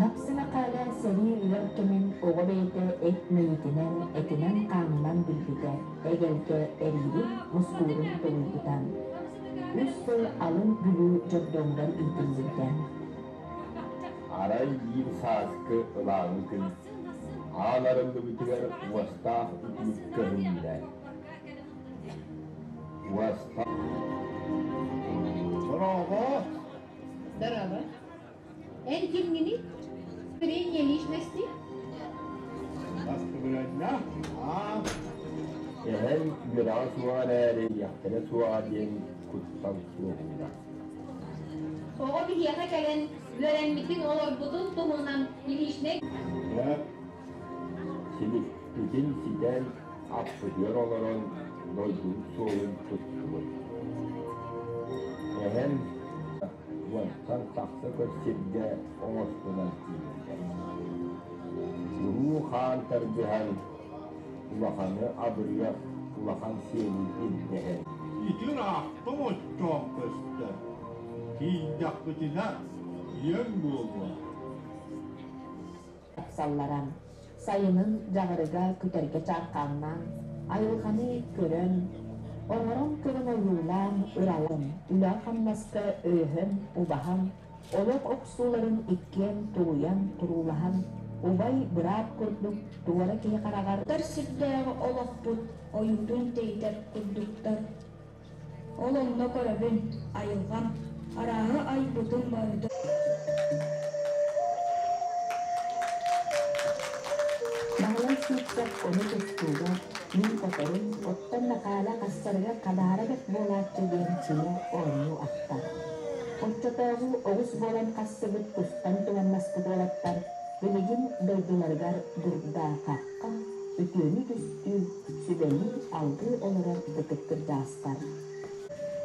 Дапсы Мэхээлэ сэрии ыар кэмин оҕо бэйэтэ эт мэйиитинэн, этинэн-хаанынан билбитэ, эгэлгэ эриирин, мускуурун тулуйбута. Үс сыл Алын Бүлүү дьордоҥугар иитиллибитэ. Арай биир сааскы ылааҥы күн аан арыллыбытыгар уостаах үтүлүк көһүннэ. Уостаах Браво! Здорово. Эн кимҥиний? Зрение личности? Настыбырыанньа? Аа? Эһэм үөрэҕэ суоҕа эрээри, ийэхтэрэ суоҕа диэн куттал суоһуура. Оҕо биһиэхэ кэлэн үөрэммитин, олорбутун туһунан личнэй Дьэ, Силикпитин ситэн, аппытыгар олорон дойдубут суолун туттубут. Эһэм уонтан тахса көс сиргэ оҥостунан киирбитэ. Уруу-хаан тардыһан, улаханы абырыах улахан сиэни ирдэһэн Ити ыраахтан оччоон көстөр. Тиийдэхпитинэ, ийэҥ буолуо. Тахсаллара. Сайынын дьаҕырыга күтэргэ чааркааннаан, айылҕаны көрөн, оҥорон көрөн ойуулаан, ыралаан, үлэҕэ-хамнаска өйөһөн, убаһан, олох охсууларын иккиэн тулуйан, туруулаһан, убай быраат курдук туора киһи хараҕар Тар сирдээҕи олохпут ойуутун тэйитэр курдуктар. Ол онно көрөбүн, айылҕам, арааһы айбытын барытын Баһылай Сивцев ону тустууга мин хоторум, оттон Мэхээлэ хассарыгар хадаара бэрт буолааччы диэн чыа оонньуу ахтар. Оччотооҕу оҕус буолан хассыбыт тустан туманнаспыт уолаттар билигин дойдуларыгар дурда-хахха, үтүөнү түстүү, сүбэлии-алгыы олорор ытык кырдьаҕастар.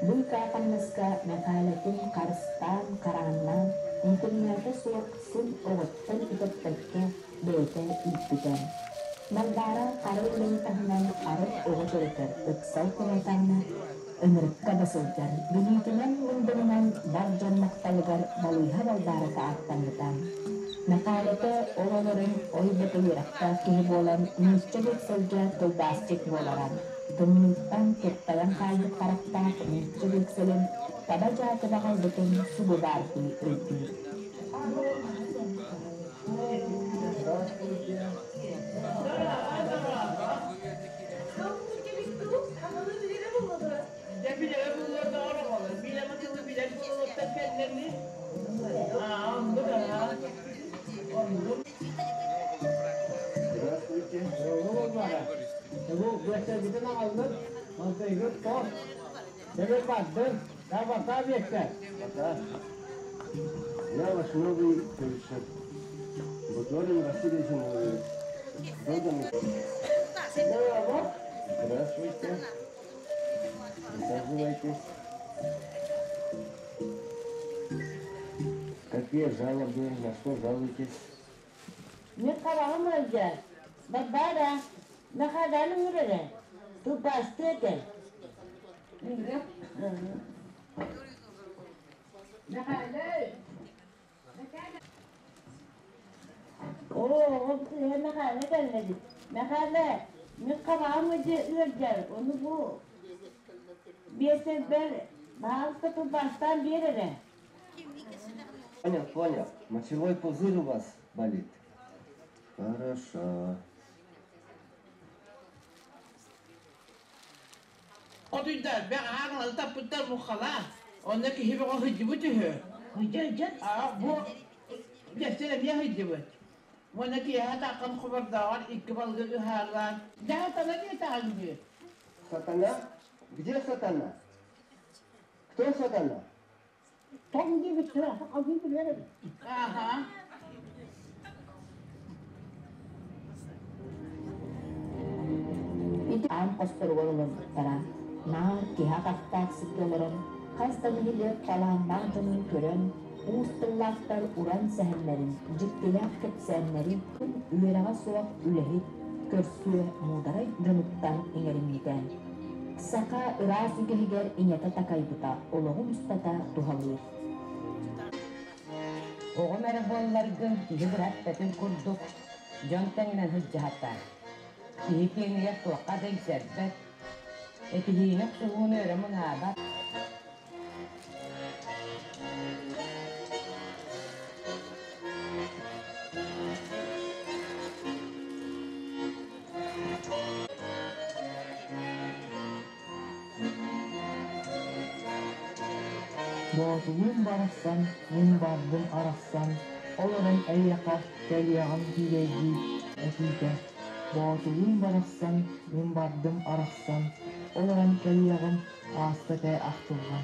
Быыкаа хамнаска Мэхээлэтин харыстаан, харааннаан, интернета суох син оҕоттон үтэппэккэ бэйэтэ ииппитэ. Балбаара хара үлэни таһынан арыт оҕо төрөтөр ыксал кыһалҕаны ыҥырыкка да сылдьар, билиитинэн мындырынан бар дьон махталыгар балыыһа Балбаарата ааттаммыта. Мэхээлэтэ ол олорон ой да үөрэхтээх киһи буолан нуучча биэксэлгэ тылбаасчыт буолара. Тымныыттан туртайан хаалбыт харахтаах нуучча биэксэлин таба дьаакыба аҕалбытын субу баардыы өйдүүр. Здравствуйте. Бу аҕаллын, мантайгыт тос, Тебе бардын, да бата биэктэ. Бата. Я ваш новый фельдшер. Буторин Василий Зиновьевич. Родом Здравствуйте. Присаживайтесь. Какие жалобы, на что жалуетесь? Мин хараҕым ыалдьар. Балбаара, Мэхээлэни ыҥыр эрэ, тылбаастыа этэ. Оо, оҕом кыыһа Мэхээлэ кэллэ эбит. Мэхээлэ, мин хараҕым ыалдьар, ону бу биэсэрбэр баһаалыста тылбаастаан биэр эрэ. Понял, понял. Мочевой пузырь у вас болит. Хорошо. Отуйдар бэҕэһээ таппыттар муххала. Онно киһи бөҕө сылдьыбыт үһү. Сылдьар? Аа, бу кэпсэл эмиэ сылдьыбыт. Уонна киэһэ тааххан хобордооҕор икки балыгы ыһаарлаан, дьэ сатана диэтэҕиҥ дии. Сатана? Где сатана? Кто сатана? Тоҥ диэбиттэрэ, алгыы билэр эбит. Ааха. Ити аан хосторугар олорбуттара. Наар киһи атахтаах сиргэ олорон, хас да нэһилиэк талааннаах дьонун көрөн, уус тыллаахтар уран сэһэннэрин, дьиктилээх кэпсээннэрин үөрэҕэ суох үлэһит, көрсүө, муударай дьонуттан иҥэриммитэ. Саха ыраас үгэһигэр ийэтэ такайбыта олоҕун устата туһалыыр. Оҕом эрэ буолларгын киһи бырааттатын курдук дьон тэҥинэн сылдьыһата. Киһи киэнигэр туохха да иҥсэрбэт, этиһиини охсуһууну өрө мыҥаабат. Боотулуум барахсан, мин бардым арахсан, олорон эйиэхэ кэлиэҕим күүлэйдии этиитэ. Боотулуум барахсан, мин бардым арахсан, олорон кэлиэҕим ааста этэ ахтылҕан.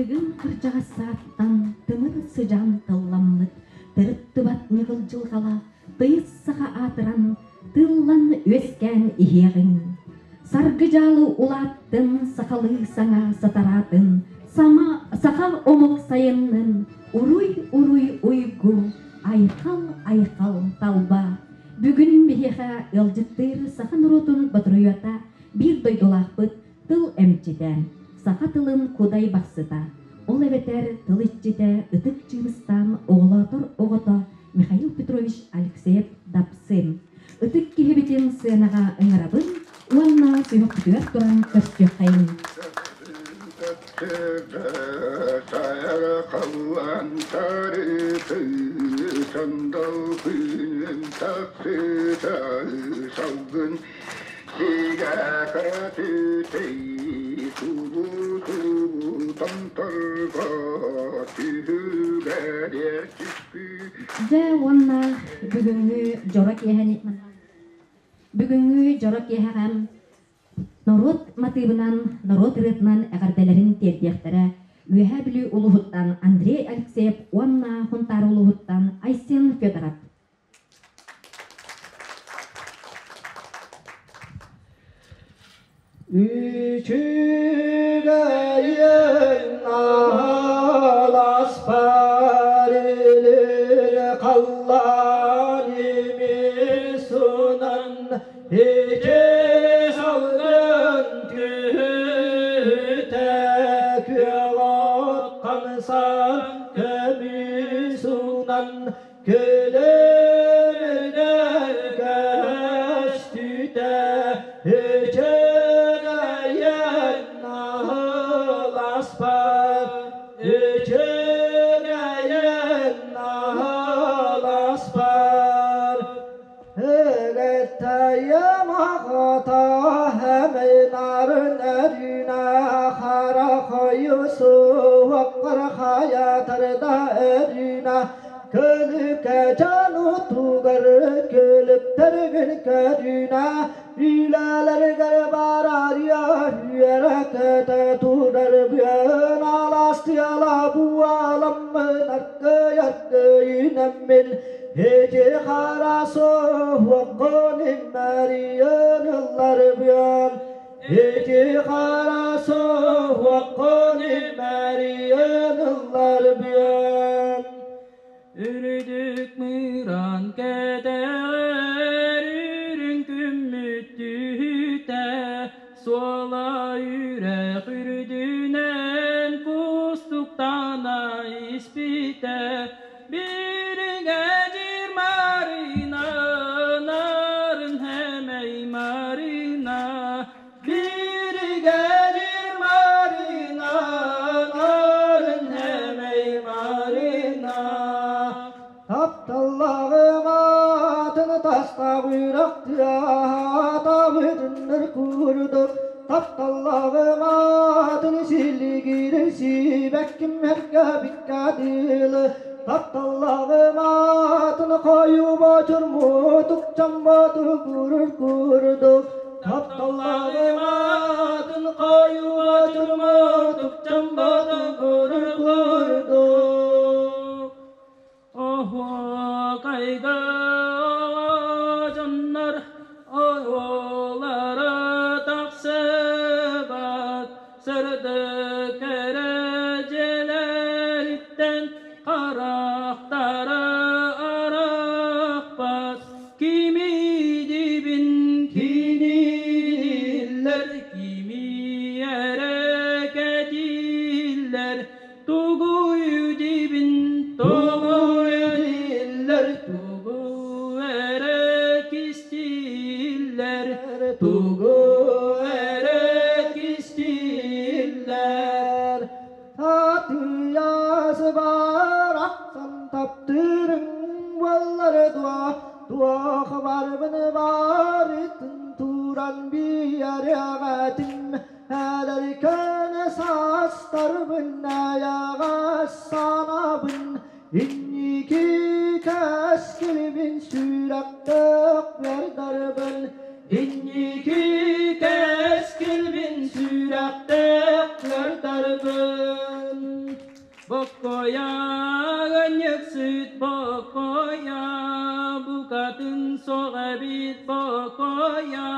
Тыгын кырдьаҕас сааттан тымыр сыдьаан тылламмыт, тырыттыбат ньыгыл дьылҕалаах тыйыс саха аатыран, тыллан үөскээн иһиэҕиҥ. Саргы дьаалы улааттын, сахалыы саҥа сатараатын, сама, саха омук сайыннын, уруй-уруй уйгу, айхал-айхал талба. Бүгүн биһиэхэ ыалдьыттыыр саха норуотун ботуруйуота биир дойдулаахпыт тыл эмчитэ, саха тылын кудай бахсыта, ол эбэтэр тыл иччитэ ытык чыыбыстаан оҕолоотор оҕото Михаил Петрович Алексеев Дапсы. Ытык киһибитин сыанаҕа ыҥырабын уонна сүһүөхпүтүгэр туран көрсүөххэйиҥ. Салгын Дьэ уонна бүгүҥҥү дьоро киэһэни бүгүҥҥү дьоро киэһэҕэ норуот матыыбынан, норуот ырыатынан эҕэрдэлэрин тиэрдиэхтэрэ Үөһээ Бүлүү улууһуттан Андрей Алексеев уонна Хунтаар улууһуттан Айсен Федоров. Үчүгэйин аалас парилир халлаан имисунан ичи салгын түһүтэ күөх хамсан көмүсунан Көлөмүнэр көстүтэ үчүгэйин наһыласпар, үчүгэйин наһыласпар. Ыгыттайым аҕата хэмэй нарын өрүүнэ хара хойу суоххар хайатарда өрүүнэ Көлүкэ дьонутугар көлүктэргин көрүнэ, үлэлэргэр барарыа үөрэ көтө турар бүөн аластыала буаламмын аркый-аркыйынаммын ити хара соһуоххун иммэриэн ыллар бүөн ити хара соһуоххун иммэриэн ыллар бүөн Үрдүк мыраан кэтэҕэр үрүҥ күммүт түһүтэ, суола үрэх үрдүнэн кустуктана испитэ. Биригэдьиир Марина, нарын хэмэй Марина, Биригэдьиир Марина, нарын хэмэй Марина. Тапталлааҕым аатын тастаах үрэх тыаһаатабытыннар курдук тапталлааҕым аатын силигиирин сиибэкким эргэ бикка дылы тапталлааҕым аатын хойуу бочур мутук чамботу курur курдук тапталлааҕым аатын хойуу бочур мутук чамботу курur курдук Оһуокайга дьоннор оҕолоро тахсыбат сырдык эрэ дьиэлэриттэн харахтара арахпат кими дибин кинилэр кими эрэ кэтииллэр Тугу дибин тугу этиллэр тугу эрэ кистииллэр тугу эрэ кистииллэр Татыйас барахсан таптыырыҥ буоллар дуо туох барбын барытын туран биэриэҕэтим Эдэркээн саастарбын эйэҕэс санаабын инники кэскилбин сүрэхтээх бэрдэрбин Инники кэскилбин сүрэхтээх көрдөрбүн. Боккойа, ыанньыксыт Боккойа, букатын суох эбит Боккойа,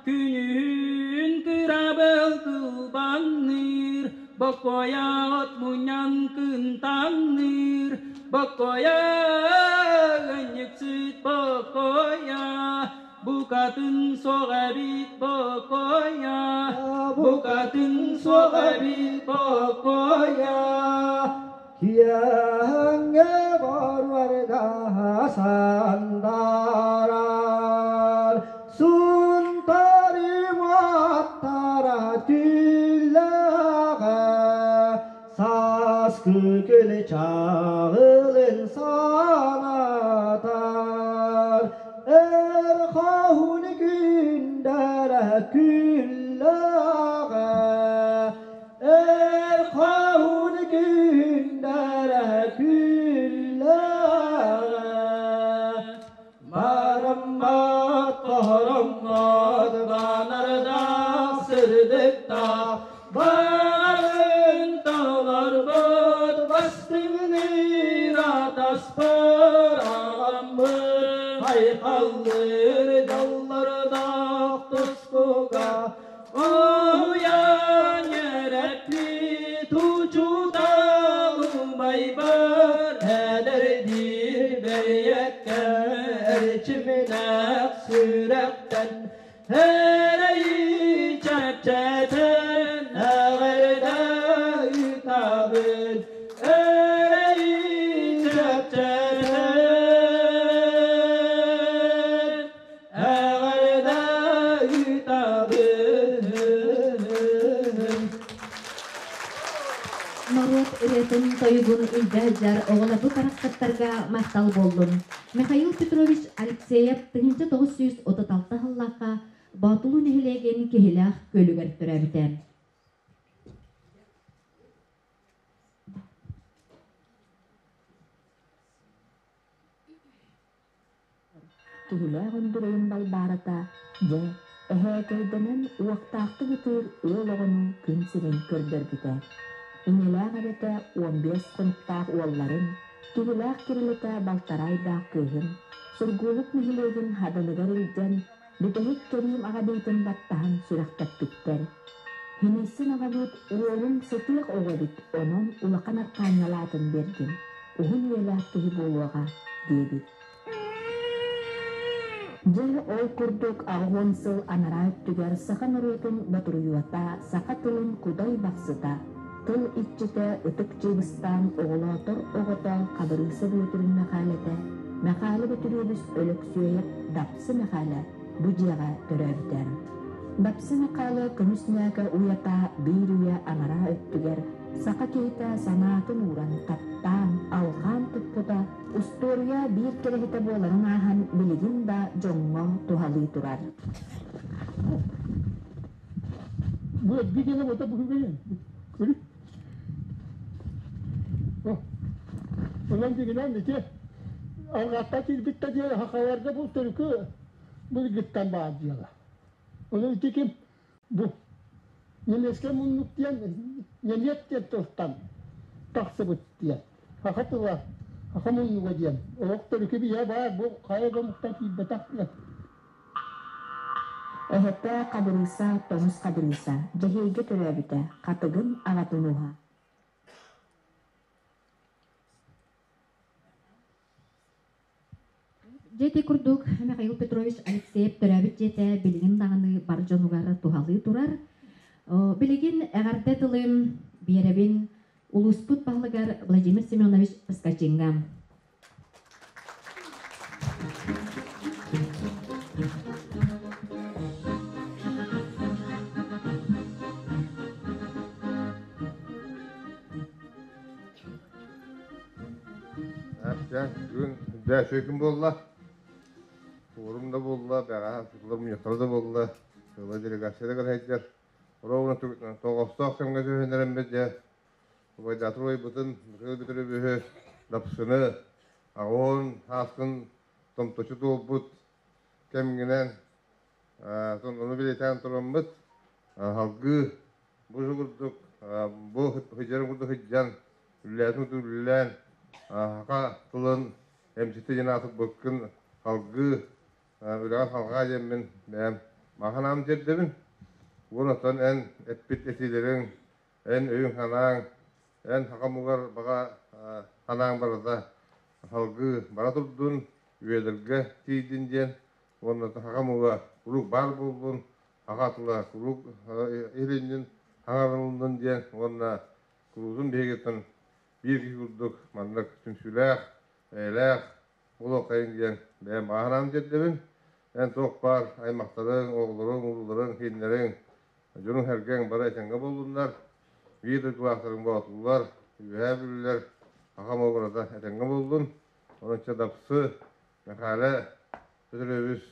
күнүһүн кырабыл кылбаҥныыр, Боккойа от мунньан кынтаҥныыр, Боккойа, ыанньыксыт Боккойа, букатын суох эбит Боккойа, букатын суох эбит Боккойа. Киэҥҥэ барварга сандарар, Сунтарым аттара түллэҕэ, Сааскы күн чаҕылын санатар, Эр хоһуун күндэрэ күллэҕэ, Эр хоһуун күндэрэ күллэҕэ, Бараммат хороммот банардаах сырдыктаах баарын толорбут бастыҥныыр атаспар аҕаммыт айхаллыыр дьоллордоох тускуга Уйан үөрэппит учуутал убайбар эдэрдиир бэйэккэ эрчимнээх сүрэхтэн эрэйи чэпчэтэн эҕэрдэ ыытабын эрэйи чэпчэтэн Эҕэрдэ ыытабын. Норуот ырыатын тойугун илдьэ сылдьар оҕолорбут барахсаттарга махтал буоллун. Михаил Петрович Алексеев 1936 сыллаахха Боотулуу нэһилиэгин Киһилээх күөлүгэр төрөөбүтэ. Киһилээх Өндүрэйин Балбаарата, дьэ, эһээкэйдэнэн уохтаахтык ытыыр ыал оҕону күн сирин көрдөрбүтэ. Ийэлээх эбэтэ 15 хонуктаах уолларын, Киһилээх Кирилэтэ балтараа ыйдаах кыыһын, Сургуулук нэһилиэгин Хаданыгар илдьэн, бүтэһик кэриим аҕабыытын баттаһан сүрэхтэппиттэр. Химиссин аҕабыыт уолуҥ сытыах оҕо эбит, онон улахан аркаанньалаатын биэрдим, уһун үйэлээх киһи буолуоҕа, диэбит. Дьэ, ол курдук 80 сыл анараа өттүгэр саха норуотун ботуруйуота, саха тылын кудай бахсыта, тыл иччитэ Ытык Чыыбыстаан оҕолоотор оҕото Хабырыыса Бүөтүрүн Мэхээлэтэ, Мэхээлэ Бөтүрүөбүс Өлөксүөйэп Дапсы Мэхээлэ бу дьиэҕэ төрөөбүтэ. Дапсы Мэхээлэ көмүс ньээкэ уйата биир үйэ анараа өттүгэр саха киһитэ санаатын ууран таптаан, алҕаан туппута Устуоруйа биир кэрэһитэ буоларын ааһан билигин да дьоҥҥо туһалыы турар. Бу эрги диэн ота быһыгайын. Көрү. Онон дигинэн ити арҕаатта киирбиттэ диэн хахаларга бу төрүкү былыргыттан баар дьыала. Онон ити ким бу немецкэй муннук диэн немец диэн тылтан тахсыбыт диэн. Саха тыла, саха муннуга диэн олох төрүкү биһэ баар бу хайа да омуктан киирбэтэх диэн. Эһэтэ Хабырыыса Тоҥус Хабырыыса Дьэһиэйгэ төрөөбүтэ, Хатыгын аҕатын ууһа. Дьэ ити курдук Михаил Петрович Алексеев төрөөбүт дьиэтэ билигин даҕаны бар дьонугар туһалыы турар. Билигин эҕэрдэ тылын биэрэбин улууспут баһылыгар Владимир Семенович Поскачиҥҥа. Бүгүн дьэ күн буолла. Форум да буолла, бэҕэһээ сыллар мунньахтара да буолла. Сыла делегация да кэлэһэйдэр. Ровно тоҕостоох кэмҥэ түһүнэрэммит дьэ убайдаатыр убайбытын Михаил Петровиһы Дапсыны аҕыһын ааскын томточу туолбут кэмҥинэн ону бэлиэтээн тураммыт салгыы бу курдук бу сылдьарын курдук сылдьан. Үлэлээтин үлэлээн саха тылын эмчитэ диэн аатырбыккын салгыы үлэҕин салҕаа диэммин бэйэм маханаам тиэрдэбин. Уонна эн эппит этиилэриҥ, эн өйүҥ-санааҥ, эн саха омугар баҕа санааҥ барыта салгыы бара турдун, үйэлэргэ тиийдин диэн уонна саха омуга куруук баар буоллун, саха тыла куруук иһилиннин, саҥарылыннын диэн уонна куруутун биһигиттэн биир киһи курдук маннык түмсүүлээх, эйэлээх буолуоххайыҥ диэн бэйэм баҕа тиэрдэбин. Эн туох баар аймахтарыҥ, оҕолоруҥ, урууларыҥ, сиэннэриҥ, дьонуҥ-сэргэҥ бары этэҥҥэ буоллуннар, биир дойдулаахтарыҥ боотуллар, Үөһээ Бүлүүлэр, саха омук этэҥҥэ буоллун. Онон Дапсы, Мэхээлэ Петрович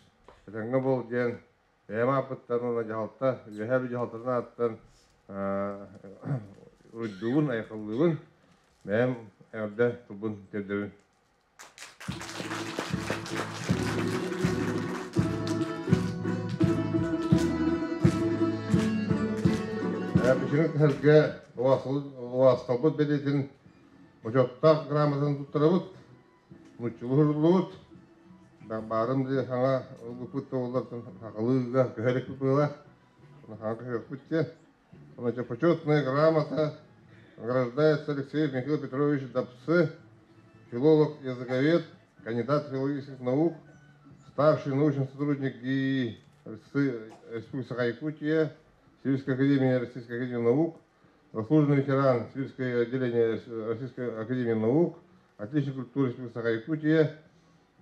этэҥҥэ буол диэн бэйэм ааппыттан уонна дьаһалта, Үөһээ Бүлүү дьаһалтатын ааттан уруйдуубун, айхаллыыбын, бэйэм эҕэрдэ тылбын тиэрдэбин. Бүтүн кыһарга уоасталбыт бэлиэтин бочуоттаах грамотатын туттарабыт, нууччалыы баарын саҥа ылбыппыт туоллар сахалыыга көһө иликпит быһыылаах, саҥа көһүөхпүт диэн. Значит, почетная грамота награждается Алексеев Михаил Петрович Дапсы, филолог, языковед, кандидат филологических наук, старший научный сотрудник ГИИ Республики Саха-Якутия, Сибирской академии Российской академии наук, заслуженный ветеран Сибирского отделения Российской академии наук, отличник культуры Республики Саха-Якутия,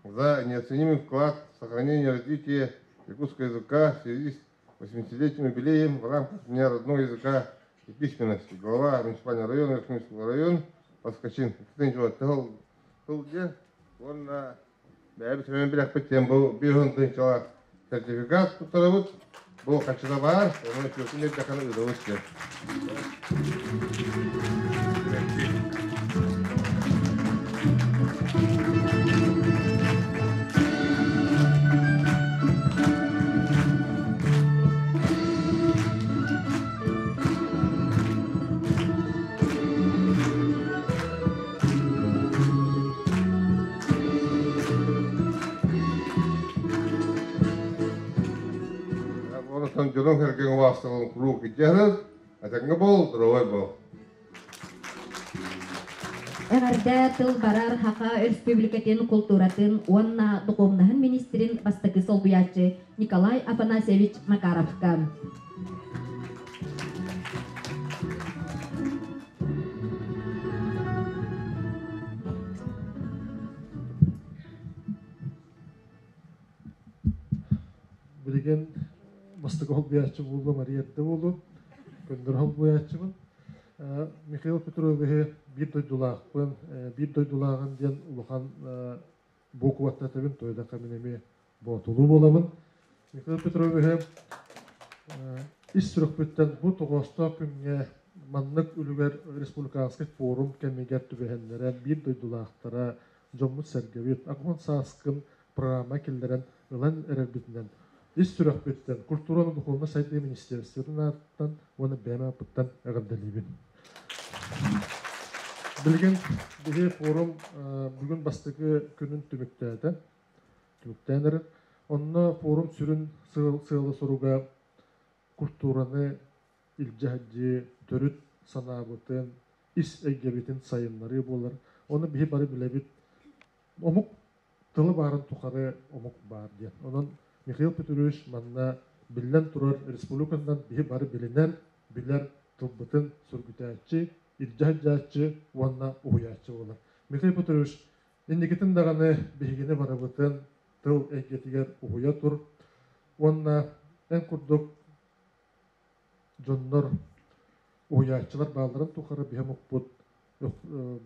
за неоценимый вклад в сохранение и развитие якутского языка в связи с 80-летним юбилеем в рамках Дня родного языка и письменности. Глава муниципального района Верхнюйского район Поскачин Тыл уонна бэйэбит эмэн билэхпит диэн бу 5 тыһыынчалаах сертификат туттарабыт. Бу хаччыта баар, онон үчүгэй эрдэххинэ ыытабыт диэн. Онтон дьонуҥ-сэргэҥ убаастабылын куруук илдьэ Этэҥҥэ буол, здоровай буол. Эҕэрдэ тыл барар Саха Өрөспүүбүлүкэтин култууратын уонна духовноһын министрин бастакы солбуйааччы Николай Афанасьевич Макаровка. Билигин бастакы холбуйааччы буолла Мария эрдэ буолуо. Көннөрү холбуйааччыбын. Михаил Петровиһы биир дойдулаахпын, биир дойдулааҕын диэн улахан буукубаттатабын, тойдахха мин эмиэ боотулуу буолабын. Михаил Петровиһы ис сүрэхпиттэн бу тоҕоостоох күҥҥэ маннык үлүгэр республиканскай форум кэмигэр түбэһэннэрэн биир дойдулаахтара дьоммут-сэргэбит аҕыс сааскын программа киллэрэн ылан эрэрбитинэн ис сүрэхпиттэн культура уонна духовнай сайдыы министерствотын аатыттан уонна бэйэм ааппыттан эҕэрдэлиибин. Билигин биһи форум бүгүн бастакы күнүн түмүктээтэ. Түмүктээн эрэр. Онно форум сүрүн сыала-соруга культураны илдьэ сылдьыы, төрүт санаабытын, ис эйгэбитин сайыннарыы буолар. Ону биһи бары билэбит. Омук тылы баарын тухары омук баар диэн. Онон Михаил Петрович манна биллэн турар республиканан биһи бары билинэр, билэр тылбытын сүргүтээччи, илдьэ сылдьааччы уонна уһуйааччы буолар. Михаил Петрович, инникитин даҕаны биһигини барыбытын тыл эйгэтигэр уһуйа тур уонна эн курдук дьоннор уһуйааччылар баалларын тухары биһи омукпут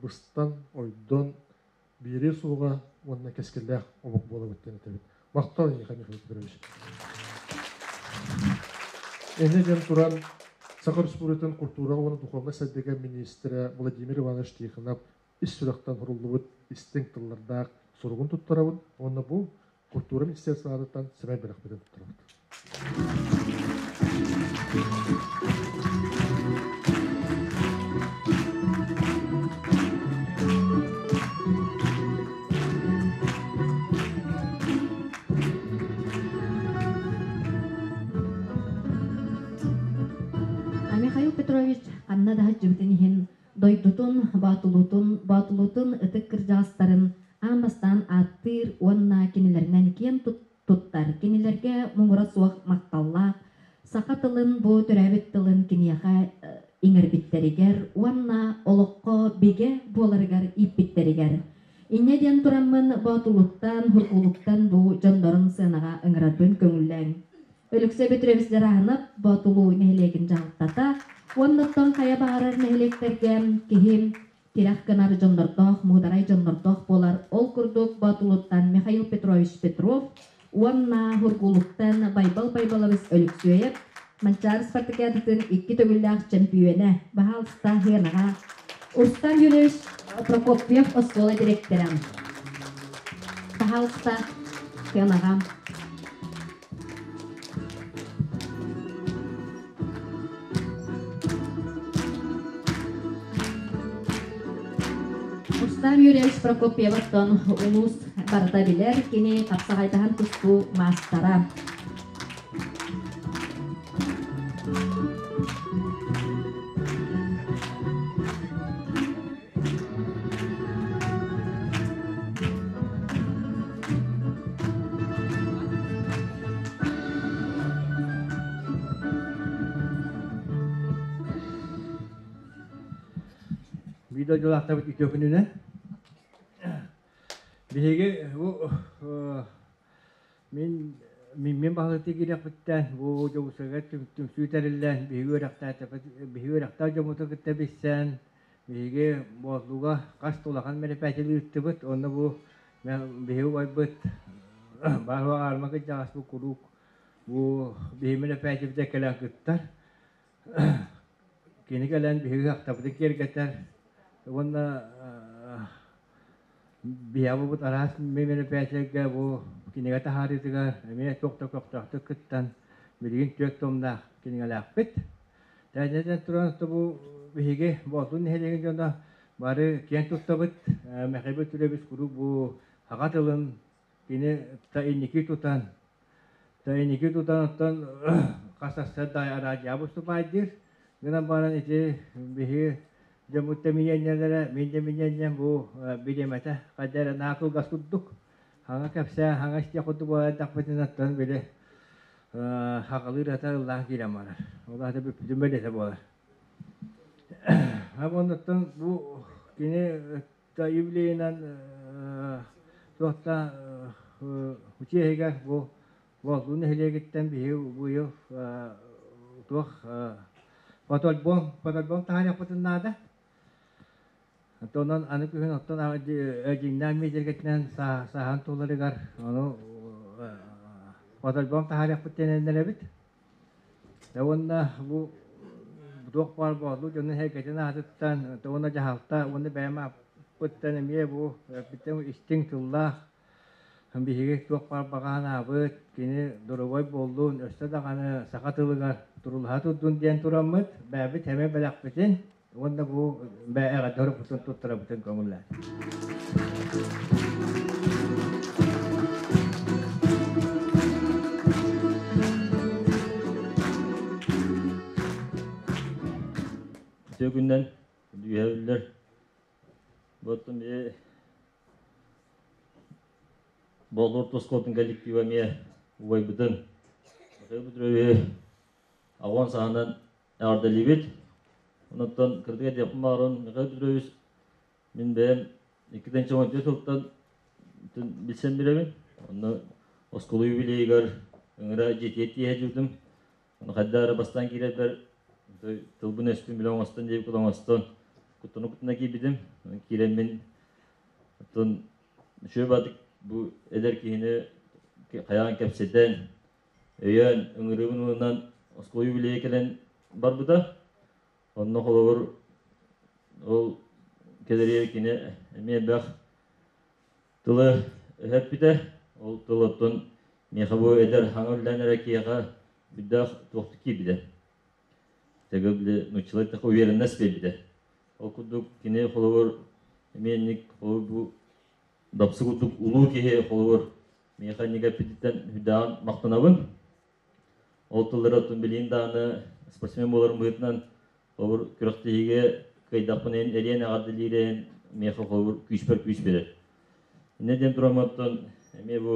быстан, ойдон биэриэ суоҕа уонна кэскиллээх омук буолабыт диэн этэбит. Махтал эйиэхэ, Михаил Петрович. Энньэ диэн туран, Саха Республикатын культураҕа уонна духовнай сайдыыга миниистирэ Владимир Иванович Тихонов ис сүрэхтэн суруллубут истиҥ тыллардаах суругун туттарабын уонна бу культура министерствотыттан сэмэй бэлэхпитин туттарабыт. улууһун Боотулуутун Боотулуутун ытык кырдьаҕастарын аан бастаан ааттыыр уонна кинилэринэн киэн туттар, кинилэргэ муҥура суох махталлаах, саха тылын бу төрөөбүт тылын киниэхэ иҥэрбиттэригэр уонна олоххо бигэ буоларыгар ииппиттэригэр. Инньэ диэн тураммын Боотулуттан, Һургулуктан бу дьоннорун сыанаҕа ыҥырарбын көҥүллээҥ. Өлөксөй Петрович Дьарааһынап Боотулуу нэһилиэгин дьаһалтата уонна оттон хайа баҕарар нэһилиэктэргэ киһи тирэх гынар дьоннордоох, муударай дьоннордоох буолар. Ол курдук Боотулуттан Михаил Петрович Петров уонна Һургулуктан Байбал Байбалович Өлөксүөйэп Манчаары спартакиадатын икки төгүллээх чөмпүйүөнэ, баһаалыста сыанаҕа Рустам Юрьевич Прокопьев оскуола дириэктэрэ. Баһаалыста сыанаҕа. Рустам Юрьевич Прокопьеваттан улуус барыта билэр, кини хапсаҕайдаһан тустуу маастара. Биир дойдулаахтарбыт үтүө күнүнэн. Биһиги бу Мин мин баһылыктыы киириэхпиттэн бу Дьокуускайга түмсүү тэриллэн, биһиги үөрэхтээтэпит, биһиги үөрэхтээх дьоммутун кытта билсэн, биһиги Боотулууга хас да улахан мероприятиелы ыыттыбыт. Онно бу биһиги убайбыт баар аарма кырдьаҕас бу куруук бу биһиги мероприятиебитигэр кэлэн кыттар. Кини кэлэн биһиги ахтабытын киэргэтэр уонна биһиэхэ араас мероприятиеларга бу кинигэ таһаарыытыгар эмиэ туох да көхтөөхтүк кыттан билигин түөрт томнаах кинигэлээхпит. Тээнэтэн туран бу биһиги Боотун нэһилиэгин дьоно бары киэн туттабыт. Михаил Петрович куруук бу саха тылын кини та инники тутан та инники тутан оттон хас сарсыарда араадьыйа выступайдыыр. Гынан баран ити биһиги дьоммут тэмийиэнньэлэрэ, мин дэминиэнньэм бу бириэмэтэ хайда эрэ наһаа кылгас курдук. Хаҥа кэпсээн, хаҥа истиэх курдук буолан эрдэхпитинэ оттон били хаҕалыыр ата ыллаан киирэн барар. Ол аата бүппүтүн бэлиэтэ буолар. Оннуттан бу кини юбилейынан туохта учиэһигэр бу Боотулуу нэһилиэгиттэн биһиги быйыл туох фотоальбом фотоальбом таһаарыахпытын наада. Онон аны күһүн оттон дьиҥнээх миэдэргэтинэн сааһан туоларыгар ону фотоальбом таһаарыахпыт диэн эрэбит. Уонна бу туох баар боотулуу дьонун эһэргэтин аатыттан уонна дьаһалта уонна бэйэм ааппыттан эмиэ бу истиҥ тыллаах Биһиги туох баар баҕа санаабыт, кини доруобай буоллун, өссө даҕаны саха тылыгар турулаһа турдун диэн тураммыт, бэйэбит эмэ бэлэхпитин уонна бу эҕэрдэ сурукпутун туттарабытын көҥүллээн. Үтүө күннэн үһэ Боттум Болур тускуотун коллектива эмиэ убайбытын Михаил Петровиһы аҕуон саһанан эҕэрдэлиибит. Онуттан кырдык этиэхпин баҕарабын, Михаил Петрович мин бэйэм 2014 сылтан билсэн билэбин. Онно оскуола юбилейыгар ыҥыра дьиэтигэр тиийэ сылдьыбытым. Ону хайдах эрэ бастаан киирэрбэр тылбын-өспүн билэ оҥостон диэбит оҥостон куттана-куттана киирбитим. Киирэммин оттон үчүгэй баатык бу эдэр киһини хайаан кэпсэтэн, өйөөн, ыҥырыыбын ылынан оскуола юбилейа кэлэн барбыта. Онно холобур ол кэлэригэр кини эмиэ элбэх тылы өһөппүтэ. Ол тыл оттон миэхэ бу эдэр хаҥа үллээн эрэ киһиэхэ сүрдээх туохтук киирбитэ. Тэгэ били нууччалыы эттэххэ уверенность биэрбитэ. Ол курдук кини холобур эмиэ инник холобур бу дапсы курдук улуу киһи холобур миэхэ инник эппититтэн сүрдээҕин махтанабын. Ол тыллары оттон билигин даҕаны спортсмен буоларым быһыытынан холобур күрэхтэһиигэ Кыайдахпына эриэн эҕэрдэлиирин миэхэ холобур күүспэр күүс биэрэр. Инньэ диэн тураммыттан эмиэ бу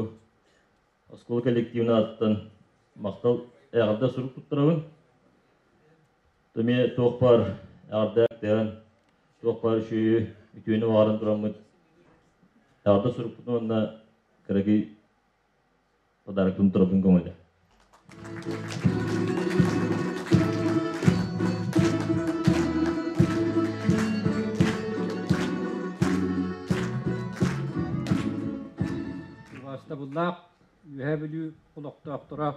оскуола коллективын аатыттан махтал эҕэрдэ сурук туттарабын. Эмиэ туох баар эҕэрдэ тыан, туох баар үчүгүйү, үтүөнү баҕаран тураммыт эҕэрдэ сурукпутун уонна кыракый подарокпын турабын көҥүлэ. Убаастабыллаах Үөһээ Бүлүү олохтоохторо,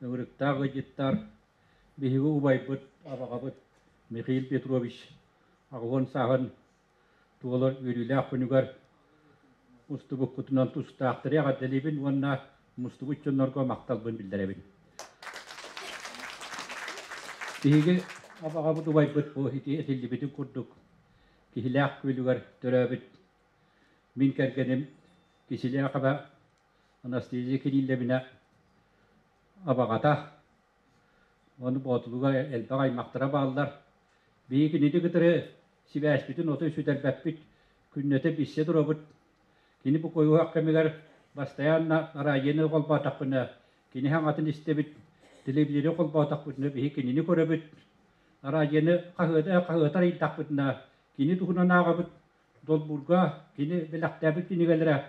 ыҥырыктаах ыалдьыттар, биһиги убайбыт, абаҕабыт Михаил Петрович 80 сааһын туолар үөрүүлээх күнүгэр мустубуккутунан тустаахтары эҕэрдэлиибин уонна мустубут дьоннорго махталбын биллэрэбин. Биһиги абаҕабыт убайбыт бу ити этиллибитин курдук Киһилээх күөлүгэр төрөөбүт мин кэргэним Киселээх эбэ Анастасия Кирилловна абаҕата. Ону Боотулуга элбэх аймахтара бааллар. Биһиги кинини кытары сибээспитин отой сүтэрбэппит, күннэтэ билсэ турабыт. Кини бу куйуһах кэмигэр бастайаанна араадьыйаны холбоотохпуна, кини саҥатын истэбит, телевизоры холбоотохпутуна биһиги кинини көрөбүт. Араадьыйаны хаһыата хаһыата арыйдахпытына, кини туһунан ааҕабыт. Долбуурга кини бэлэхтээбит кинигэлэрэ,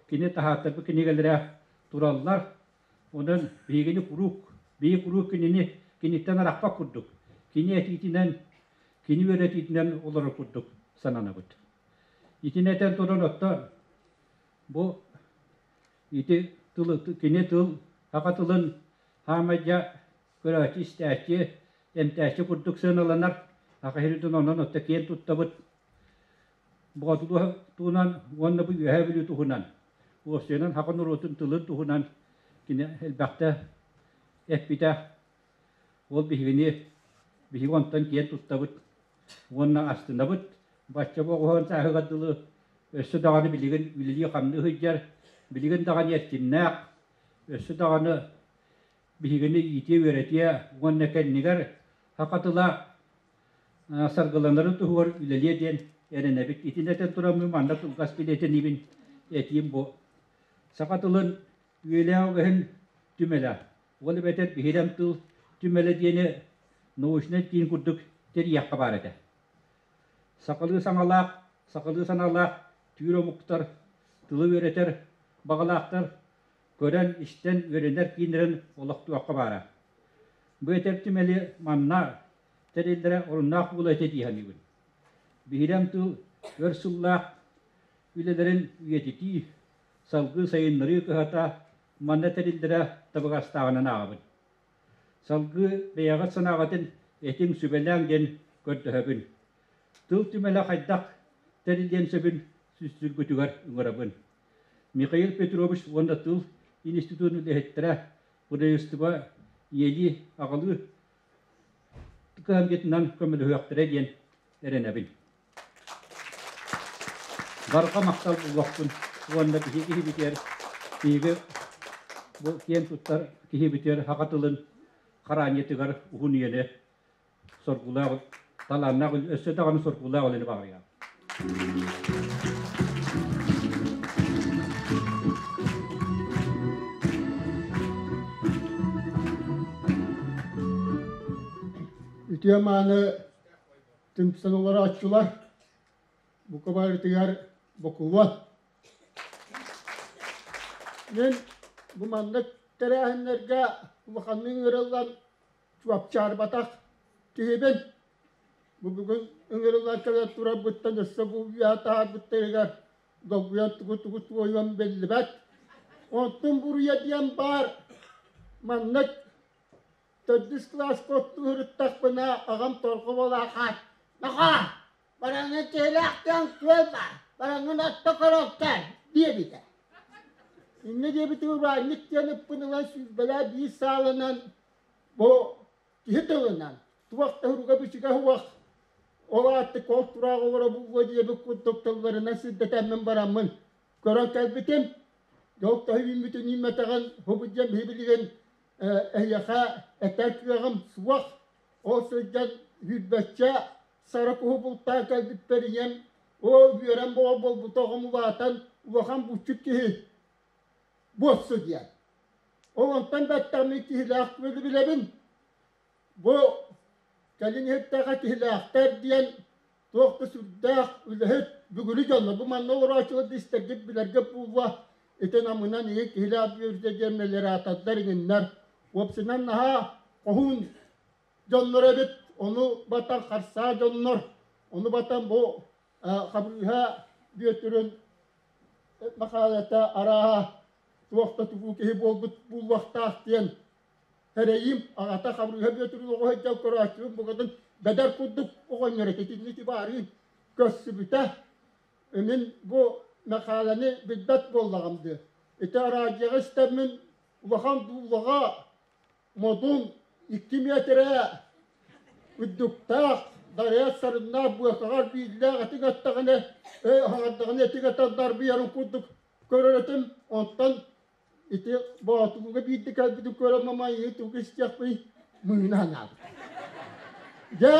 кини таһааттарбыт кинигэлэрэ тураллар. Онон биһигини куруук, биһиги куруук кинини киниттэн арахпат курдук, кини этиитинэн, кини үөрэтиитинэн олорор курдук сананабыт. Итини этэн туран оттон бу ити тылы, кини тыл, саха тылын хаамайдьа көрөөччү, истээччи, эмтээччи курдук сыаналанар. Саха сирин онон отто киэн туттабыт. Боотулуу туһунан уонна бу Үөһээ Бүлүү туһунан, уопсайынан саха норуотун тылын туһунан кини элбэхтэ эппитэ. Ол биһигини биһиги онтон киэн туттабыт уонна астынабыт. Бачча оҕуһун сааһыгар дылы өссө даҕаны билигин үлэлии-хамныы сылдьар, билигин даҕаны эрчимнээх, өссө даҕаны биһигини иитиэ-үөрэтиэ уонна кэннигэр саха тыла саргыланарын туһугар үлэлиэ диэн эрэнэбит. Итини этэн тураммын манна кылгас билиэтэниибин этиим бу. Саха тылын үйэлээх үгэһин түмэлэ, ол эбэтэр биһирэм тыл түмэлэ диэни научнай киин курдук тэрийиэххэ баар этэ. Сахалыы саҥалаах, сахалыы санаалаах түүр омуктар тылы үөрэтэр баҕалаахтар көрөн, истэн үөрэнэр кииннэрин олохтуохха баара. Бу этэр түмэли манна тэриллэрэ оруннаах буолуо этэ дии саныыбын. Биһирэм тыл өр сыллаах үлэлэрин үйэтитии, салгыы сайыннарыы кыһата манна тэриллэрэ табыгастааҕынан ааҕабын. Салгыы бэйэҕит санааҕытын этиҥ, сүбэлээҥ диэн көрдөһөбүн. Тыл түмэлэ хайдах тэриллиэн сөбүн сүргүтүгэр ыҥырабын. Михаил Петрович уонна тыл институтун үлэһиттэрэ правительство ийэлии аҕалыы кыһамньытынан көмөлөһүөхтэрэ диэн эрэнэбин. Барҕа махтал буолуохпун уонна биһиги киһибитигэр биһиги бу киэн туттар киһибитигэр саха тылын хараанньытыгар уһун үйэни соргулаах талааннаах өссө даҕаны соргулаах үлэни баҕарыам. Үтүө мааны түмсэн олорооччулар бука барытыгар бокулуон. Мин бу маннык тэрээһиннэргэ улаханнык ыҥырыллан чуопчаарбатах киһибин. Бу бүгүн ыҥырыллан кэлэн турарбыттан өссө бу үйэ таһаарбыттарыгар долгуйан тугу-тугу туойуом биллибэт. Онтун буруйа диэн баар маннык төрдүс кылааска оттуу сырыттахпына аҕам торҕо буолаахаат «Нохоо, бараҥҥын киһилээхтэн күөл баар, бараҥҥын отто көрөттөр» диэбитэ. Инньэ диэбитин урбаанньык диэн ыппын ылан сүүрбэлээ биир сааланан бу киһи тылынан туох да уруга-бичигэ суох ол ааттык ол тураах олоро буолуо диэбит курдук тылларынан сирдэтэммин бараммын көрөн кэлбитим. Дьол төһө үүммүтүн үүммэтэҕин бу диэн биһи билигин эһиэхэ этэр кыаҕым суох. Ол сылдьан сүүрбэччэ Сара куһу бултаан кэлбиппэр ийэм оо үөрэн боҕо буолбута оҕом улаатан улахан булчут киһи буолсу диэн. Ол онтон бэттэх мин киһилээх билэбин. Бу кэлин иһиттэххэ киһилээхтэр диэн туох да сүрдээх үлэһит бүгүрү дьонно бу манна олорооччулар да истэргит билэргэ буолуо ити намынан иһи киһилээх бүөрдэ диэн мелиоратордар иҥиннэр уопсайынан наһаа хоһуун дьоннор эбит ону батан харсаа дьоннор ону батан бу Хабырыыһа Бүөтүрүн Махаалата арааһа туох да тутуу киһи буолбут буолуохтаах диэн эрэйим аҕата Хабырыыһа Бүөтүрүн оҕо сылдьан көрөөччүбүн букатын бэдэр курдук оҕонньор этэ итинник баарыын көрсүбүтэ мин бу Махааланы билбэт буоллаҕым дыы ити араадьыйаҕа истэммин улахан дуулаҕа Модун 2 миэтэрэ үрдүктээх, дарыйар сарыннаах быакаҕар бииллээх этиҥ эттэҕинэ, аһаҕардаҕына этиҥ этэн дарбыйарын курдук көрөр этим. Онтон ити Боотулууга биирдэ кэлбитин көрөн мамайыы тугу истиэхпиний мыына санаабыт. Дьэ,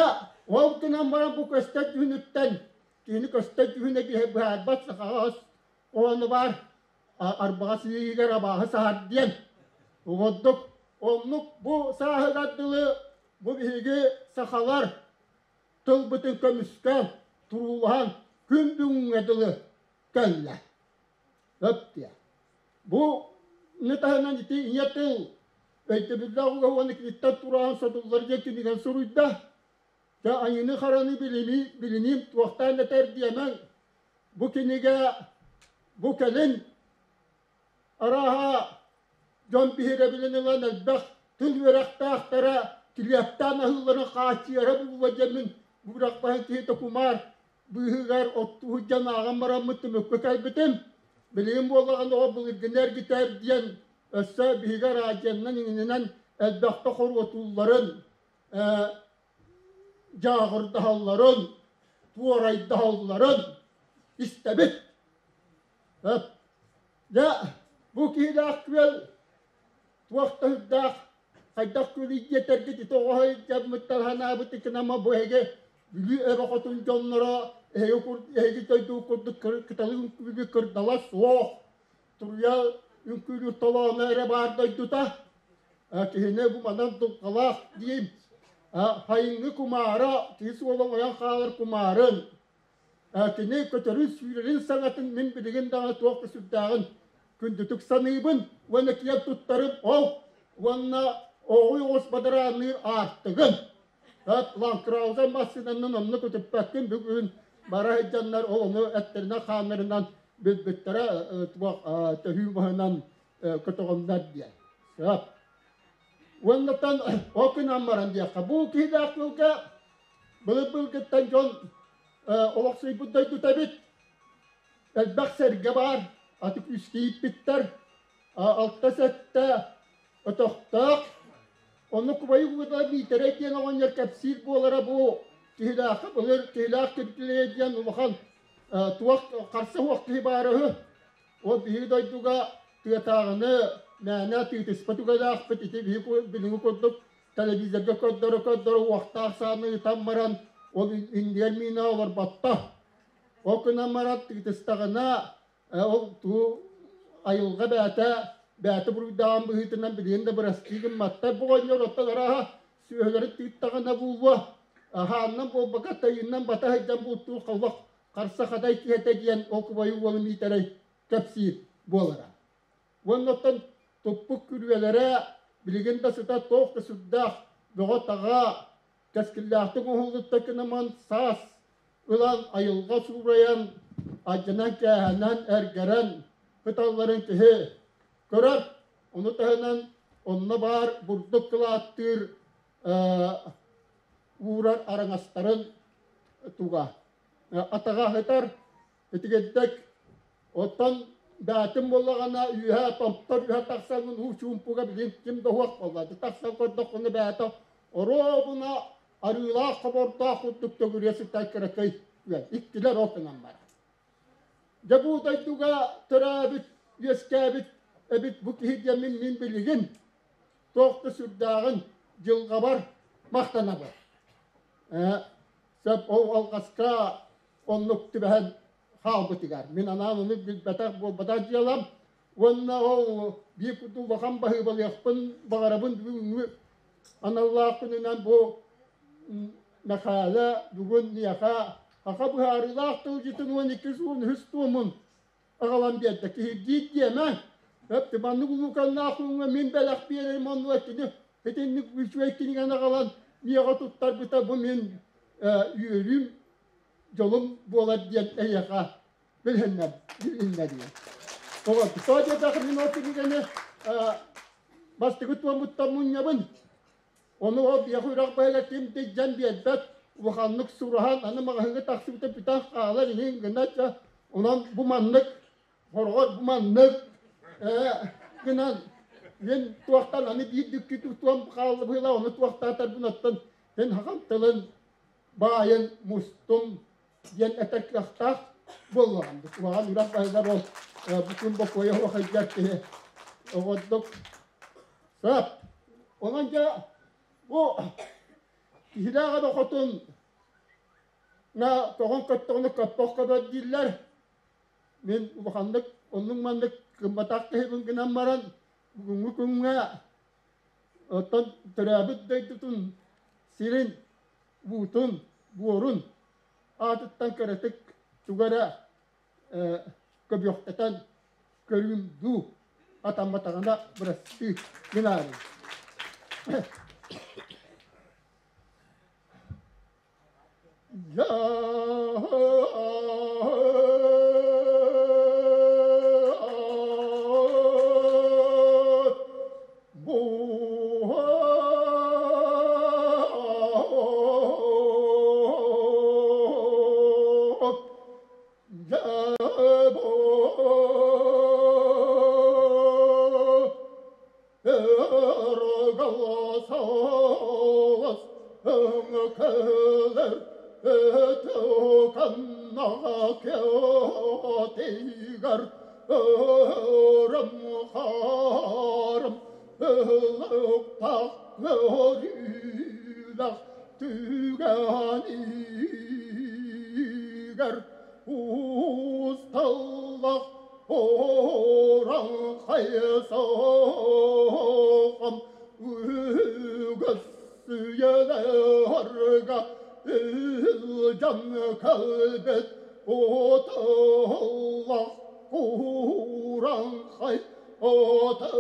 ол гынан баран бу көстөр дьүһүнүттэн, киһини көстөр дьүһүнэ быһаарбат сахаҕа ону баар арбаҕа сыыйыгар абааһы саһар диэн угурдук оннук бу сааһыгар дылы бу биһиги сахалар тылбытын көмүскээн туруулаһан күн бүгүҥҥэ дылы кэллэ өп диэ бу таһынан ити ийэ тыл өйдөбүллээх уга уонна киниттэн тураан сотуллар диэн кинигэни суруйда дьэ айыыны-хараны билиниим туохтаан этэр диэмэҥ Бу кинигэ бу кэлин арааһа дьон биһирэбилин ылан элбэх тыл үөрэхтээхтэрэ килиэптээн аһыылларын хааччыйара буолуо диэммин бу бырахпаһын киһи токумаар быыһыгар оттуу сылдьан ааҕан бараммыт түмүккэ кэлбитим. Билигин буоллаҕына оҕо былыргыны эргитэр диэн өссө биһиги араадьыйаннан иҥининэн элбэхтэ хоруотуулларын дьааҕырдаһалларын, туорайдаһалларын истэбит. Дьэ, бу киһилээх күөл туох да үрдээх, хайдах күөлүй диэтэргит ити оҕо дьаммыттар санаабыт икинама бу эһиги Бүлүү эбэ хотун дьонноро эһиги дойду курдук кыталы үҥкүүлүү кырдала суох, туруйа үҥкүүлүүр толооно эрэ баар дойдута. Киһини бу манан дулҕалаах диим. Хайыҥҥы кумаара киһи суола оҥойон хаалар кумаарын кини көтөрүн сүүрэрин саҥатын мин билигин даҕаны туох да сүрдээҕин күндүтүк саныыбын уонна киэн туттарым ол уонна оҕуй оҕус бадараанныыр аартыгын Ланкрауза массыынанан онно көтүппэккин бүгүн бара сылдьаннар ол ону эттэринэн хааннарынан билбиттэрэ туох төһүү баһынан көтөҕөннөр диэн. Сөп. Уоннаттан ол күн баран диэххэ, бу киһилээх тылга былыр-былыргыттан дьон олохсуйбут дойдута эбит. Элбэх сэргэ баар, аты күүскэ ииппиттэр. 6-7 өтөхтөөх. Онно Кубайы Угутала Миитэрэй диэн оҕонньор кэпсиир буолара бу киһилээххэ былыр киһилээх киргилэйэ диэн улахан туох харса суох киһи баара үһү. Ол биһиги дойдуга тыатааҕыны мээнэ тыытыспат үгэлээхпит ити биһиги билиҥҥи курдук телевизорга көрдөрө-көрдөрө уохтаах сааны ыытан баран ол иннигэр миинэ олорботтор. Ол гынан баран тыытыстаҕына ол туу айылҕа бэйэтэ бэйэтэ буруйдааҕын быһыытынан билигин да бырастыы гымматтар. Бу оҕонньор оттон арааһа сүөһүлэрин тыыттаҕына буолуо хаанынан буолбакка тайыыннан бата сылдьан бултуур олох харса хадай киһитэ диэн ол кубайы уолу Миитэрэй кэпсиир буолара. Уонна оттон туппут күрүөлэрэ билигин да сыта туох да сүрдээх бөҕө-таҕа, кэскиллээхтик оҥоһуллубута гынаман саас ылан айылҕа суурайан, алдьанан-кээһэнэн, эргэрэн ыталларын киһи көрөр. Ону таһынан онно баар бурдук кылааттыыр уурар араҥастарын туга атаҕа сытар итигирдик оттон бээтин буоллаҕына үөһэ томтор үөһэ тахсаҥҥын уу чуумпуга билигин ким да уһуох буолла тахсан көрдөххүнэ бэйэтэ оруобуна арыылаах хобордоох курдук төгүрүйэ сытар кыракый үөл иккилэр ол гынан барар дьэ бу дойдуга төрөөбүт үөскээбит эбит бу киһи диэммин мин билигин туох да сүрдээҕин дьылҕабар махтанабын. Сөп ол алҕаска оннук түбэһэн хаалбытыгар. Мин анаан ону билбэтэх буолбатах дьыалам. Уонна ол биир курдук улахан баһыыбалыахпын баҕарабын бүгүҥҥү аналлаах күнүнэн бу Мэхээлэ бүгүн миэхэ саха быһаарыылаах тылдьытын 12 13 туомун аҕалан биэрдэ. Киһиргиир диэмэ. Өп, маннык улууканнаах күҥҥэ мин бэлэх биэрэрим оннугар кини итинник үчүгэй кинигэни аҕалан миэхэ туттарбыта бу мин үөрүүм, дьолум буолар диэн эйиэхэ билиһиннэр билиһиннэриэм. Оҕо, тоҕо диэтэххэ мин ол кинигэни бастакы туомуттан мунньабын. Ону ол биэхэ үрэх баһыгар ким да илдьэн биэрбэт, улаханнык сураһан, аны маҕаһыыҥҥа тахсыбыта бүтэн хаалар иһин гына чэ, онон бу маннык, хороҕор бу маннык гынан мин туохтан аны биир дүккү туом хаалла быһыылаах, ону туохтаатарбын оттон син хахам тылын баайын мустум диэн этэр кыахтаах буоллаҕым. Улахан үрэх баһыгар ол бүтүн бокуойа суох киһи оҕордук Сөп. Онон дьэ бу киһилээх эрэ хотун на тоҕон көттөҕүнэ көппөх көбөр дииллэр. Мин улаханнык оннук-маннык гымматах киһибин гынан баран бүгүҥҥү күҥҥэ оттон төрөөбүт дойдутун сирин буутун буорун аатыттан кыратык тугу эрэ көбүөхтэтэн көрүүм дуу атамматаҕына бырастыы гынаарый. Түгэнигэр усталлах уран хайсаҕам үгэс үйэлэргэ илдьэн кэлбит оталлах уран хай отарбыт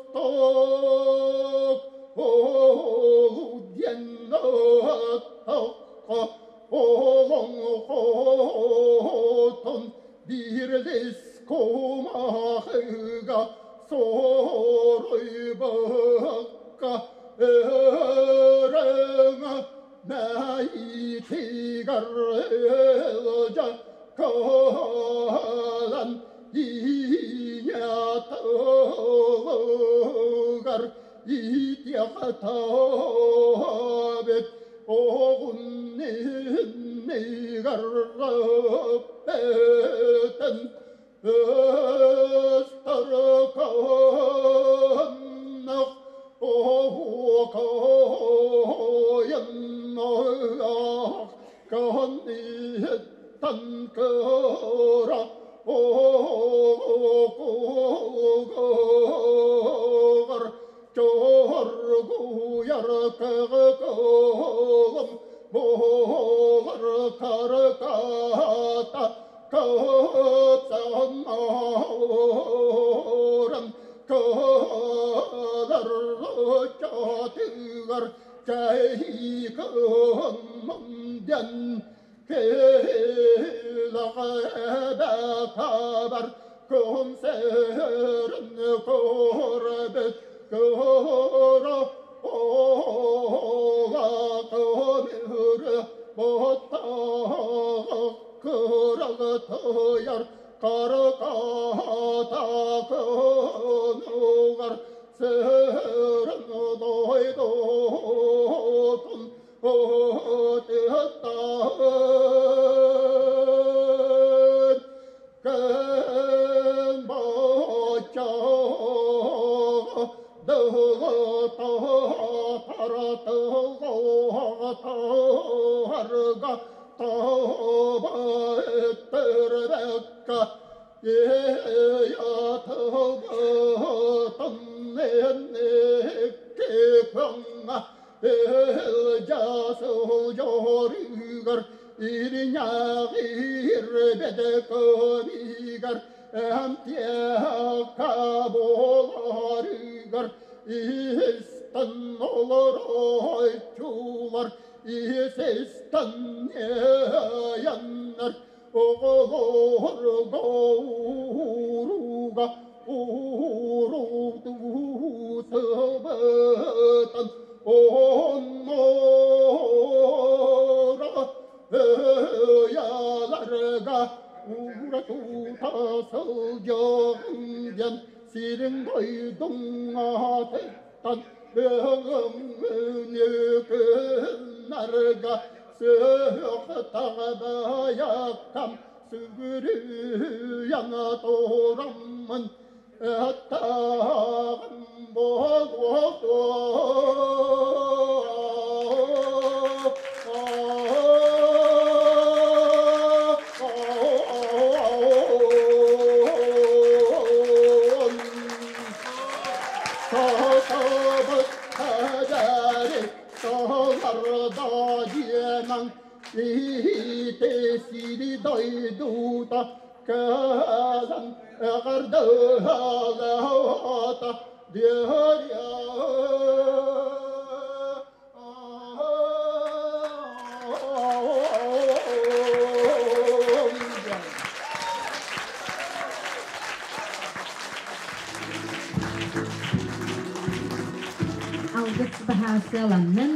осток ол диэн аттахха олоҥхотун биирлис кумахыга соруйбакка өрөҥө мэйитигэр ылдьа калан ийэ тылыгар иитиэхтээбит оҕун иннигэр эппэтэн ыстарканнах оһуокайыннаах каһан кыра оҕугар чоргуйар кыгыкылым буолар карката кыпсаннарым кылар чатыгар чайкынным дэн килэҕэ күн сирин көрбүт кыра ола көмүрү боттаҕа кырагытыйар карката кынугар сирин дойдутун отыттан кэн баччаҕа дылы Ыйаларга таба өттөрбөккө Ятыбытын эннекке көңа Ылжасы жорыгар Иринягир бедекомигар Эмтиэка боларыгар Истан олоройчулар Исестан яннар Оҕолорго уруга уруту сыбытан Оннора ыяларга уратута сылдьыгын Сирин дойдуҥ атыттан Өҥүнүкүннарга сыхтаҕабайаккам Сүгүрүйэн тураммын Аттағым Итесири дойдута кэлэн эҕэрдэлээтэ диэриэ. Алгыс баһаасыаланнын.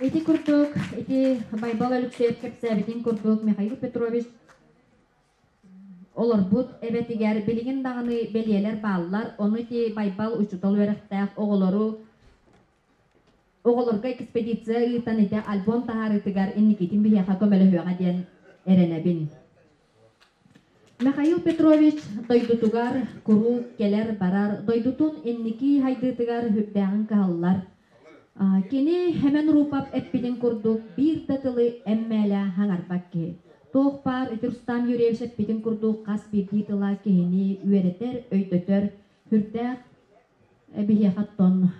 Ити курдук, ити Байбал Алексеев кэпсээбитин курдук Михаил Петрович олорбут эбэтигэр билигин даҕаны бэлиэлэр бааллар. Ону ити Байбал учуутал үөрэхтээх оҕолору оҕолорго экспедиция ыытан ити альбом таһаарыытыгар инникитин биһиэхэ көмөлөһүөҕэ диэн эрэнэбин. Михаил Петрович дойдутугар куруук кэлэр-барар, дойдутун инники хайдыытыгар үрдээҕин кыһаллар. Кини Хэмэн Рупап эппитин курдук биир да тылы эммээлэ хаҥарбат киһи. Туох баар ити Рустам Юрьевич эппитин курдук хас биирдии тыла киһини үөрэтэр, өйдөтөр, үрдээх биһиэхаттон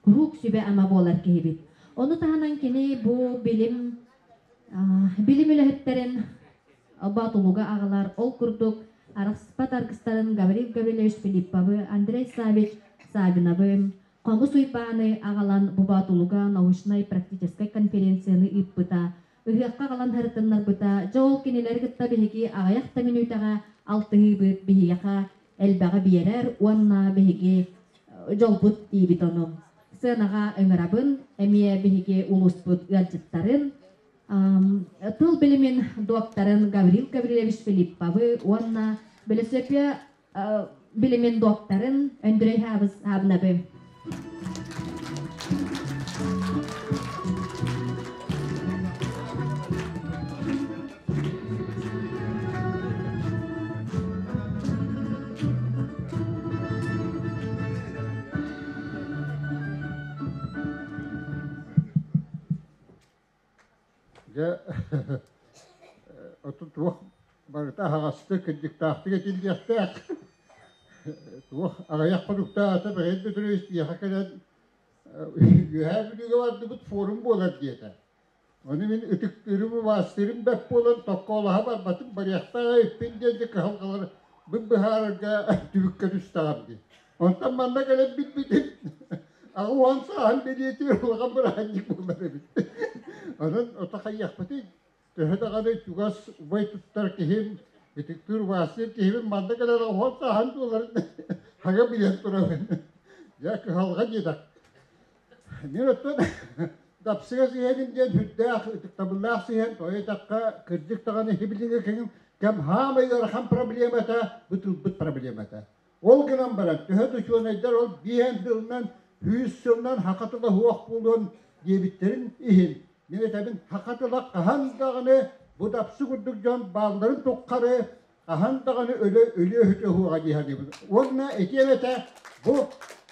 куруук сүбэ ама буолар киһибит. Ону таһынан кини бу билим билим үлэһиттерин Боотулуга аҕалар, ол курдук арахсыспат аргыстарын Гаврил Гаврильевич Филипповы, Андрей Савич Савиновы, Хомус Уйбааны аҕалан бу Боотулуга научнай практическай конференцияны ыыппыта, ыһыахха аҕалан һырытыннарбыта, дьэ ол кинилэри кытта биһиги аҕыйах да мүнүүтэҕэ алтыһыыбыт биһиэхэ элбэҕи биэрэр уонна биһиги дьолбут диибит ону. Сыанаҕа ыҥырабын, эмиэ биһиги улууспут ыалдьыттарын, тыл билимин докторын Гаврил Гаврильевич Филипповы уонна бөлөсөпүө билимин докторын Андрей Хабнабы. Дьэ, отут туох барыта аһаҕастык, кырдьыктаахтык этиллиэхтээх. Туох аҕыйах хонуктаата Михаил Петрович биһиэхэ кэлэн Үөһээ Бүлүүгэ бардыбыт форум буолар диэтэ. Ону мин ытыктыырым, убаастыырым бэрт буолан токкоолоһо барбатым, барыахтаах эбиппин диэн дьэ кыһалҕалар бын быһаарарга түбүккэ түстэҕим дии. Онтон манна кэлэн билбитим 80 сааһын бэлиэтиир улахан бырааһынньык буолар эбит. Онон ото хайыахпытый? Төһө даҕаны чугас убай туттар киһим, ытыктыыр убаастыыр киһибин манна кэлэн 80 сааһын туоларын хага билэн турабын. Дьэ кыһалҕа диэтэх. Мин оттон дапсыга сыһыаным диэн сүрдээх ытыктабыллаах сыһыан тоойутахха кырдьык даҕаны хибилиҥэ кэҥим кэм хаамай ыарахан проблемата бу тылбыт проблемата. Ол гынан баран төһө да учуонайдар ол биэһэн сылынан, 100 сылынан саха тыла суох буолуон диэбиттэрин иһин мин этэбин саха тыла хаһан даҕаны бу дапсы курдук дьон баалларын туххары хаһан даҕаны өлө өлүө өһүтэ суоҕа дии саныыбын. Уонна этиэм этэ бу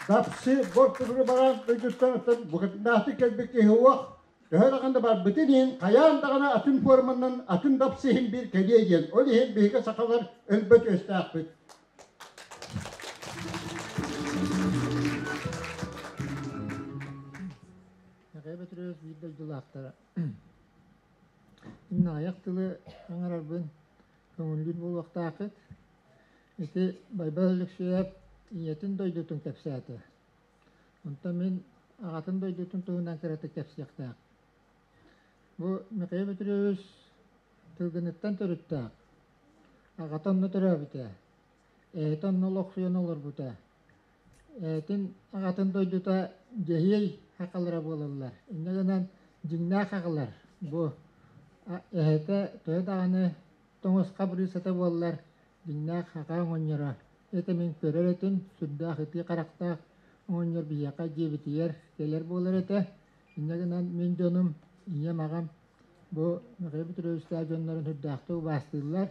дапсы бортугуру баран дойдуттан оттон букатыннаахтык кэлбит киһи суох. Төһө даҕаны барбытын иһин, хайаан даҕаны атын форманан атын дапсы иһин биир кэлиэ диэн. Ол иһин биһиги сахалар өлбөт үөстээхпит. Михаил Петрович биир дойдулаахтара. Мин аҕыйах тылы аҥарарбын көҥүллүүр буолуохтааххыт. Ити Байбал Алексеев ийэтин дойдутун кэпсээтэ. Онтон мин аҕатын дойдутун туһунан кыратык кэпсиэхтээх. Бу Михаил Петрович Тылгыныттан төрүттээх. Аҕата онно төрөөбүтэ. Эһэтэ онно олохсуйан олорбута. Эһэтин аҕатын дойдута Дьэһиэй хахалара буолаллар. Инньэ гынан дьиҥнээх аҕалар бу эһэтэ төһө даҕаны тоҥус хабырыысата буоллар дьиҥнээх хаха оҕонньоро. Это мин көрөр этим, сүрдээх ытыы харахтаах оҕонньор биһиэхэ дьиэбитигэр кэлэр буолар этэ. Инньэ гынан мин дьонум, ийэм, аҕам бу Михаил Петровичтаах дьоннорун сүрдээхтик убаастыыллар.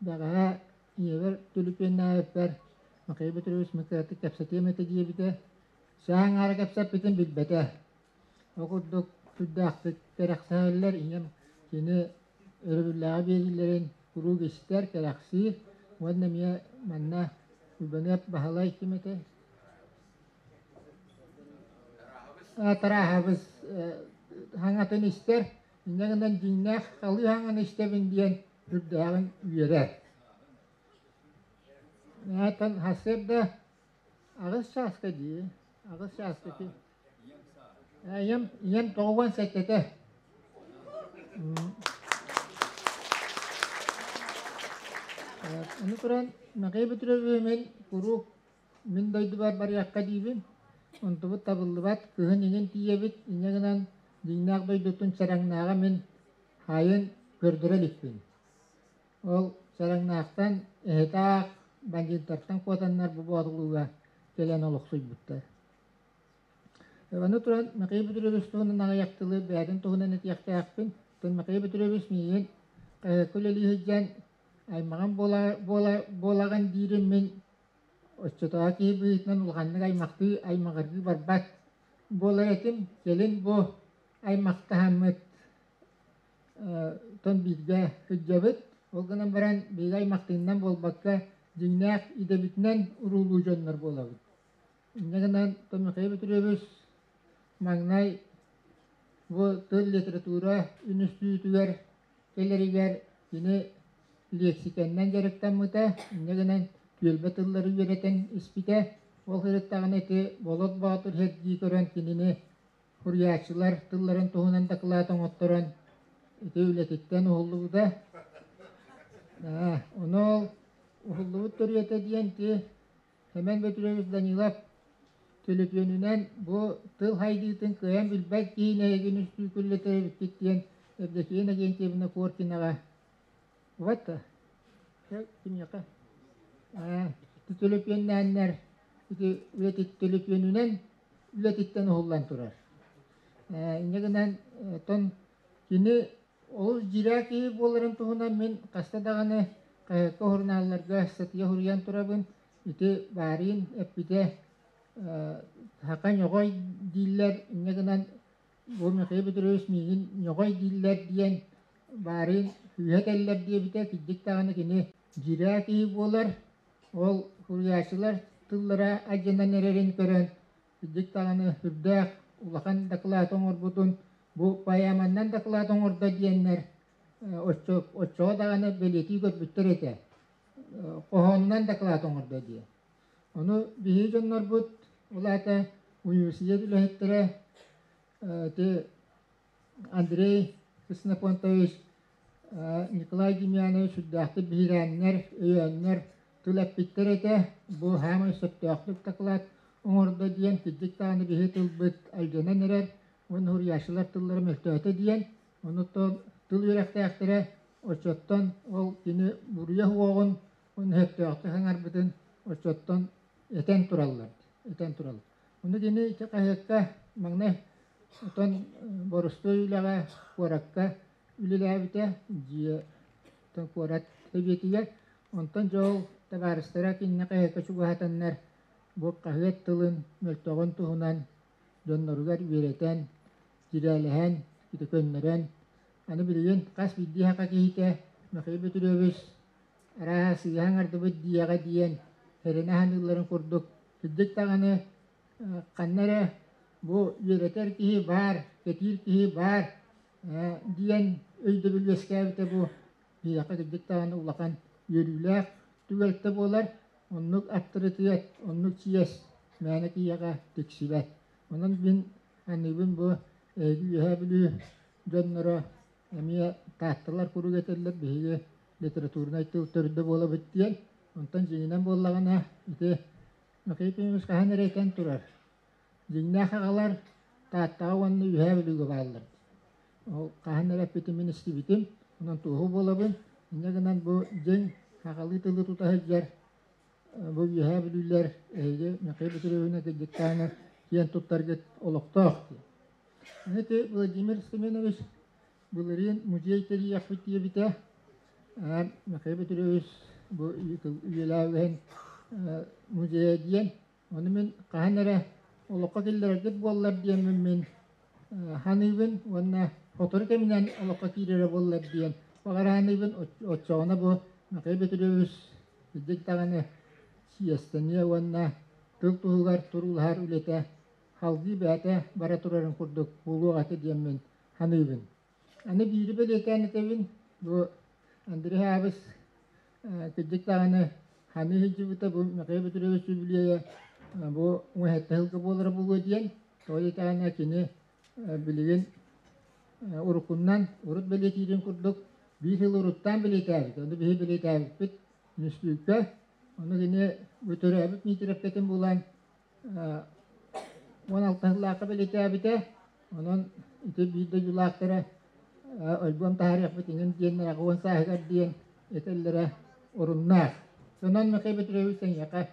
Бэҕэһээ ийэбэр түлүпүөннээбиппэр Михаил Петрович мин кыратык кэпсэтиэм этэ диэбитэ. Саа аҥаара кэпсэппитин билбэтэ. Ол курдук сүрдээхтик кэрэхсэһэллэр. Ийэм кини өрөбүллээҕи биэриилэрин куруук истэр, кэрэхсиир уонна эмиэ манна Уйбаныап Баһылай ким этэй? Тарааһабыс хаҥатын истэр, инньэ гынан дьиҥнээх халыы хаҥаны истэбин диэн сүрдээҕин үөрэр. Оттон сарсыарда 8 чааска дии, 8 чааска Ийэм, 97-тэ. Ону туран Михаил Петровиһы мин куруук мин дойдубар барыахха диибин. Онтубут табыллыбат, кыһын иҥин тиийэбит, инньэ гынан дьиҥнээх дойдутун Чараҥнааҕа мин хаайын көрдөрө иликпин. Ол Чараҥнаахтан эһэтэ аах бандьыыттартан куотаннар бу Боотулууга кэлэн олохсуйбуттар. Аны туран Михаил Петрович туһунан аҕыйах тылы бэйэтин туһунан этиэхтээхпин. Оттон Михаил Петрович миигин хаһыакка үлэлии сылдьан аймаҕым буолаҕын диирим мин оччотооҕу киһи быһыытынан улаханнык аймахтыы аймаҕыргыы барбат буолар этим. Кэлин бу аймахтаһаммыт тон бииргэ сылдьабыт. Ол гынан баран биһиги аймахтыыннан буолбакка дьиҥнээх идэбитинэн уруулуу дьоннор буолабыт. Инньэ гынан Михаил Петрович маҥнай бу тыл литература үнүстүүтүгэр кэлэригэр кини лиэксикэннэн дьарыктаммыта, инньэ гынан түөлбэ тыллары үөрэтэн испитэ. Ол сырыттаҕына ити Болот Боотур сэргии көрөн кинини суруйааччылар тылларын туһунан дакылаат оҥотторон ити үлэтиттэн уһуллубута. Ону ол уһуллубут төрүөтэ диэн ити Сэмэн Петрович Данилов төлөпүөнүнэн бу тыл хайдыытын кыайан билбэт киһи эһигин үстүүкүллэтэр эбиккит диэн Евдокия Иннокентьевна Коркинаҕа вот кимиэхэ төлөпүөннээннэр ити төлөпүөнүнэн үлэтиттэн уһуллан турар. Инньэ гынан оттон кини Олус дьирээ киһи буоларын туһунан мин хаста даҕаны хаһыакка, сурунаалларга ыстатыйа суруйан турабын. Ити баарыын эппитэ саха ньоҕой дииллэр, инньэ гынан бу Михаил Петрович миигин ньоҕой дииллэр диэн баарыын сүүһэ этэллэр диэбитэ. Кырдьык даҕаны кини дьирээ киһи буолар. Ол суруйааччылар тыллара алдьанан эрэрин көрөн Кырдьык даҕаны сүрдээх улахан дакылаат оҥорбутун бу поэманнан дакылаат оҥордо диэннэр оччоҕо даҕаны бэлиэтии көрбүттэр этэ. Хоһоонунан дакылаат оҥордо диye. Ону биһиги дьоннорбут, ол аата университет үлэһиттэрэ ити Андрей Ксенофонтович, Николай Демьянович сүрдээхтик биһирээннэр, өйөөннөр тыл эппиттэр этэ. Бу саамай сөптөөхтүк дакылаат оҥордо диэн кырдьык даҕаны биһи тылбыт алдьанан эрэр уонна суруйааччылар тыллара мөлтөөтө диэн. Онуттан тыл үөрэхтээхтэрэ оччоттон ол кини буруйа суоҕун уонна сөптөөхтүк саҥарбытын оччоттон этэн тураллар, этэн тураллар. Ону кини ити хаһыакка маҥнай отон боростуой үлэҕэ куоракка үлэлээбитэ, дьиэ куорат сэбиэтигэр. Онтон дьэ ол табаарыстара кинини хаһыакка чугаһатаннар бу хаһыат тылын мөлтөҕүн туһунан дьонноругар үөрэтэн, дьирээлэһэн ити көннөрөн, аны билигин хас биирдии саха киһитэ Михаил Петрович арааһа сыыһа аҥардыбыт диэҕэ диэн эрэнэ саныылларын курдук, кырдьык даҕаны ханна эрэ бу үөрэтэр киһи баар, кэтиир киһи баар диэн өйдөбүл үөскээбитэ бу биһиэхэ кырдьык даҕаны улахан үөрүүлээх түгэлтэ буолар. Оннук аптарытыат, оннук чиэс мээнэ киһиэхэ тиксибэт. Онон мин аныыбын бу эһиги Үөһээ Бүлүү дьонноро эмиэ таатталар куруук этэллэр биһиги литературнай тыл төрдө буолабыт диэн. Онтон дьиҥинэн буоллаҕына ити Михаил Петрович хаһан эрэ этэн турар. Дьиҥнээх аҕалар Тааттаҕа уонна Үөһээ Бүлүүгэ бааллар. Ол хаһан эрэ эппитин мин истибитим, онон туоһу буолабын. Инньэ гынан бу дьиҥ аҕалыы тылы тута сылдьар бу Үөһээ Бүлүүлэр эһиги Михаил Петровична кырдьыктааны киэн туттаргыт олохтоох диэн. Ити Владимир Семенович былырыын музей тэрийиэхпит диэбитэ. Михаил Петрович бу үйэлээбиһин музейа диэн. Ону мин хаһан эрэ олоххо киллэрэргит буоллар диэммин мин ханыыбын уонна сотору кэминэн олоххо киирэрэ буоллар диэн баҕара ханыыбын. Оччоҕуна бу Михаил Петрович кырдьык даҕаны сиэстэниэ уонна тыл туһугар туруулаһар үлэтэ салгыы бэйэтэ бара турарын курдук буолуох этэ диэммин саныыбын. Аны биири бэлиэтээн этэбин, бу Андрей Аабыс кырдьык даҕаны ханыы сылдьыбыта бу Михаил Петрович үбүлүөйэ бу уҥа сылга буолара буолуо диэн, тоҕо диэтэҕинэ кини билигин уруккуннан урут бэлиэтиирин курдук биир сыл уруттаан бэлиэтээбит, ону биһи бэлиэтээбиппит үнүстүүккэ, ону кини бу төрөөбүт Миитирэпкэтин булан 16 сыллаахха бэлиэтээбитэ. Онон ити биир дойдулаахтара альбом таһаарыахпыт иҥин диэннэр 80 сааһыгар диэн этэллэрэ оруннаах. Онон Михаил Петрович эйиэхэ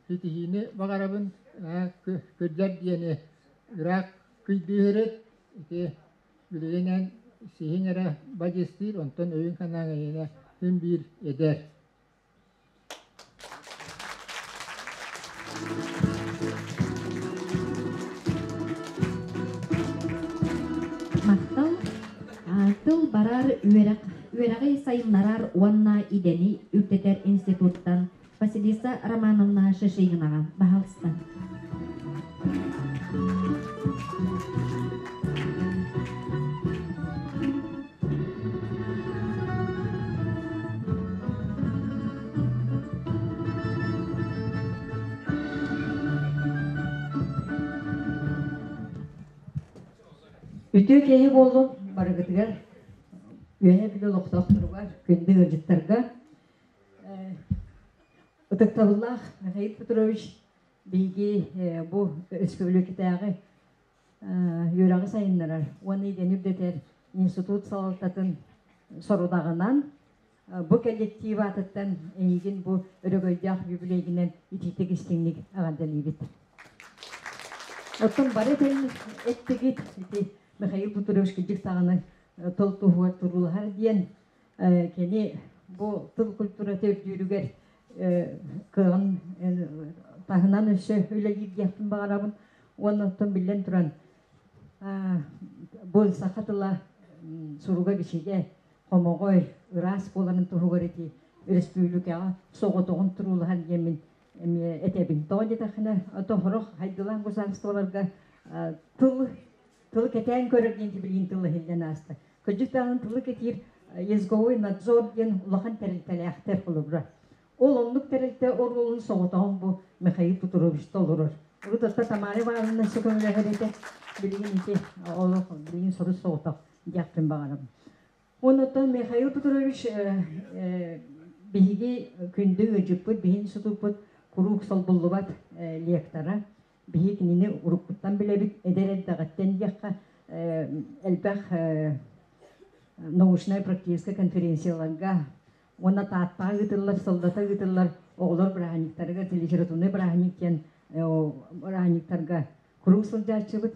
ситиһиини баҕарабын, кырдьар диэни ыраах кыйдыыһырыт, ити билигин эн сиһиҥ эрэ бадьыыстыыр, онтон өйүҥ-санааҥ эйиэнэ син биир эдэр. Махтал тыл барар үөрэх үөрэҕи сайыннарар уонна идэни үрдэтэр институттан Василиса Романовна Шишигинаҕа баһаалыста. Үтүө киэһэ буоллун барыгытыгар, Үөһээ Бүлүү олохтоохторугар, күндү ыалдьыттарга. Ытыктабыллаах Михаил Петрович, биһиги бу республикатааҕы үөрэҕи сайыннарар уонна идэни үрдэтэр институт салалтатын сорудаҕынан бу коллектив аатыттан эйигин бу өрөгөйдөөх юбилейгинэн итиитик истиҥник эҕэрдэлиибит. Оттон бары этэн эттигит ити Михаил Петрович кырдьык даҕаны тыл туһугар туруулаһар диэн кини бу тыл культурата үрдүүрүгэр кыаҕын таһынан өссө үлэлиир диэхпин баҕарабын. Уонна оттон биллэн туран бу саха тыла суруга-бичигэ хомоҕой, ыраас буоларын туһугар ити өрөспүүбүлүкэҕэ соҕотоҕун туруулаһар диэммин эмиэ этэбин. Тоҕо диэтэххинэ, сорох хайдылаан государстволарга тыл тылы кэтээн көрөр диэн билигин тыл иһиллэн ааста. Кырдьык даҕаны тылы кэтиир языковой надзор диэн улахан тэрилтэлээхтэр холобура. Ол оннук тэрилтэ оруолун соҕотоҕун бу Михаил Петрович толорор. Урут отто Тамара Ивановна өссө көмөлөһөр этэ. Билигин ити олох билигин сорус соҕотох диэхпин баҕарабын. Оннуттан Михаил Петрович биһиги күндү ыалдьыппыт, биһи институппут куруук солбуллубат лектора. Биһи кинини уруккуттан билэбит, эдэр эрдэҕиттэн диэххэ, элбэх научнай практическай конференцияларга уонна Тааттаҕа ыытыллар, сыллата ыытыллар оҕолор бырааһынньыктарыгар, литературнай бырааһынньык диэн бырааһынньыктарга куруук сылдьааччыбыт.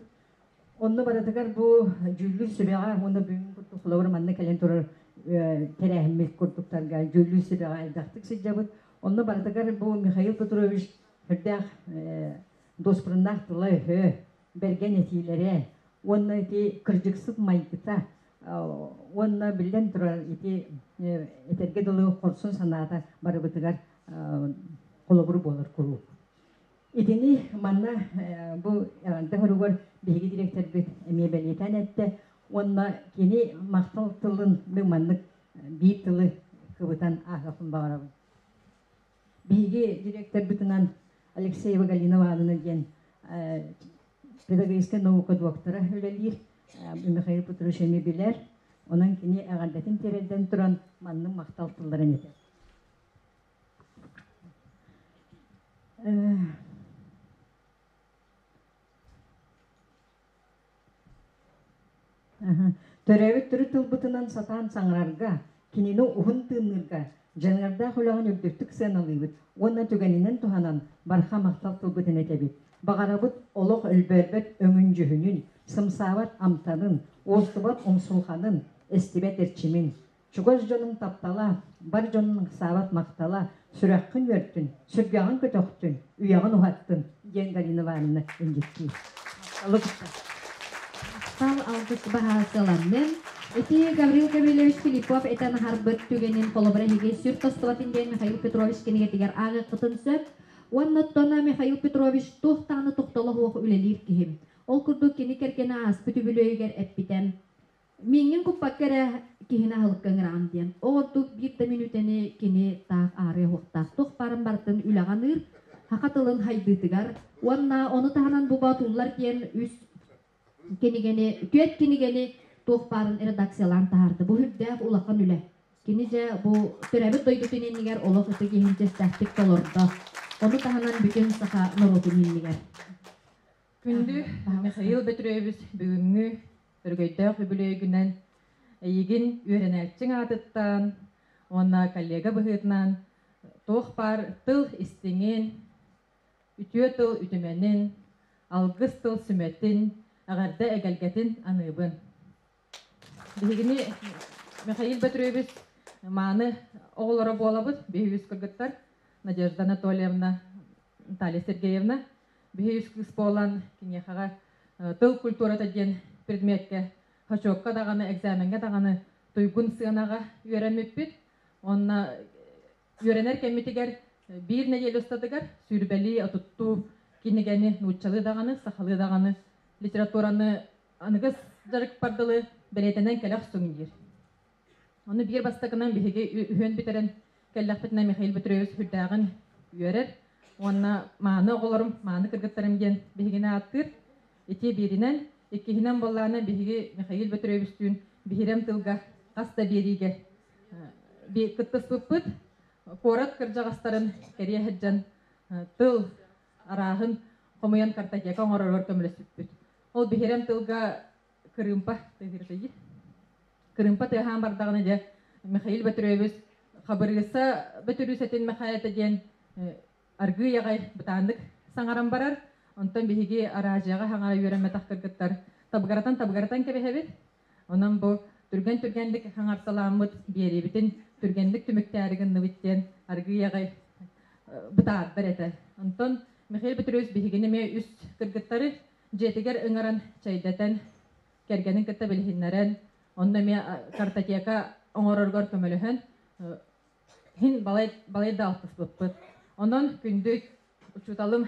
Онно барытыгар бу дьүүллүүр сүбэҕэ уонна бүгүн курдук холобур манна кэлэн турар тэрээһиммит курдуктарга дьүүллүүр сүбэҕэ элбэхтик сылдьабыт. Онно барытыгар бу Михаил Петрович сүрдээх дуоспуруннаах тыла-өһө, бэргэн этиилэрэ, Уонна ити кырдьыксыт майгыта, уонна биллэн турар ити этэргэ дылы хорсун санаата барыбытыгар холобур буолар куруук. Итини манна бу эҕэрдэ хоругар биһиги директорбыт эмиэ бэлиэтээн эттэ уонна кини махтал тылын мин маннык биир тылы кыбытан ааһыахпын баҕарабын. Биһиги директорбытынан Алексеева Галина Ивановна диэн педагогическай наука доктора үлэлиир. Михаил Петрович эмиэ билэр. Онон кини эҕэрдэтин тиэрдэн туран маннык махтал тылларын этэр. Төрөөбүт төрүт тылбытынан сатаан саҥарарга, кинини уһун тыынныырга дьаныардаах үлэҕин үрдүктүк сыаналыыбыт уонна түгэнинэн туһанан барҕа махтал тылбытын этэбит. Баҕарабыт олох өлбөөрбөт өҥүн-дьүһүнүн, сымсаабат амтанын, уостубат умсулҕанын, эстибэт эрчимин. Чугас дьонуҥ таптала, бар дьонуҥ ыксаабат махтала, сүрэххин үөртүн, сүргэҕин көтөхтүн, үйэҕин уһаттын, диэн Галина Ивановна илдьиттиир. Махтал алгыс баһаасыланнын. Ити Гаврил Гаврильевич Филиппов этэн аһарбыт түгэнин холобура эһиги сүр тостубатын диэн Михаил Петрович кинигэтигэр ааҕыаххытын сөп. Уонна оттон Михаил Петрович туох даҕаны тохтоло суох үлэлиир киһи. Ол курдук кини кэргэнэ ааспыт үбүлүөйүгэр эппитэ. Миигин куппакка эрэ киһини аһылыкка ыҥыраҕын диэн. Ол ордук биир да мүнүүтэни кини таах аарыа уһуктаах. Туох баарын барытын үлэҕэ аныыр, саха тылын хайдыытыгар уонна ону таһынан бу Боотуллар диэн үс кинигэни, түөрт кинигэни туох баарын редакциялаан таһаарда. Бу үрдээх улахан үлэ. Кини дьэ бу төрөөбүт дойдутун иннигэр олох ытык иһин чэстээхтик толордо. Ону таһынан бүтүн саха норуотун иннигэр. Күндү Михаил Петрович бүгүҥҥү өрөгөйдөөх үбүлүөйгүнэн эйигин үөрэнээччиҥ аатыттан уонна коллега быһыытынан туох баар тыл истиҥин, үтүө тыл үтүмэнин, алгыс тыл сүмэтин, эҕэрдэ эгэлгэтин аныыбын. Биһигини Михаил Петрович мааны оҕолоро буолабыт, биһиги үс кыргыттар Надежда Анатольевна, Наталья Сергеевна. Биһи үс кыыс буолан киниэхэҕэ тыл культурата диэн предметкэ хочуокка даҕаны, экзамеҥҥа даҕаны туйгун сыанаҕа үөрэммиппит. Уонна үөрэнэр кэммитигэр биир нэдиэлэ устатыгар сүүрбэлии отуттуу кинигэни нууччалыы даҕаны, сахалыы даҕаны литератураны аныгыс дьарыкпар дылы бэлиэтэнэн кэлэ охсуҥ диир. Ону биир бастакынан биһиги үһүөн бүтэрэн кэллэхпитинэ Михаил Петрович сүрдээҕин үөрэр уонна мааны оҕолорум, мааны кыргыттарым диэн биһигини ааттыыр. Ити бииринэн, иккиһинэн буоллаҕына биһиги Михаил Петровичтүүн биһирэм тылга хас да биэриигэ кыттыспыппыт. Куорат кырдьаҕастарын кэрийэ сылдьан тыл арааһын хомуйан картотека оҥоророр көмөлөспүппүт. Ол биһирэм тылга кырыымпа тыаһыыр Кырыымпа тыаһаан бардаҕына дьэ Михаил Бөтүрүөбүс Хабырыыса Бөтүрүүсэтин Мэхээлэтэ диэн аргыый аҕай бытааннык саҥаран барар. Онтон биһиги араадьыйаҕа хаҥара үөрэммэтэх кыргыттар табыгаратан-табыгаратан кэбиһэбит. Онон бу түргэн-түргэнник хаҥарталааммыт биэриибитин түргэнник түмүктээри гынныбыт диэн аргыый аҕай бытаардар этэ. Онтон Михаил Петрович биһигини эмиэ үс кыргыттары дьиэтигэр ыҥыран чэйдэтэн, кэргэнин кытта билиһиннэрэн, онно эмиэ картотека оҥороргор көмөлөһөн, иһин балай, балай да алтыспыппыт. Онон күндү учууталым,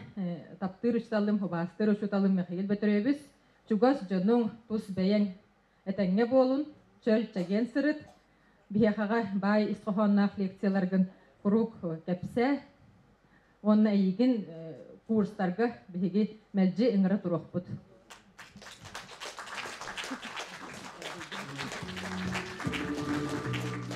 таптыыр учууталым, убаастыыр учууталым Михаил Бөтүрүөбүс, чугас дьонуҥ, тус бэйэҥ этэҥҥэ буолун, чөл чэгиэн сырыт, биһиэхэҕэ баай ис хоһоонноох лекцияларгын куруук кэпсээ уонна эйигин курстарга биһиги мэлдьи ыҥыра туруохпут.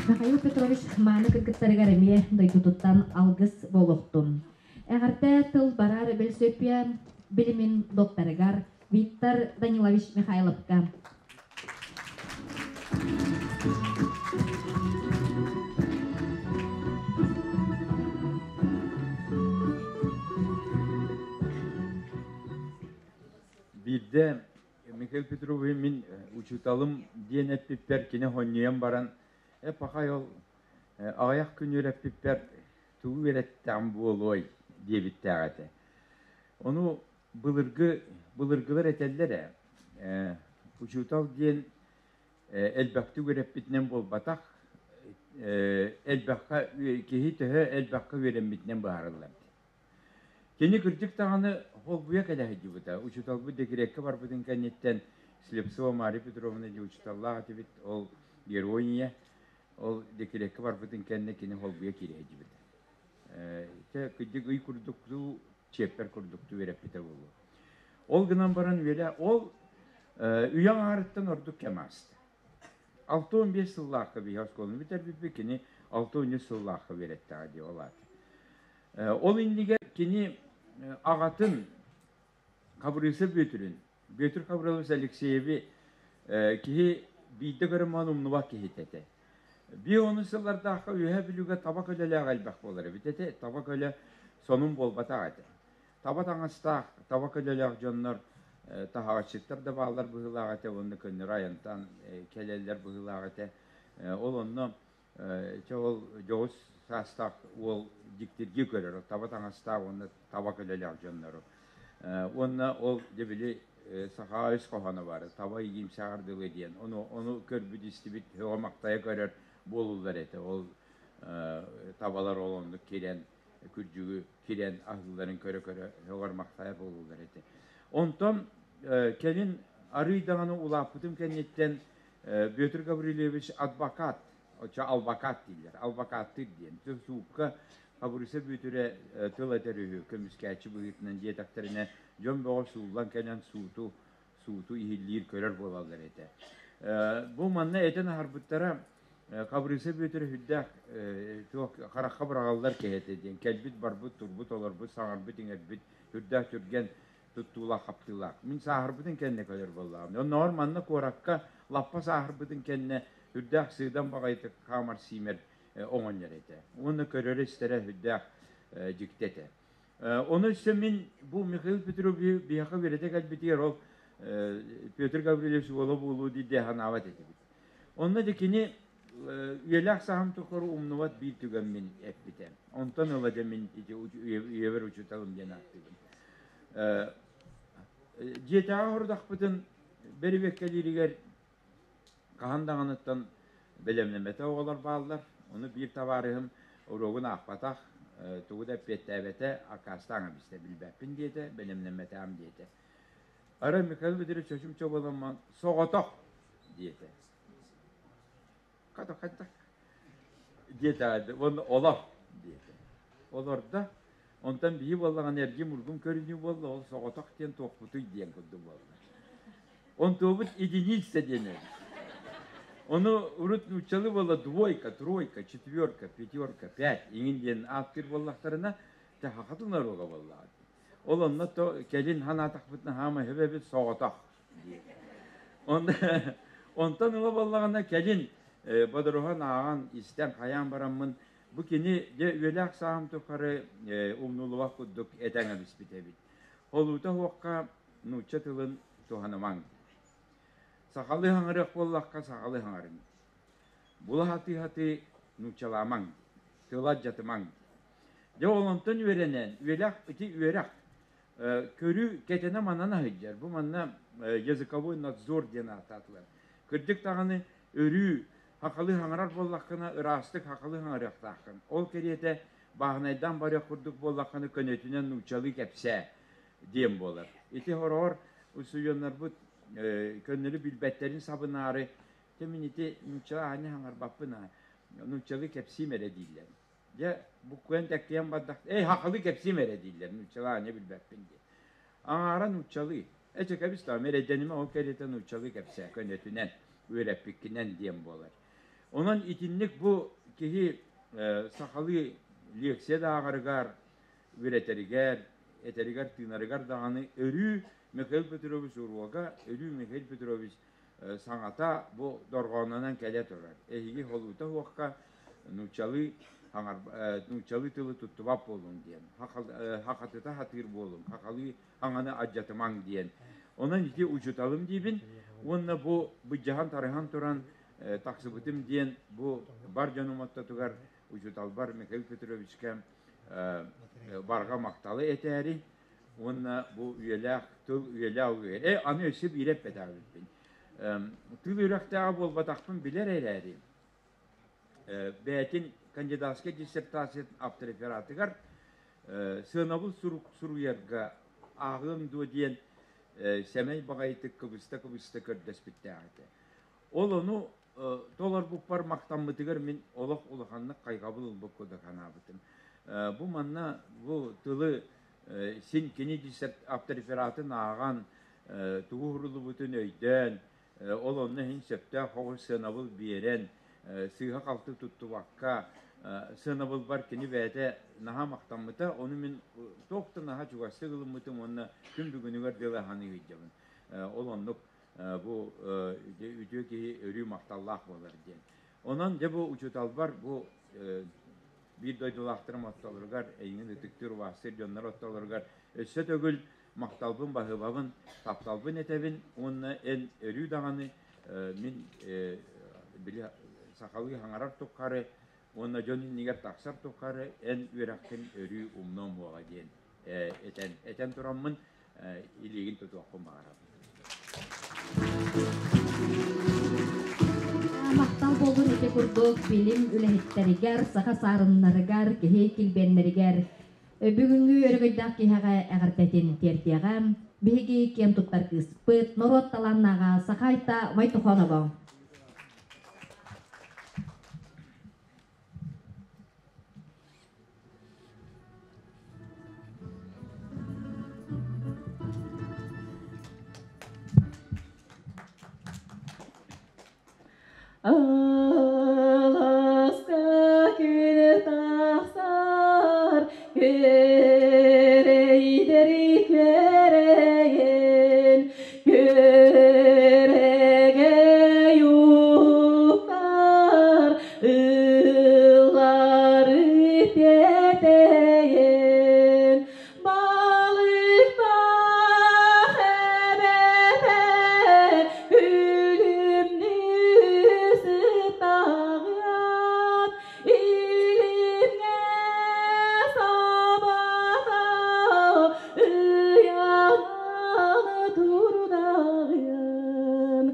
Михаил Петрович мааны кыргыттарыгар эмиэ дойдутуттан алгыс буолуохтун. Эҕэрдэ тыл барар бөлсөпүө билимин докторыгар Виктор Данилович Михайловка. Биирдэ Михаил Петрович мин учууталым диэн эппиппэр кини хонньуйан баран «Э, пахай ол аҕыйах күн үөрэппиппэр тугу үөрэттэҕим буолуой?» диэбиттээх этэ. Ону былыргы былыргылар этэллэр ээ Учуутал диэн элбэхтик үөрэппитинэн буолбатах, элбэххэ киһи төһө элбэххэ үөрэммитинэн быһаарыллар. Кини кырдьык даҕаны холбуйа кэлэ сылдьыбыта. Учууталбыт декреккэ барбытын кэнниттэн Слепцова Мария Петровна диэн учууталлаах этибит, ол герой ийэ. Ол декреккэ барбытын кэннэ кини холбуйа киирэ сылдьыбыта. Ити кырдьык ый курдуктуу, чиэппэр курдуктуу үөрэппитэ буолуо. Ол гынан баран үөлэ ол үйэ аҥаарыттан ордук кэм ааста. 65 сыллаахха биһи оскуоланы бүтэрбиппит, кини 63 сыллаахха үөрэттэҕэ дии ол аата. Ол иннигэр кини аҕатын Хабырыыса Бүөтүрүн, Бүөтүр Хабырылович Алексееви киһи биирдэ көрөн умнубат киһитэ этэ. Биир онус сыллардаахха Үөһээ Бүлүүгэ таба көлөлөөх элбэх буолар эбит этэ. Таба көлө сонун буолбатах этэ. Таба таҥастаах, таба көлөлөөх дьоннор таһаҕасчыттар да бааллар быһыылаах этэ уонна көннөрү айантан кэлэллэр быһыылаах этэ. Ол онно Чэ ол дьоҕус саастаах уол дьиктиргии көрөр, таба таҥастаах уонна таба көлөлөөх дьоннору. Уонна ол дьэ били сахаҕа өс хоһооно баар, таба иимсэҕэр дылы диэн. Ону, ону көрбүт, истибит, һөҕө-махтайа көрөр буолуллар этэ. Ол табалар ол оннук кирэн, күрдьүгү кирэн аһыылларын көрө-көрө һөҕөр-махтайар буолуллар этэ. Онтон кэлин арыый даҕаны улааппытым кэнниттэн Петр Гаврильевич адвокат, оччо албакаат дииллэр, албакааттыыр диэн. Суукка Хабырыса Бүөтүрэ тыл этэр үһү, көмүскээччи быһыытынан диэтэхтэринэ, дьон бөҕө сууллан кэлэн сууту, сууту иһиллиир, көрөр буолаллар этэ. Бу манна этэн аһарбыттара Хабырыса Бүөтүрэ сүрдээх туох харахха быраҕаллар киһи этэ диэн, кэлбит, барбыт, турбут, олорбут, саҥарбыт, иҥэрбит, сүрдээх түргэн туттуулаах-хаптыылаах. Мин сааһырбытын кэннэ көрөр буоллаҕым. Оннооҕор манна куоракка лаппа сааһырбытын кэннэ үрдээх сыыдам баҕайытык хаамар сиимэр оҥонньор этэ. Уонна көрөрө-истэрэ үрдээх дьикти этэ. Ону өссө мин бу Михаил Петрович биһиэхэ үөрэтэ кэлбитигэр ол Петр Гаврильевич уола буолуо дии санаабат этибит. Онно дьэ кини үйэлээх сааһым тухары умнубат биир түгэммин эппитэ. Онтон ыла дьэ мин ити үйэбэр учууталым диэн ааттыыбын. Дьиэтээҕи хорудахпытын бэрибиэккэлииригэр хаһан даҕаныттан бэлэмнэммэтэх оҕолор бааллар. Ону биир табаарыһым уруогун аахпатах, тугу да эппиэттээбэтэ, аккаастаан эбистэ, билбэппин диэтэ, бэлэмнэммэтэҕим диэтэ. Арай Михаил Владимирович чочумча буоламман соҕотох диэтэ. Хата хайдах диэтэ уонна олох диэтэ. Олордо. Онтон биһи буоллаҕына эргим-ургум көрүнүү буолла, ол соҕотох диэн туохпутуй диэн курдук буолла. Онтуобут единица диэн эбит. Ону урут нууччалыы буолла двойка, тройка, четверка, пятерка, пять иҥин диэн ааттыыр буоллахтарына, сахатын норуога буоллаҕа. Ол онно то кэлин ханаатахпытына хаама эбит соҕотох диир. Онтон ыла буоллаҕына кэлин бодоруһан ааҕан истэн хайаан бараммын бу кини дьэ үөлээх сааһым тухары умнулубат курдук этэн эбиспит эбит. Холуута суохха нуучча тылын туһанымаҥ. Сахалыы хаҥырыах буоллахха сахалыы хаҥырыҥ. Була сатыы-сатыы нууччалаамаҥ, тыла алдьатымаҥ. Дьэ ол онтон үөрэнэн, үөлэх ити үөрэх көрүү кэтэнэ манан сылдьар. Бу манна языковой надзор диэн ааттаатылар. Кырдьык даҕаны өрүү хахалы хаҥарар буоллаххына ыраастык хахалы хаҥарыахтааххын. Ол кэриэтэ бааһынайдаан барыах курдук буоллаххына көнөтүнэн нууччалыы кэпсээ диэн буолар. Ити хороҕор устудьуоннарбыт көннөрү билбэттэрин сабынаары Дьэ мин ити нууччалыы аанньа хаҥарбаппын аа нууччалыы кэпсиим эрэ дииллэр. Дьэ буккуйан тэккийэн бардах эй хахалы кэпсиим эрэ дииллэр нууччалыы аанньа билбэппин диэн. Аҥаара нууччалыы. Эчэ кэбис даҕаны эрэйдэнимэ ол кэриэтэ нууччалыы кэпсээ көнөтүнэн үөрэппиккинэн диэн буолар. Онон итинник бу киһи сахалыы лекция да ааҕарыгар, үөрэтэригэр, этэригэр-тыынарыгар даҕаны өрүү Михаил Петрович уруога, өрүү Михаил Петрович саҥата бу дорҕоонунан кэлэ турар. Эһиги холуута суохха нууччалыы нууччалыы тылы туттубат буолуҥ диэн, хахатыта сатыыр буолуҥ, хахалыы хаҥаны алдьатымаҥ диэн. Онон ити учууталым диибин уонна бу быдьаһан-тарыһан туран тахсыбытым диэн бу бар дьонум ортотугар учууталбар Михаил Петровичка барҕа махталы этээри уонна бу үйэлээх тыл үйэлээх үөр. Аны өссө биири эппэтэҕим. Тыл үөрэхтээҕэ буолбатахпын билэр эрээри, бэйэтин кандидатскай диссертациятын авторефератыгар сыанабыл сурук суруйарга ааҕыаҥ дуо диэн сэмэй баҕайытык кыбыста-кыбыста көрдөспүттээх этэ. Ол ону толорбуппар махтаммытыгар мин олох улаханнык хайҕабыл ылбыт курдук санаабытым. Бу манна бу тылы син кини авторефератын ааҕан тугу уһуруллубутун өйдөөн, ол онно иһин сөптөөх оҕус сыанабыл биэрэн, сыыһа-халты туттубакка сыанабылбар кини бэйэтэ наһаа махтаммыта, ону мин туох да наһаа чугастык ылыммытым уонна күн бүгүнүгэр дылы саныы сылдьабын. Ол оннук бу үтүө киһи өрүү махталлаах буолар диэн. Онон дьэ бу учууталбар бу биир дойдулаахтарым ортолоругар, эйигин ытыктыыр убаастыыр дьоннор ортолоругар өссө төгүл махталбын, баһыыбабын, тапталбын этэбин уонна эн өрүү даҕаны мин били сахалыы хаҥарар туххары уонна дьон иннигэр тахсар туххары эн үөрэххин өрүү умнуом буоҕа диэн этэн, этэн тураммын илиигин тутуохпун баҕарабын. Махтал буоллун ити курдук билим үлэһиттэригэр, саха саарыннарыгар, киһи килбиэннэригэр бүгүҥҥү өрөгөйдөөх киһэҕэ эҕэрдэтин тиэрдиэҕэ. Биһиги киэн туттар кыыспыт, норуот талааннааҕа Сахайта Мойтохонова. Аласка күн тахсар, күөрэйдэри күөрэйэн, күөрэгэй уктар, ыллары тиэтэйэн, балыктаах эбэтэ күлүмнүү сытаҕыан, илимҥэ сабата ыйанан турдаҕыан.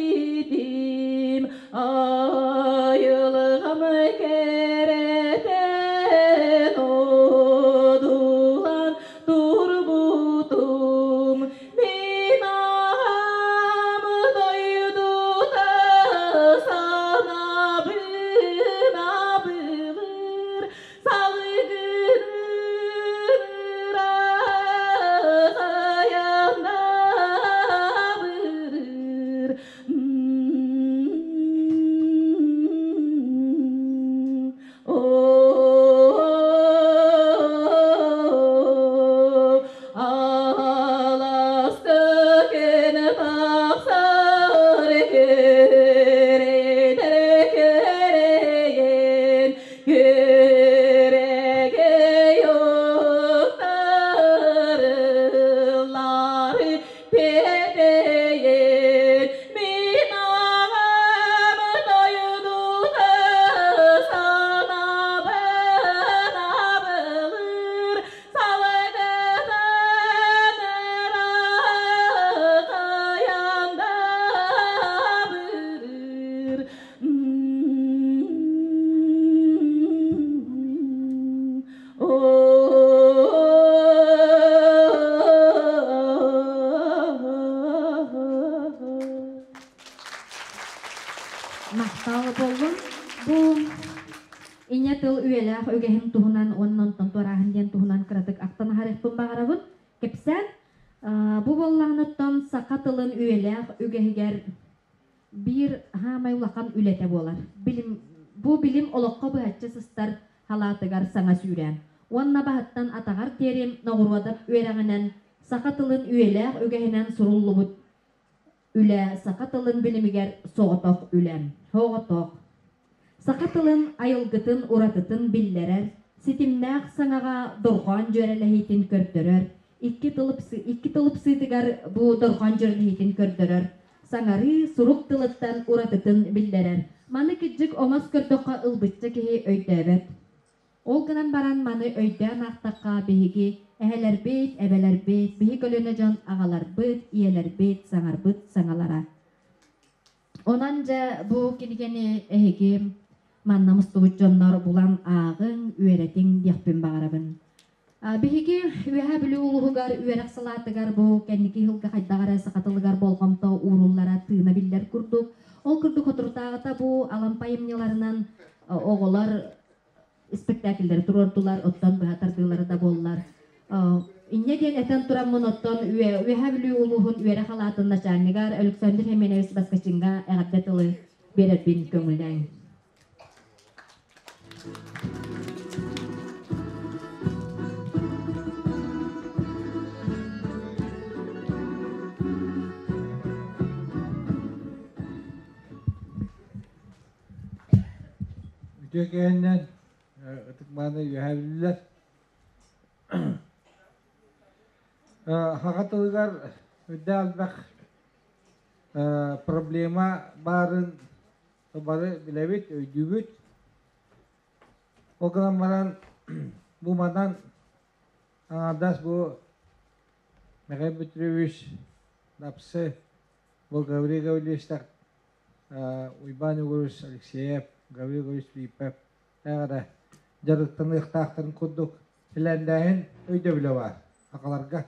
Кэлбитим айылҕам кэрэтэн одулан турбутум мин аҕам дойдута санаабын абылыр салгынын ырахайанабырыр. Аласка күн тахсар күрүтэр күрэйин күрэгэй уктарыллары Петэйин мин аҕам дойдута санаабын абылыр салгытан ырахайан да абырыр. Махтал буоллун. Бу ийэ тыл үйэлээх үгэһин туһунан уонна онтон туорааһын диэн туһунан кыратык ахтан аһарыахпын баҕарабын. Кэпсээн, бу буоллаҕыныттан саха тылын үйэлээх үгэһигэр биир хаамай улахан үлэтэ буолар. Билим, бу билим олоххо быһаччы сыстар халаатыгар саҥа сүүрээн уонна баһыттан атаҕар диэри Ноҕуруодап үөрэҕинэн саха тылын үйэлээх үгэһинэн суруллубут үлэ саха тылын билимигэр соҕотох үлэ. Соҕотох. Саха тылын айылгытын уратытын биллэрэр, ситимнээх саҥаҕа дорҕоон дьүөрэлэһиитин көрдөрөр, Икки тыл икки тыл ыпсыытыгар бу дорҕоон дьүрүлүһүтүн көрдөрөр. Саҥарыы сурук тылыттан уратытын биллэрэр. Маны кырдьык омос көрдөххө ылбычча киһи өйдөөбөт. Ол гынан баран маны өйдөөн аахтахха биһиги эһэлэрбит, эбэлэрбит, биһи көлүөнэ дьон аҕаларбыт, ийэлэрбит саҥарбыт саҥалара. Онон дьэ бу кинигэни эһиги манна мустубут дьоннор булан ааҕыҥ, үөрэтиҥ диэхпин баҕарабын. Биһиги Үөһээ Бүлүү улууһугар үөрэх салаатыгар бу кэнники сылга хайдах эрэ саха тылыгар болҕомто ууруллара тыына биллэр курдук. Ол курдук соторутааҕыта бу Алампа айымньыларынан оҕолор испэктээкиллэри туруордулар, оттон быһа тардыылара да буоллар. Инньэ диэн этэн тураммын оттон Үөһээ Бүлүү улууһун үөрэх салаатын начальнигар Александр Хименевич Баскачинга эҕэрдэ тылы биэрэрбин көҥүллээҥ. Үтүө кэһиннэн ытык-мааны үөһээ бүлүүлэр. Саха тылыгар үрдэ элбэх проблема баарын бары билэбит, өйдүүбүт. Ол гынан баран бу манан аҥаардас бу Михаил Петрович Дапсы, бу Гаврил Гаврильевичтар Уйбаан Егорович Алексеев, Гаврил Егорович Филиппов эҕэрэ дьарыктаныахтаахтарын курдук силэндээһин өйдөбүлэ баар сахаларга.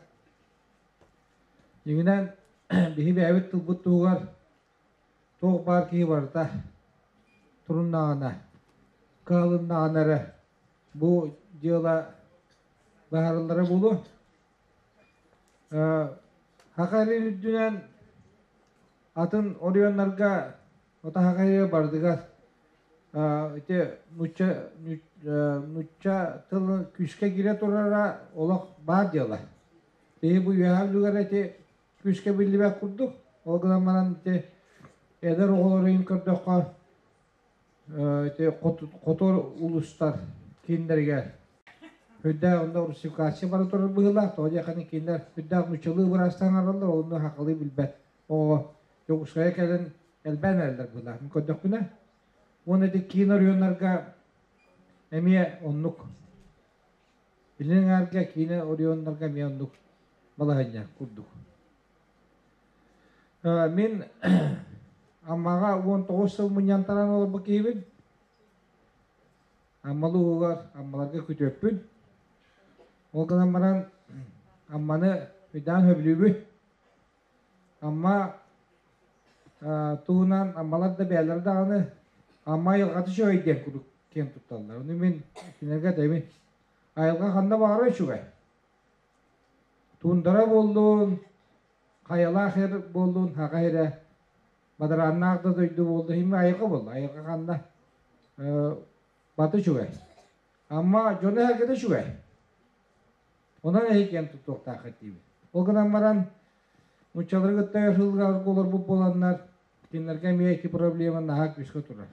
Дьиҥинэн, биһи бэйэбит тылбыт туһугар туох баар киһи барыта туруннаҕына, кыһалыннаҕына эрэ бу дьыала быһаарыллара буолуо. Саха сирин үрдүнэн атын оройуоннарга Саха сиригэр барытыгар ити нуучча нуучча тылын күүскэ киирэ турара олох баар дьыала. Биһи бу Үөһээ Бүлүүгэ ити күүскэ биллибэт курдук. Ол гынан баран ити эдэр оҕолору көрдөххө ити хоту улуустар кииннэригэр үрдээх онно русификация бара турар быһыылаах. Тоҕо диэххэ кинилэр үрдээх нууччалыы быраастаан араллар, онно сахалыы билбэт оҕо Дьокуускайга кэлэн элбээн эрэллэр быһыылаах. Мин көрдөхпүнэ. Уонна ити киин оройуоннарга эмиэ оннук. Илин эҥээргэ киинэ оройуоннарга эмиэ оннук балаһыанньа курдук. Мин Аммаҕа 19 сыл мунньан таран олорбут киһибин. Аммалы уһугар Аммаларга күтүөппүн. Ол гынан баран Амманы өйдөөн сөбүлүүбүн. Амма туһунан Аммалар да бэйэлэрэ даҕаны Амма айылҕата үчүгэй диэн курдук киэн тутталлар. Ону мин кинилэргэ этэбин. Айылҕа ханна баҕарар үчүгэй. Туундара буоллун, хайалаах эр буоллун, хаҕа эрэ, бадарааннаах да дойду буоллун, иһимэ айылҕа буолла. Айылҕа ханна баты үчүгэй. Амма дьоно эһэргэтэ үчүгэй. Онон эһи киэн туттуохтааххыт диибин. Ол гынан баран, нууччалары кытта өр сылга олорбут буоланнар, кинилэргэ эмиэ ити проблема наһаа күүскэ турар.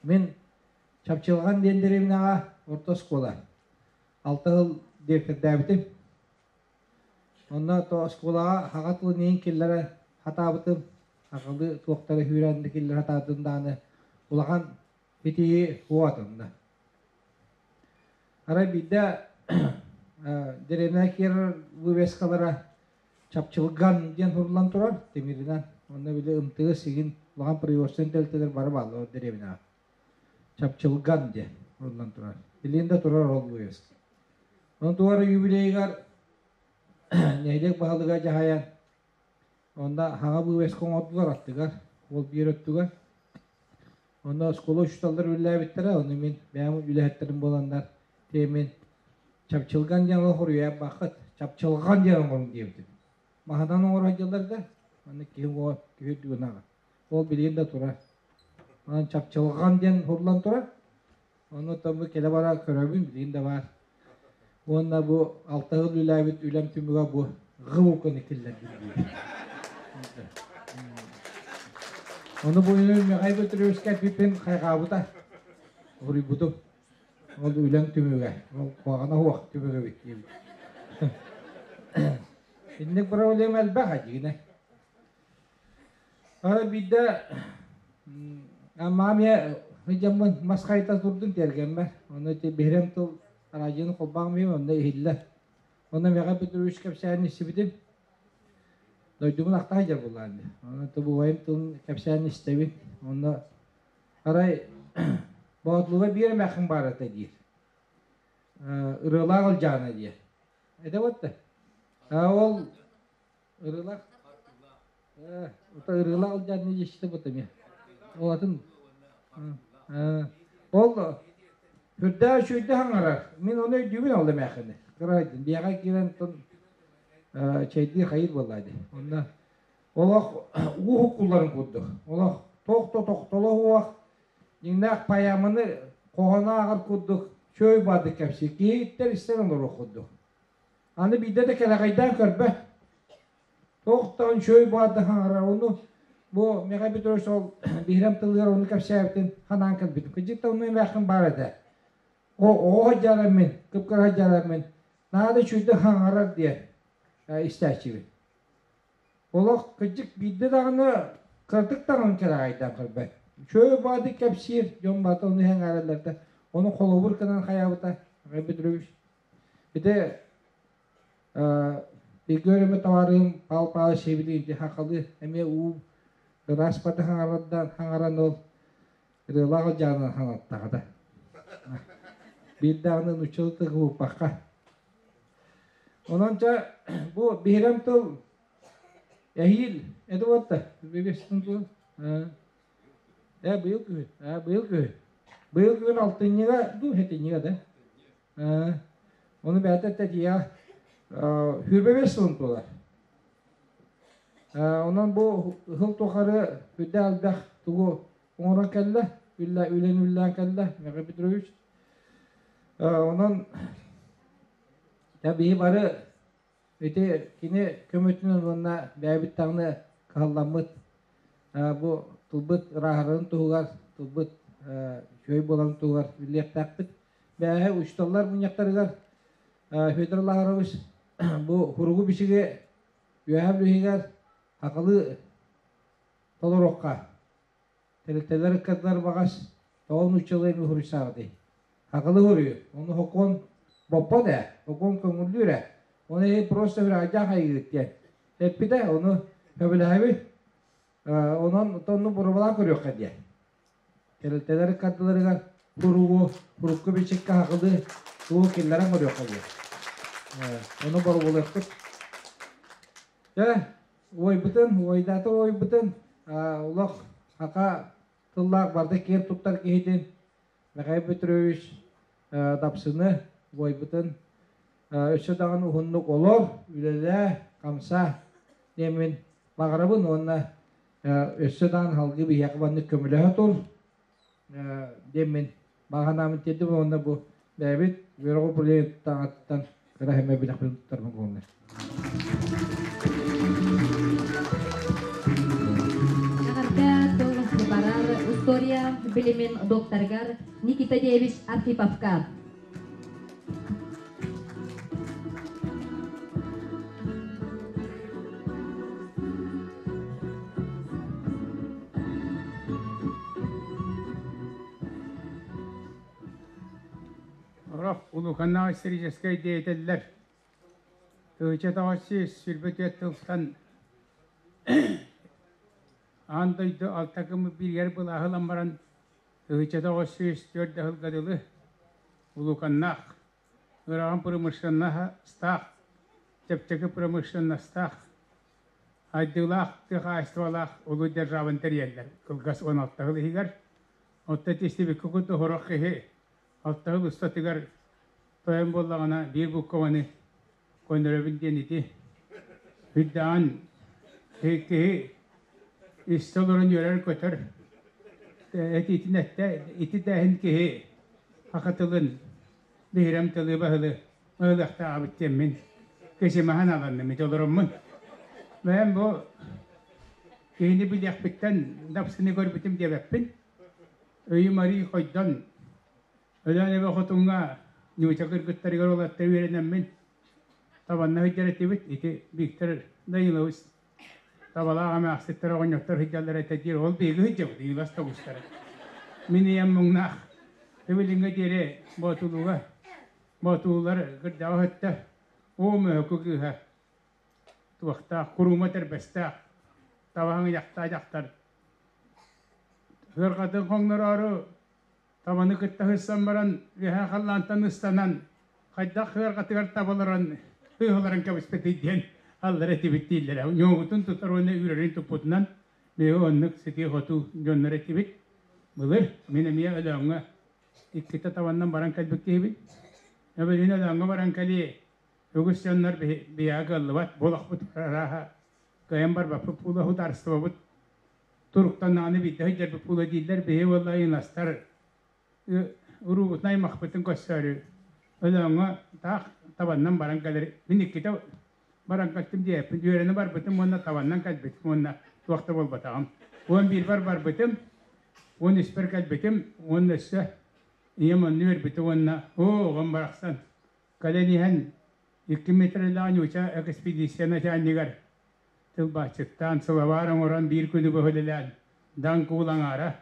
Мин Чапчылҕан диэн дэриэбинэҕэ орто оскуола алта сыл дириэктэрдээбитим. Онно то оскуолаҕа саха тылын иһин киллэрэ сатаабытым, сахалыы туохтары сүүрэн да киллэрэ сатаабытым даҕаны улахан итии уотунна. Арай биирдэ дэриэбинэ киирэр вывескалара Чапчылган диэн суруллан турар тимиринэн. Онно били ымтыгы сигин улахан производственнай тэрилтэлэр бары бааллар дэриэбинэҕэ. Чапчылган диэн суруллан турар. Билигин да турар ол вывеска. Онон тугар юбилейыгар нэһилиэк баһылыга дьаһайан онно хаҥа вывеска оҥордулар аттыгар, ол биир өттүгэр. Онно оскуола учууталлар үлэлээбиттэрэ, ону мин бэйэм үлэһиттэрим буоланнар мин Чапчылган диэн олох уруйаабаккыт, Чапчылҕан диэн оҥоруҥ диэбитим. Маһынан оҥоро сылдьаллар да, маннык киһи уҥуоҕа киһи үрдүгүн Ол билигин да турар. Онон Чапчылҕан диэн уһуллан турар. Онно бу кэлэ-бара көрөбүн, билигин да баар. Уонна бу алта сыл үлээбит үлэм түмүгэ бу ҕ киллэрдим диибин. Ону бу Михаил Петровичка эппиппин хайҕаабыта, уруйбутум. Ол үлэҥ түмүгэ, ол куһаҕана суох түмүгэ эбит диэбит. Инник проблема элбэх дьигинэ. Ара биирдэ маамия сыдьаммын мас хайта турдум тиэргэммэр. Онно ити биһирэм тыл араадьыйаны холбоон миим онно иһиллэр. Онно Михаил Петрович кэпсээнин истибитим. Дойдубун ахта сылдьар буоллаҕым дии. Онно убайым тылын кэпсээн истэбин. Онно арай Боотулуга биир эмээххин баар этэ диир. Ырыалаах Ылдьаана диye. Это вот да. Ол ырыалаах ырыалаах Ылдьаана диэччитэ вот эмиэ. Ол атын ол Үрдээх үчүгэйдик хаҥарар. Мин ону өйдүүбүн ол эмээххини. Кыра биэҕэ киирэн тон чэйдии хайыр буоллаа дии. Онно олох уу хуккулларын курдук. Олох тохто тохтоло уох дьиҥнээх поэманы хоһоно ааҕар курдук чөй баардык кэпсиир. Киһи иттэр истэн олоруох курдук. Аны биирдэ да кэлэҕэйдээн көрбөт. Туохтан чөй баардык хаҥарар. Ону бу Михаил Петрович ол биһирэм тылыгар ону кэпсээбитин ханаан кэлбитим. Кырдьык да онну эмээххин баар этэ. Оҕо сылдьараммын, кып-кыра сылдьараммын, наада үчүгэйдик хаҥарар диэн истээччибин. Олох кырдьык биирдэ даҕаны кыратык даҕаны кэлэҕэйдээн көрбөт. Үчүгэй баадык кэпсиир, дьон барыта ону иһэн да ону холобур гынан хайаабыта Михаил Петрович. Ити бииргэ үөрэммит табаарыһым Павел Павлович Сибилигин ити хахалы эмиэ уу ыраас баты хаҥардан хаҥаран ол ырыалаах ылдьаанан хаҥаттаҕа Биир даҕаны нууччалыы тыгыбыппакка. Онон чэ бу биһирэм тыл эһиил это вот бибистин э быйыл күһүн э быйыл күһүн быйыл күһүн алтынньыга дуу сэтинньигэ да ону бэйэтэ тэтийэ хүрбэбэс сылын туолар онон бу ыһыл тухары үрдэ элбэх тугу оҥорон кэллэ үлэни үллээн кэллэ Михаил Петрович онон биһи бары ити кини көмөтүнэн уонна бэйэбит даҕаны кыһалламмыт бу тылбыт ырааһырарын туһугар тылбыт үчүгэй буоларын туһугар үлэлиэхтээхпит. Бэйэ учууталлар мунньахтарыгар Федор Ларович бу хуругу бичиги үөһэ бүлүһүгэр хахалы толоруохха тэрилтэлэр ыккардылар баҕас тоҕо нууччалыы эми хуруйсааҕытый хахалы хуруйу ону хокуон боппот ээ хокуон көҥүллүүр ээ ону эһи просто хүрэҕэйдээх айыгыт диэн эппитэ ону сөбүлэһэбит онон онну боруобалаан көрүөххэ диэн тэрилтэлэр ыккардыларыгар куругу курукку бичиккэ хахылыы тугу киллэрэн көрүөххэ диэн ону боруобалыахпыт дьэ Уойбутун, уойдаата уойбутун, олох саха тыллаах барда киэр туттар киһитин Михаил Петрович Дапсыны уойбутун өссө даҕаны уһуннук олор, үлэлээ, хамсаа диэммин баҕарабын уонна өссө даҕаны салгыы биһиэхэ маннык көмөлөһө тур диэммин баҕа санаабын тиэрдим уонна бу бэйэбит үөрэх управлениетыттан кыра эмэ билэхпин туттарбын көҥүллэр. Эҕэрдэ тыл барар история билимин докторыгар Никита Девич Архиповка. Орох улууканнаах историческай деятеллэр тыһыынча тоҕус сүүс тылтан аан дойду алта гыммыт бииригэр былааһы ылан баран 1904 сылга дылы улууканнаах ыарахан промышленностаах, чэпчэки промышленностаах, айдыылаах тыа хаһаайыстыбалаах улуу державаны тэрийэллэр кылгас 16 сыл иһигэр. Оттон истибиккэ курдук сорох киһи алта сыл устатыгар тойон буоллаҕына биир буккабаны көннөрөбүн диэн ити үрдэҕин киһи истэ олорон үөрэр-көтөр этиитин эттэ ити да иһин киһи саха тылын биһирэм тылы баһылы баһылыахтаабыт диэммин кисимаһан аланным ити олороммун бэйэм бу киһини билиэхпиттэн дапсыны көрбүтүм диэбэппин өйүм арыый хойдон Өлөөн эбэ хотуҥҥа ньууча кыргыттарыгар уолаттар үөрэнэммин. табанна сылдьар этибит. Ити Виктор Данилович табалаах эмээхситтэр оҕонньоттор сылдьаллар этэ диир. Ол биһиги сылдьабыт, ыылас тоҕустара. Мин ийэм муҥнаах Тыбылыҥҥа диэри Боотулууга Боотулуулар кырдьаҕас өттө оо мөһөкү кыыһа туохтаах куруума тэрбэстээх табаһыҥ ыйахтаах дьахтар Ыарҕатын хоҥнороору табаны кытта сырсан баран үөһээ халлаантан ыстанан хайдах ыарҕатыгар табаларан ыһыларан кэбиспитий диэн аллара этибит дииллэрэ. Ньуоҕутун тутар уонна үүрэрин туппутунан биһиги оннук сытыы-хотуу дьоннор этибит. Былыр мин эмиэ Өлөөҥҥө иккитэ табаннан баран кэлбит киһибин. Эбэлиин Өлөөҥҥө баран кэлии үгүс дьоннор биһиэхэ кыаллыбат буолахпыт арааһа кыайан барбаппыт буолуо судаарыстыбабыт туруктаннаҕына биирдэ сылдьарбыт буолуо дииллэр. Биһи уолла айынастар уруубутун аймахпытын көрсөөрү Өлөөҥҥө таах табаннан баран кэлэр. Мин иккитэ баран кэлтим диэппин үөрэнэ барбытым уонна табаннан кэлбитим уонна туох да буолбатаҕым. 11-бэр барбытым, 13-пэр кэлбитим уонна өссө ийэм онно үөрбүтэ уонна оо оҕом барахсан кэлэн иһэн 2 метрэлээх ньууча экспедиция начальнигар тылбаасчыттаан, сылабаар оҥорон биир күнү быһа үлэлээн даҥ куул аҥаара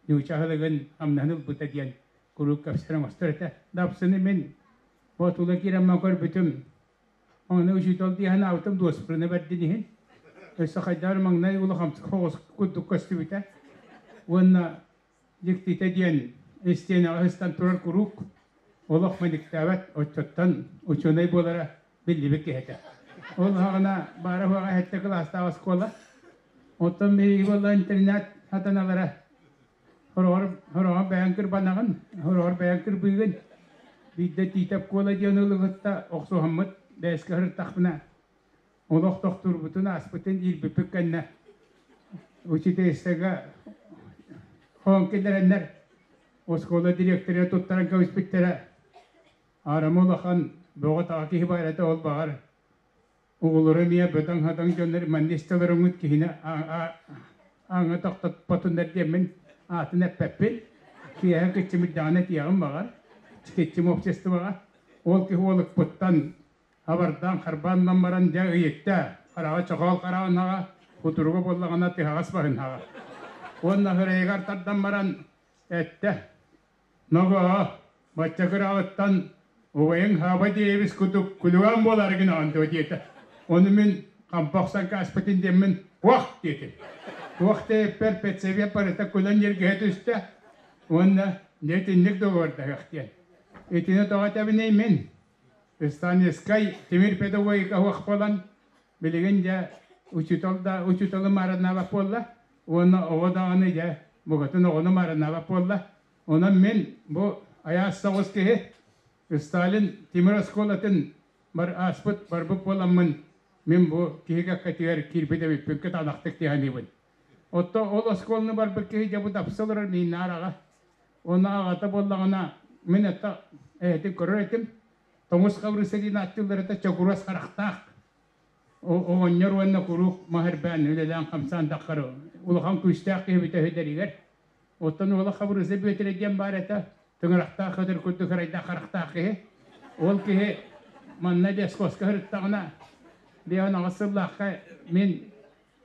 ньууча аһылыгын хамнаһын ылбыта диэн куруук кэпсэтэр оҥостор этэ. Дапсыны мин Боотула киирэммин көрбүтүм, маҥнай учуутал дии санаабытым дуоспурuna бэрдин иһин. Өссө хайдах эрэ маҥнай улахамсык соҕус курдук көстүбүтэ. Уонна дьиктитэ диэн истиэнэҕэ сыстан турар куруук олох мэниктээбэт оччоттон учуонай буолара биллибит киһи этэ. Ол аҕана баара-суоҕа сэттэ кылаастаах оскуола. Оттон биһиги буолла интернат сатаналара хороҕор хороҕор бэйэҥ кырбанаҕын, хороҕор бэйэҥ кырбыыгын. Биирдэ Тиитэп Куола диэн уолу кытта охсуһаммыт бээскэ сырыттахпына олох тохтуурбутун ааспытын иирбиппит кэннэ учительскайга хоһон киллэрэннэр оскуола дириэктэрэ туттаран кэбиспиттэрэ. Аарыма улахан бөҕө-таҕа киһи баар этэ, ол баҕар оҕолоро эмиэ бөдөҥ-садаҥ дьоннор манна истэлэр оҥут киһини ааҥҥа тохтоппотуннар диэммин аатын эппэппин. Киэһэ киччимирдэҕинэ этиэҕим баҕар, киччим обществоҕа. Ол киһи уолукпуттан хабардаан харбаан баран дьэ ыйытта, хараҕа чохоол хараҕын кутуруга буоллаҕына тыһаҕас баһын хаҕа. Уонна сырайыгар тардан баран эттэ: Ногоо, бачча кыраҕыттан убайыҥ Хаба диэбис курдук күлүгээн буолаары гынаҕын дуо диэтэ. Ону мин хампа охсон кааспытын диэммин «Уох!» диэтим. Туох диэбиппэр педсовет барыта күлэн ньиргиһэ түстэ уонна дьэ итинник договордаһыах диэн. Итини тоҕо этэбиний мин? Станецкай тимир педагогика уох буолан билигин дьэ учуутал да учууталы маарыннаабат буолла уонна оҕо даҕаны дьэ букатын оҕону маарыннаабат буолла. Онон мин бу айаас соҕус киһи Сталин тимир оскуолатын бар ааспыт барбыт буоламмын мин бу киһи кэккэтигэр киирбит эбиппин кытаанахтык тиһаныыбын. Отто ол оскуоланы барбыт киһи дьэ бу дапсы олорор мииннээр аҕа. Уонна аҕата буоллаҕына мин это эһэтин көрөр этим. Тоҥус Хабырыса диэн ааттыыллар этэ чокуруос харахтаах. Оҕонньор уонна куруук мас эрбээн үлэлээн-хамсаан таххар улахан күүстээх киһи эбитэ үһү Оттон уола Хабырыса Бүөтүрэ диэн баар этэ, тыҥырахтаах көтөр курдук ырайдаах харахтаах киһи. Ол киһи манна лесхозка сырыттаҕына, 58 сыллаахха мин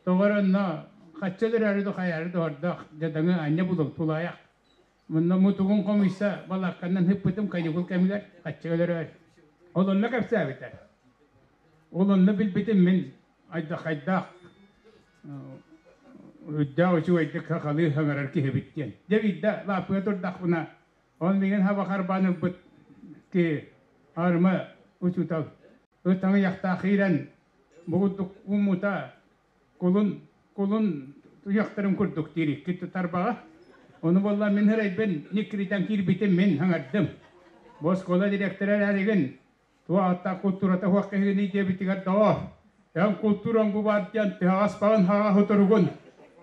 тоҕо эрэ онно хачча өлөрөөрү да хайаары да ордоох дьадаҥы анньа булуҥ тулаайах. Мунна мутугун хомуйса балаакканан ыппытым каникул кэмигэр хачча өлөрөөр. Ол онно кэпсээбитэ. Ол онно билбитим мин айдахайдаах үрдээх үчүгэйдик сахалыы саҥарар киһибит диэн. Дьэ биирдэ лааппыга турдахпына, ол миигин хаба харбаан ылбыт киһи аарыма учуутал ытаҥыйахтаах киирэн бу курдук ууммута кулун кулун туйахтарын курдук диир икки тарбаҕа. Ону буолла мин һырайбын никкиритэн киирбитим мин хаҥардым. Бу оскуола директора эрээригин Туох ааттаах култуурата суох киһигиний диэбитигэр доҕоор, эн култуураҥ бу баар диэн тыһаҕас баҕын хаҕа сутуругун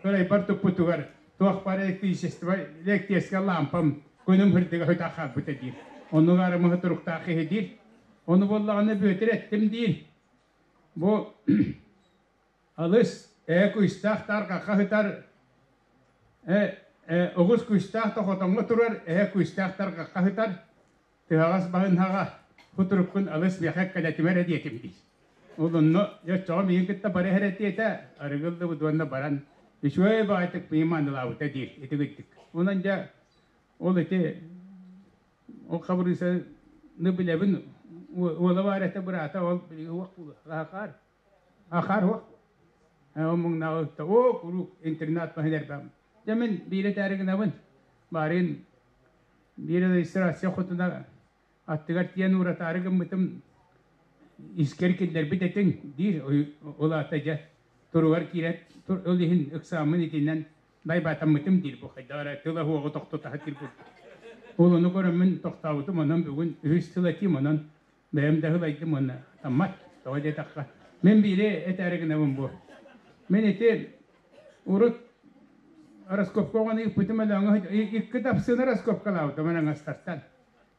кырайбар туппутугар туох баар электричество электрическэй лаампам күнүм сырдыга сүтэ хаалбыта диир. Оннук арымы сутуруктаах киһи диир. Ону буоллаҕына Бүөтүр эттим диир. Бу алыс ээ күүстээх тарҕахха сытар э оҕус күүстээх тохотоҥҥо турар эһэ күүстээх тарҕахха сытар Тыһаҕас баһын хаҕа, кутуруккун алыс миэхэ кэлэтимэ эрэ диэтим дии. Ол онно оччоҕо миигин кытта бары иһэр этэ, арыгы ыллыбыт уонна баран үчүгэй баҕайытык миигин маанылаабыта диир ити кырдьык. Онон дьэ ол ити ол Хабырыысаны билэбин уола баар этэ быраата ол билигин уох ахаар ахаар уох ол муҥнааҕы о куруук интернат маһын эрбэм. Дьэ мин биир этээри гынабын баарыын биир регистрация хотуна аттыгар тиийэн ууратаары гыммытым искэр киллэрбит этиҥ диир ол аата дьэ туругар киирээт ол иһин ыксааммын итинэн дайбаатаммытым диир бу хайдах эрэ тыла уоҕу тохтото сатыыр курдук ол ону көрөммүн тохтообутум онон бүгүн үһүс тыл этиим онон бэйэм да ыһылайдым уонна таммат тоҕо диэтэххэ мин биири этээри гынабын бу мин ити урут раскопка оҕону ыыппытым өлөөҥө икки дапсыны раскопкалаабытым араҥастартан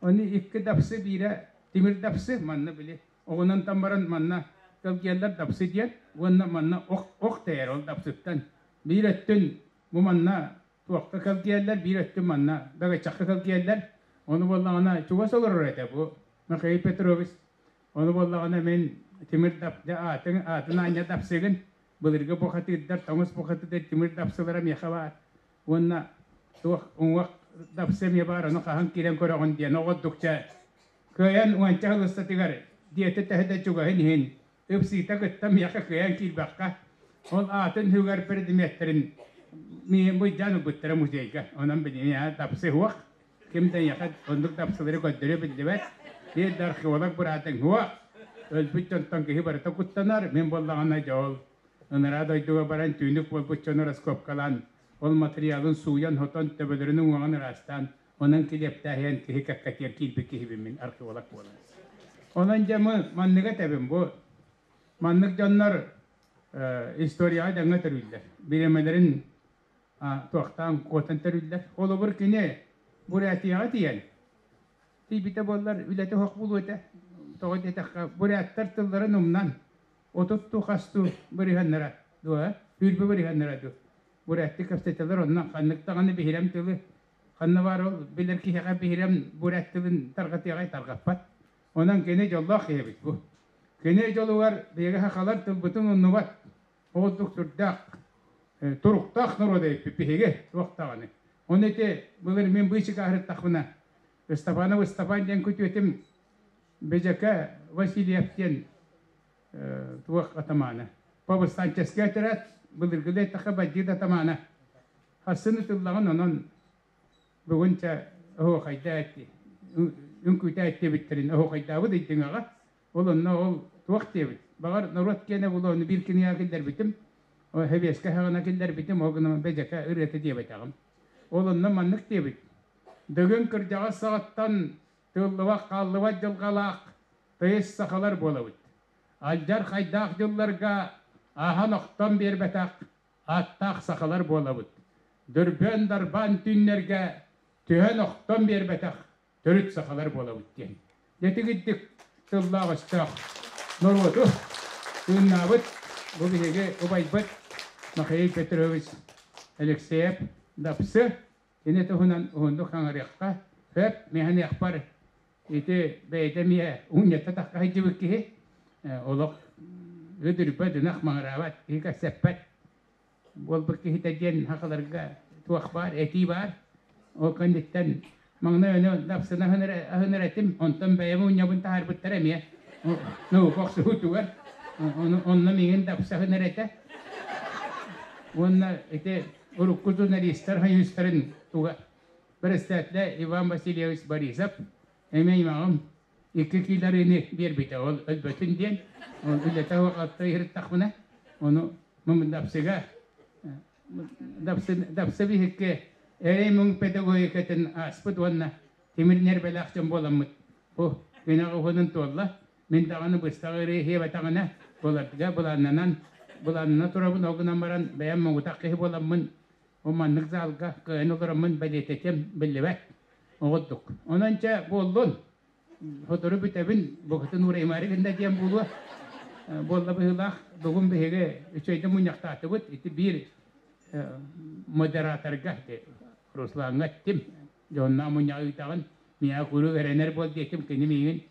Оны икки дапсы биирэ тимир дапсы манна били оҕунан баран манна кэлгиэллэр дапсы диэн уонна манна ох ох тэйэр ол дапсыттан биир өттүн бу манна туохха кэлгиэллэр биир өттүн манна дагачахха кэлгиэллэр ону буоллаҕына чугас олорор этэ бу Михаил Петрович ону буоллаҕына мин тимир дап аатын аатын аанньа дапсыгын былыргы бухатыырдар тоҥус бухатыырдар тимир дапсылара миэхэ баар уонна туох уҥуох дапсы эмиэ баар ону хаһан киирэн көрөҕүн диэн оҕордукча кыайан уонча сыл устатыгар диэтэ төһө да чугаһын иһин ыпсыыта кытта миэхэ кыайан киирбэххэ ол аатын үһүгэр предметтэрин миин быдьаан ылбыттара музейга онон билигин дапсы суох ким да эйиэхэ оннук дапсылары көрдөрүө биллибэт биир да археолог быраатыҥ суох өлбүт дьонтон киһи барыта куттанар мин буоллаҕына дьэ ол Ынараа дойдуга баран түүнүк буолбут дьону раскопкалаан, ол матырыйаалын сууйан-сотон, төбөлөрүн уҥуоҕун ыраастаан, онон килиэптээһийэн киһи кэккэтигэр киирбит киһибин мин археолог буолан. Онон дьэ манныгы этэбин бу маннык дьоннор историяҕа дэҥҥэ төрүүллэр. Бириэмэлэрин туохтаан куотан төрүүллэр. Холобур кини Бурятияҕа тиийэн тиийбитэ буоллар үлэтэ суох буолуо этэ. Тоҕо диэтэххэ буряттар тылларын умнан отут хастуу бырыһыаннара дуо, сүүрбэ бырыһыаннара дуо. Буряттыы кэпсэтэллэр онно ханнык даҕаны биһирэм тылы ханна баар ол билэр киһиэхэ биһирэм бурят тылын тарҕатыаҕай тарҕаппат. Онон кини дьоллоох киһи эбит бу. Кини дьолугар биһиги сахалар тылбытын умнубат, оҕурдук сүрдээх туруктаах норуот эбиппит биһиги туох даҕаны. Оны ити былыр мин быычык аһырыттахпына Степанов Ыстапаан диэн күтүөтүм Бэдьэкэ Васильев диэн туох атамаана. Повстанческай отряд былыргылыы эттэххэ бандьыыт атамаана. Хассын ытыллаҕын онон бүгүн чэ оһуохайдаа этти үҥкүүтэ эттибиттэрин оһуохайдаабыт ыйдыҥаҕа ол онно ол туох диэбит баҕар норуот киэнэ булуону биир кинигэҕэ киллэрбитим хэбиэскэ хаҕына киллэрбитим ол гынан бэдьэкэ ырыата диэбэтэҕим ол онно маннык диэбит Дыгын кырдьаҕас саҕаттан тыыллыбат хааллыбат дьылҕалаах тыйыс сахалар буолабыт. Алдьархайдаах дьылларга ааһан охтон биэрбэтэх ааттаах сахалар буолабыт. Дүрбүөн-дарбаан түүннэргэ түһэн охтон биэрбэтэх төрүт сахалар буолабыт диэн. Дьэтигирдик тыллаах-өстөөх норуоту тыыннаабыт бу биһиги убайбыт Михаил Петрович Алексеев Дапсы Кини туһунан уһуннук хаҥарыахха сөп. Миэхэниэхпэр ити бэйэтэ эмиэ уунньатта тахха сылдьыбыт киһи олох ыдырбат, ынах маҥыраабат, киһи кэпсэппэт буолбут киһитэ диэн сахаларга туох баар, этии баар. Ол кэнниттэн маҥнай ону дапсына аһынар этим, онтон бэйэм уунньабын таһаарбыттара эмиэ наука охсуһуутугар. Онно миигин дапсы аһынар этэ. Уонна ити урукку журналистар союзтарын туга председателэ Иван Васильевич Борисов эмиэ аймаҕым икки киларыны биэрбитэ ол өлбөтүн диэн ол үлэтэ уоҕатта иһиттахпына ону дапсыга дапсы биһикки эрэй муҥ педагогикатын ааспыт уонна тимир нербэлээх дьон буоламмыт бу күнэх уһунун туолла Мин даҕаны быстах ыарыы иһиэбэтэҕинэ, буларга былааннанан, былааннана турабын, ол гынан баран бэйэм муҥутах киһи буоламмын, бу маннык залга кыайан олороммун бэлиэтэтиэм биллибэт оҕурдук. Онон чэ буоллун, сотору бүтэбин, букатын уураймаары гынна диэн буолуо. Буолла быһыылаах, бүгүн биһиги үчүгэйдик мунньахтаатыбыт. Ити биир модераторга, Руслаҥҥа эттим, дьонноох мунньаҕы ыытаҕын, миэхэ куруук эрэнэр буол диэтим, кини миигин.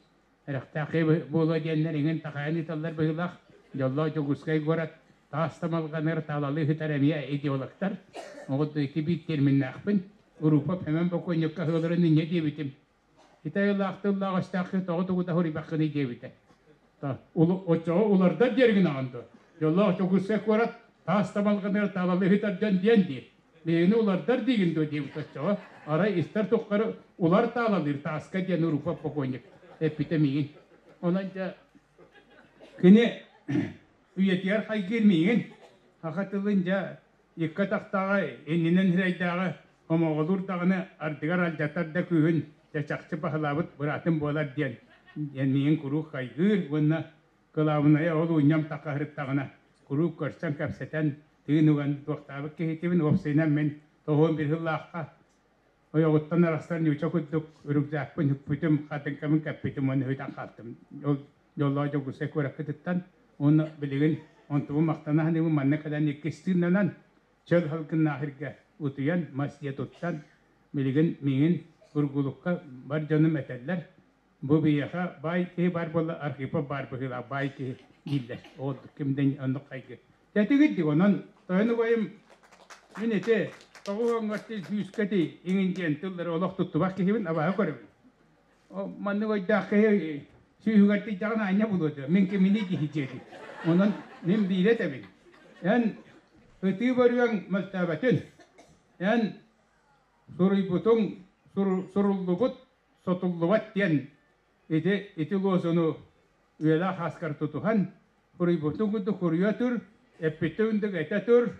Эрэхтээхи буолуо диэннэр иҥин такайан ыыталлар быһыылаах. Дьоллоох Дьокуускай куорат таас тамалҕанар таалалыы сытар эмиэ идеологтар. Оҕо ити биир терминнээхпин. Урупап Эмэн бокуонньукка ыаларын инньэ диэбитим. Ити айылаах тыллаах өстөөх тоҕо тугу да суруйбаккыный диэбитэ. Оччоҕо улардар диэргин аҕан дуо? Дьоллоох Дьокуускай куорат таас тамалҕаныгар таалалыы сытар дьон диэн дии. Биһигини улардар диигин дуо диэбит оччоҕо. Арай истэр туххары улар таалалыыр тааска диэн Урупап бокуонньук эппитэ миигин. Онон дьэ кини үйэтигэр хайгыыр миигин. Саха тылын дьэ икки атахтааҕы иннинэн сирэйдээҕи хомоҕолуур даҕаны ардыгар алдьатар да күүһүн дьэ чахчы баһылаабыт быраатым буолар диэн миигин куруук хайгыыр уонна кылаабынайа ол уунньам тахаһырыттаҕына куруук көрсөн кэпсэтэн тыын уган туохтаабыт киһитибин. Уопсайынан мин тоҕуон бір сыллаахха ойоҕуттан арахсар ньууча курдук рюкзакпын үкпүтүм, хатыҥкабын кэппитим уонна үтэн хаалтым. Ол дьоллоох Дьокуускай куораккытыттан уонна билигин онтубун махтана саныыбын. Манна кэлэн иккис тыыннанан чөл халгыннаах сиргэ утуйан мас дьиэ туттан билигин миигин Ургулукка бар дьонум этэллэр, бу биһиэхэ баай киһи баар буолла, Архипов баар быһыылаах баай киһи дииллэр. Ол кимдэн оннук хайгы тэтигит. Онон тойон убайым, мин ити тоҕуһуоҥҥарти сүүскэти иҥин диэн тыллары олох туттубах киһибин, абааһы көрөбүн. Маннык ойдаах киһи сүүһүгэр тиийдэҕинэ аанньа булуо, мин кимини киһи диэти. Онон мин биирэ этэбин: эн ытыы бөрүөҥ мөлтөөбөтүн, эн суруйбутуҥ суруллубут сотуллубат диэн ити ити лозуну үйэлээх ааскар тутуһан хуруйбутун курдук хуруйа тур, эппитин курдук этэ тур,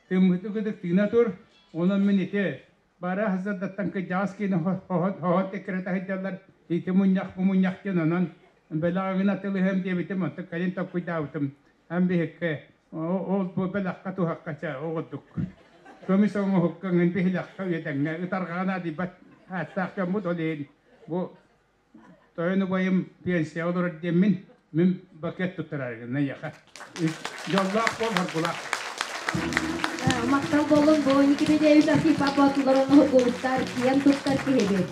тыыммытын курдук тыына тур. Онон мин ити бары хазардаттан кыдьаҕас киини хоһон теккерете сылдьаллар, ити мунньах бу мунньах диэн. Онон бэлэҕин атылыһым диэбитим, онтон кэлин толкуйдаабытым, эн биһикки ол бу бэлэххэ туһахха чэ оҕурдук көмүс оҥоһукка ҥын биһилэххэ үөдэҥҥэ ытарҕаҕына адыйбат ааттаах дьоммут. Ол иһин бу тойон убайым пенсияҕа олорор диэммин мин бакет туттарар эйиэхэ. Дьоллоох буол, хоргулаах. Махтал болун бу Никитич Архипов боотуларын уһугулуттар киэн туттар киһибит.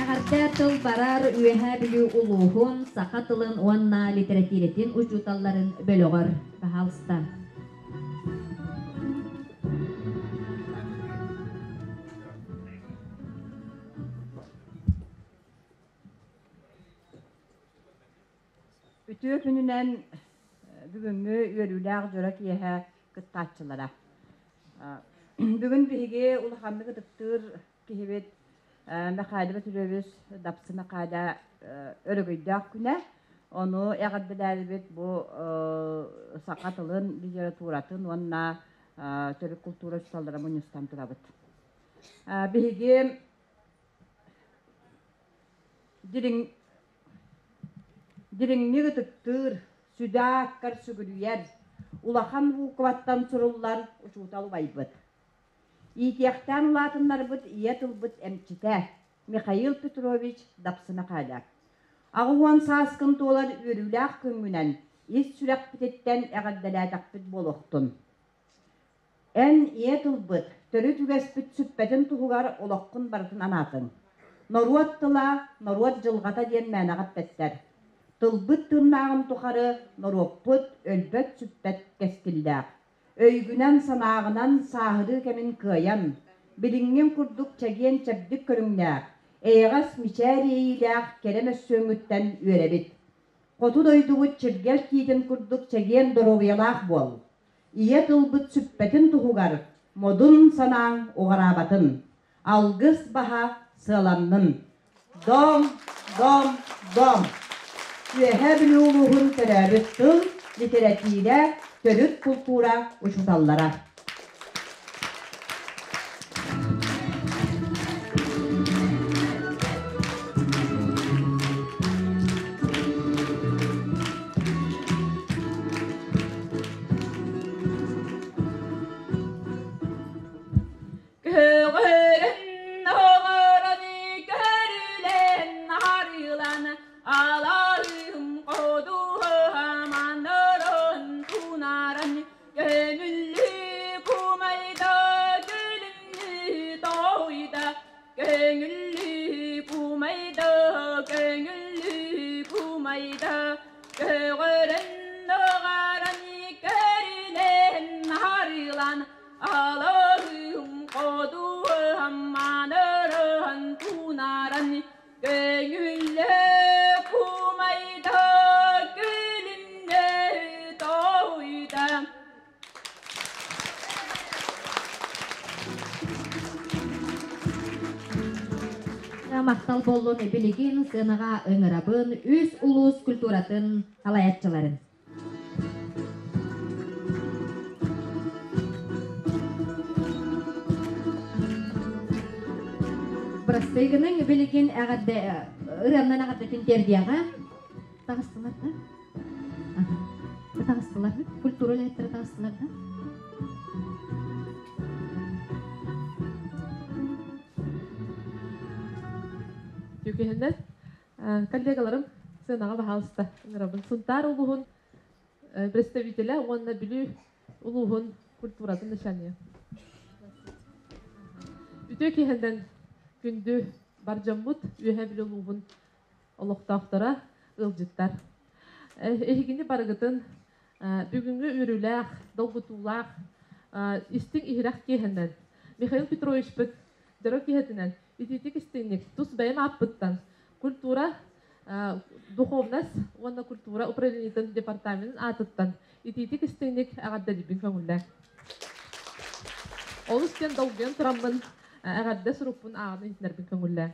Эҕэрдэ тыл барар Үөһээ Бүлүү улууһун саха тылын уонна литэрэтиирэтин учууталларын бөлөҕөр. Пожалуйста. Үтүө күнүнэн бүгүҥҥү үөрүүлээх дьоро киэһэ кыттааччылара. Бүгүн биһиги улаханнык ытыктыыр киһибит Михаил Васильевич Дапсы Михаила өрөгөйдөөх күнэ. Ону эҕэрдэлээбит бу саха тылын, литературатын уонна төрүт култуура учууталлара мунньустан турабыт. Биһиги дириҥ дириҥник ытыктыыр, сүдэ ааккар сүгүрүйэр, улахан буукубаттан суруллар учуутал убайбыт. Иитиэхтээн улаатыннарбыт ийэ тылбыт эмчитэ Михаил Петрович Дапсы Михаила. 80 сааскын туолар үөрүүлээх күҥҥүнэн ис сүрэхпититтэн эҕэрдэлээтэхпит буолуохтун. Эн ийэ тылбыт, төрүт үгэспит сүппэтин туһугар олоххун барытын анаатыҥ. Норуот тыла, норуот дьылҕата диэн мээнэҕэ эппэттэр. Тылбыт тыыннааҕын тухары норуоппут өлбөт-сүппэт кэскиллээх. Өйгүнэн-санааҕынан сааһырыы кэмин кыайан, билиҥҥин курдук чэгиэн-чэбдик көрүҥнээх, эйэҕэс мичээр иэйиилээх кэрэ мөссүөҥҥүттэн үөрэбит. Хоту дойдубут чиргэл тиитин курдук чэгиэн доруобуйалаах буол. Ийэ тылбыт сүппэтин туһугар модун санааҥ уҕараабатын. Алгыс баһа сыаланнын. Дом, дом, дом! Үөһээ Бүлүү улууһун төрөөбүт тыл, литэрэтиирэ, төрүт култуура учууталлара. Көҕөрөн оҕорон көрүлэн харылан аларым ходуһаманырын тунаран көмүллү. харылан аларым кодуһам манаран тунаран көңүллэ кумайда күлүмнэ тойда. Махтал боллун билигин сыанаҕа ыҥырабын үс улуус культуратын салайааччыларын. Бырастыгының билигин эҕэрдэ ырыаннан эҕэрдэтин тиэрдиэҕэ. Таҕыстылар да? Таҕыстылар культура үлэһиттэрэ таҕыстылар да? Түкүһүннэр коллегаларым сыанаҕа баһаалыста ыҥырабын. Сунтаар улууһун представителэ уонна Бүлүү улууһун культуратын начальнига. Үтүө киһинэн күндү бар дьоммут Үөһээ Бүлүү улууһун олохтоохторо, ыалдьыттар. Эһигини барыгытын бүгүҥҥү үөрүүлээх, долгутуулаах, истиҥ иһирэх киэһэнэн Михаил Петровичпыт дьоро киһитинэн итиитик истиҥник тус бэйэм ааппыттан культура духовность уонна культура управлениетын департаменын аатыттан итиитик истиҥник эҕэрдэлиибин көҥүллээн. Олус диэн долгуйан тураммын эҕэрдэ сурукпун ааҕан иһитинэрбин көҥүллээн.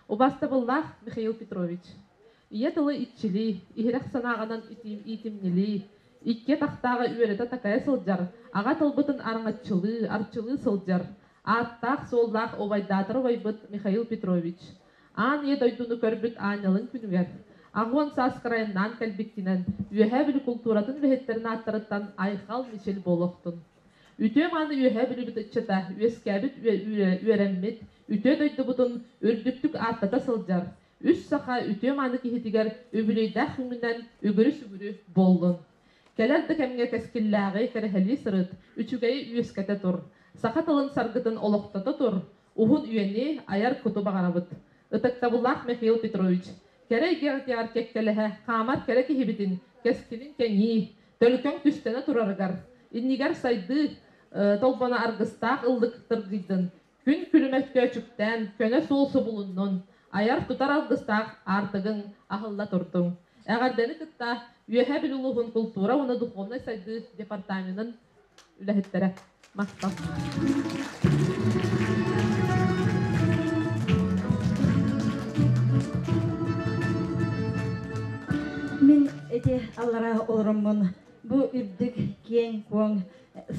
Убаастабыллаах Михаил Петрович, ийэ тылы иччилии, иһирэх санааҕынан иитимньилии, икки атахтааҕы үөрэтэ-такайа сылдьар, аҕа тылбытын араҥаччылыы, арчылыы сылдьар, ааттаах-суоллаах убайдаатар убайбыт Михаил Петрович, аан ийэ дойдуну көрбүт аанньалын күнүгэр, аҕуон саас кырайыннаан кэлбиккинэн, Үөһээ Бүлүү култууратын үлэһиттэрин ааттарыттан айхал-мичил буолуохтун. Үтүө-мааны Үөһээ Бүлүүбүт ыччата үөскээбит үөрэммит, үтүө дойдубутун үрдүктүк ааттата сылдьар, үс саха үтүө-мааны киһитигэр үбүлүөйдээх күҥҥүнэн үгүрү-сүгүрү буоллун. Кэлэр да кэмҥэ кэскиллээҕи кэрэһэлии сырыт, үчүгэйи үөскэтэ тур, саха тылын саргытын олохтото тур, уһун үйэни, айар куту баҕарабыт. Ытыктабыллаах Михаил Петрович, кэрэ эйгэҕитигэр кэккэлэһэ хаамар кэрэ киһибитин кэскилин кэҥии, төлкөҥ түстэнэ турарыгар, иннигэр сайдыы толбоно аргыстаах ыллык тыргыйдын, күн күлүмэккэ өчүктээн, көнө суол субулуннун, айар-тутар алгыстаах аартыгыҥ аһылла турдуҥ. Эҕэрдэни кытта Үөһээ Бүлүү улууһун култуура уонна духовнай сайдыы департаменын үлэһиттэрэ. Махтал. Мин ити аллараа олороммун бу үрдүк киэҥ-куоҥ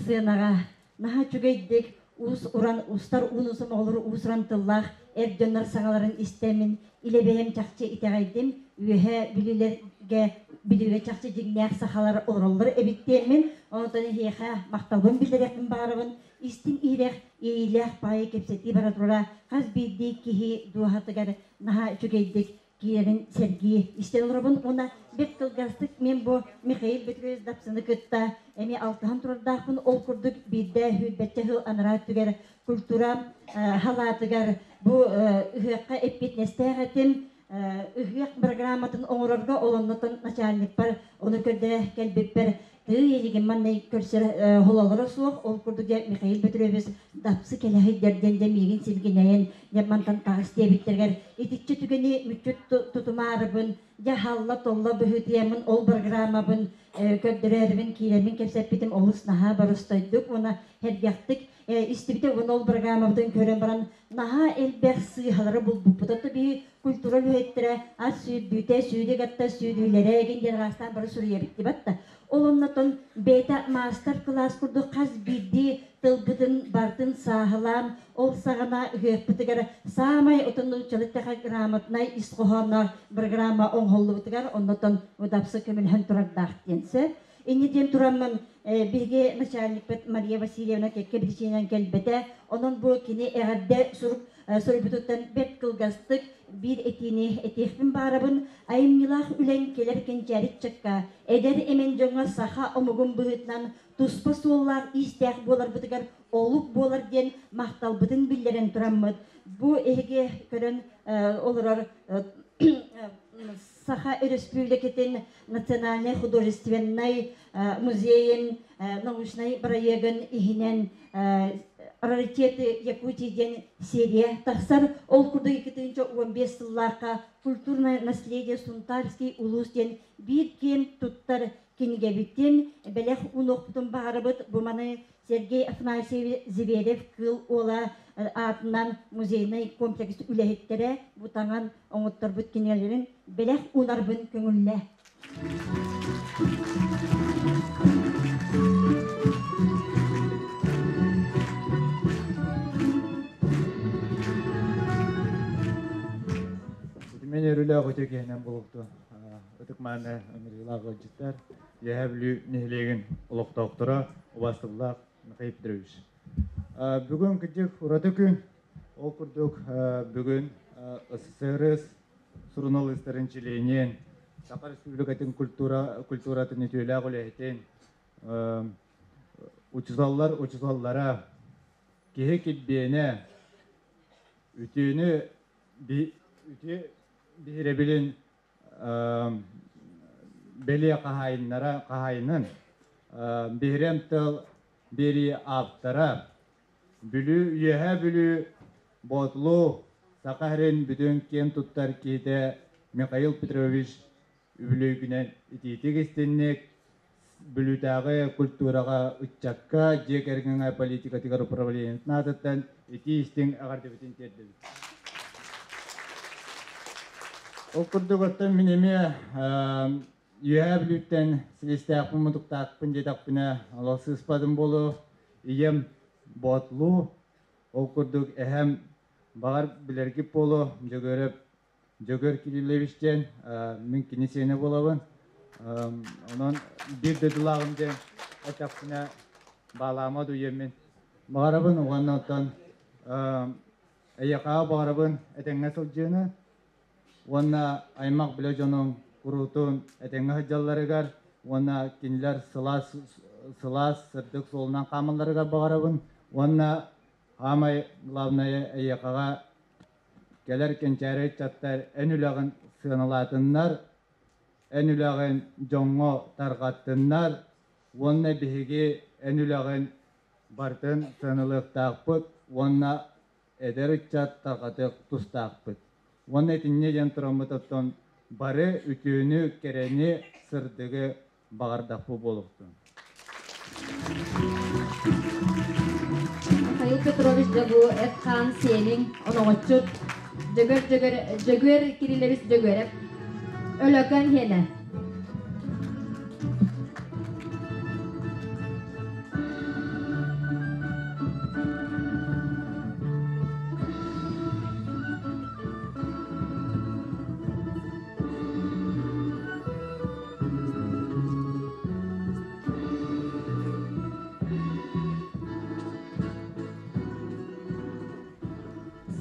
сыанаҕа наһаа үчүгэйдик уус-уран устар ууну сомоҕолору уус-уран тыллаах эр дьоннор саҥаларын истэммин илэ бэйэм чахчы итэҕэйдим үөһээ бүлүүлэргэ бүлүүгэ чахчы дьиҥнээх сахалар олороллор эбит диэммин онтон эһиэхэ махталбын биллэриэхпин баҕарабын истиҥ иһирэх иэйиилээх баайы кэпсэтии бара турара хас биирдии киһи дууһатыгар наһаа үчүгэйдик киирэрин сэргии истэн олоробун уонна бэрт кылгастык мен бу Михаил Петрович Дапсыны кытта эмиэ алтыһан турардаахпын. Ол курдук биирдэ сүүрбэччэ сыл анараа өттүгэр культура халаатыгар бу ыһыахха эппиэтинэстээх этим. Ыһыах программатын оҥорорго олоннотон начальникпар ону көрдөрө кэлбиппэр тыы илигин маннай көрсөр хололоро суох. Ол курдук дьэ Михаил Петрович Дапсы кэлэһийдэр диэн дьэ миигин сибигинэйэн дьэ мантан таҕыс диэбиттэригэр итиччэ түгэни мүччү тутумаарыбын дьэ халла-толло быһыытыйаммын ол программабын көрдөрөөрүбүн киирэммин кэпсэппитим олус наһаа боростойдук уонна сэргэхтик истибитэ уонна ол программабытын көрөн баран наһаа элбэх сыыһалары булбуппут. Ото биһи культура үлэһиттэрэ ас сүүрдүүтэ, сүүрүк атта сүүрүүлэрэ эгин диэн араастаан бары суруйабыт дибат да. Ол оннотон бэйэтэ маастар-кылаас курдук хас биирдии тылбытын бартын сааһылаан, ол саҕана ыһыахпытыгар саамай отон нууччалык грамотнай ис хоһоонноох программа оҥоһуллубутугар оннотон удапсы көмөлөһөн турардаах диэн сөп. Инньэ диэн тураммын биһиги начальникпыт Мария Васильевна кэккэ биричиинэн кэлбэтэ. Онон бу кини эҕэрдэ сурук суруйбутуттан бэрт кылгастык биир этиини этиэхпин баарабын. Айымньылаах үлэҥ кэлэр кэнчээри ыччакка, эдэр эмэн дьоҥҥо саха омугун быһыытынан туспа суоллаах-иистээх буоларбытыгар олук буолар диэн махталбытын биллэрэн тураммыт, бу эһиги көрөн олорор Саха Өрөспүүбүлүкэтин национальнай художественнай музейын научнай бырайыагын иһинэн «Раритеты Якутии» диэн серия тахсар. Ол курдук 2015 сыллаахха «Культурное наследие Сунтарский улуус» диэн биир киэн туттар кинигэбитин бэлэх уунуохпутун баҕарабыт. Бу маны Сергей Афанасьевич Зверев Кыыл Уола аатынан музейнай комплекс үлэһиттэрэ бу таҥан оҥотторбут кинигэлэрин бэлэх уунарбын көҥүллэ. Мен өрүлээх өтө киһинэн булукту ытык-мааны ыҥырыылаах ыалдьыттар, Үөһээ Бүлүү нэһилиэгин олохтоохторо, убаастабыллаах Михаил Петрович. Бүгүн кырдьык ураты күн. Ол курдук бүгүн СССР суруналыыстарын чилиэнин, Саха Республикатын культура, культуратын үтүөлээх үлэһитин, учууталлар учууталлара, киһи килбиэнэ, үтүөнү үтүө биһирэбилин бэлиэ хаһаайыннара хаһаайынын биһирэм тыл биэрии ааптара Бүлүү Үөһээ Бүлүү Боотулуу Саха сирин бүтүн киэн туттар киһитэ Михаил Петрович үбүлүөйгүнэн итиитик истинник Бүлүүтээҕи культураҕа ыччакка дьиэ кэргэҥҥэ политикатыгар управлениетын аатыттан итии истиҥ эҕэрдэбитин тиэрдэбит. Ол курдук оттон мин эмиэ Үөһээ Бүлүүттэн силистээхпин мутуктаахпын диэтэхпинэ олох сыыспатым буолуо. Ийэм Боотулуу, ол курдук эһэм баҕар билэргит буолуо Дьөгүөрэп Дьөгүөр Кириллович диэн мин кини сиэнэ буолабын. Онон биир дойдулааҕым диэн эттэхпинэ баалаама дуйеммин баҕарабын уонна оттон эйиэхэҕэ баҕарабын этэҥҥэ сылдьыыны уонна аймах билэ дьонуҥ куруутун этэҥҥэ сылдьалларыгар уонна кинилэр сылаас сылаас сырдык суолунан хаамалларыгар баҕарабын уонна хаамай главное эйиэхэҕэ Кэлэр кэнчээри ыччаттар эн үлэҕин сыаналаатыннар, эн үлэҕин дьоҥҥо тарҕаттыннар уонна биһиги эн үлэҕин барытын сыаналыахтаахпыт уонна эдэр ыччат тарҕатыах тустаахпыт. Уонна итиннэ диэн тураммыт оттон бары үтүөнү, кэрэни, сырдыгы баҕардахпыт буолуохтун. Михаил Петрович Дьөгү эт-хаан сиэниҥ оноҕоччут Дьөгөр Дьөгөр Дьөгүөр Кириллович Дьөгүөрэп Өлөкөн хиэнэ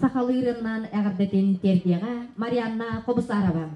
Сахалыырынан эҕэрдэтин тиэрдиэҕэ Марианна Хобусарова.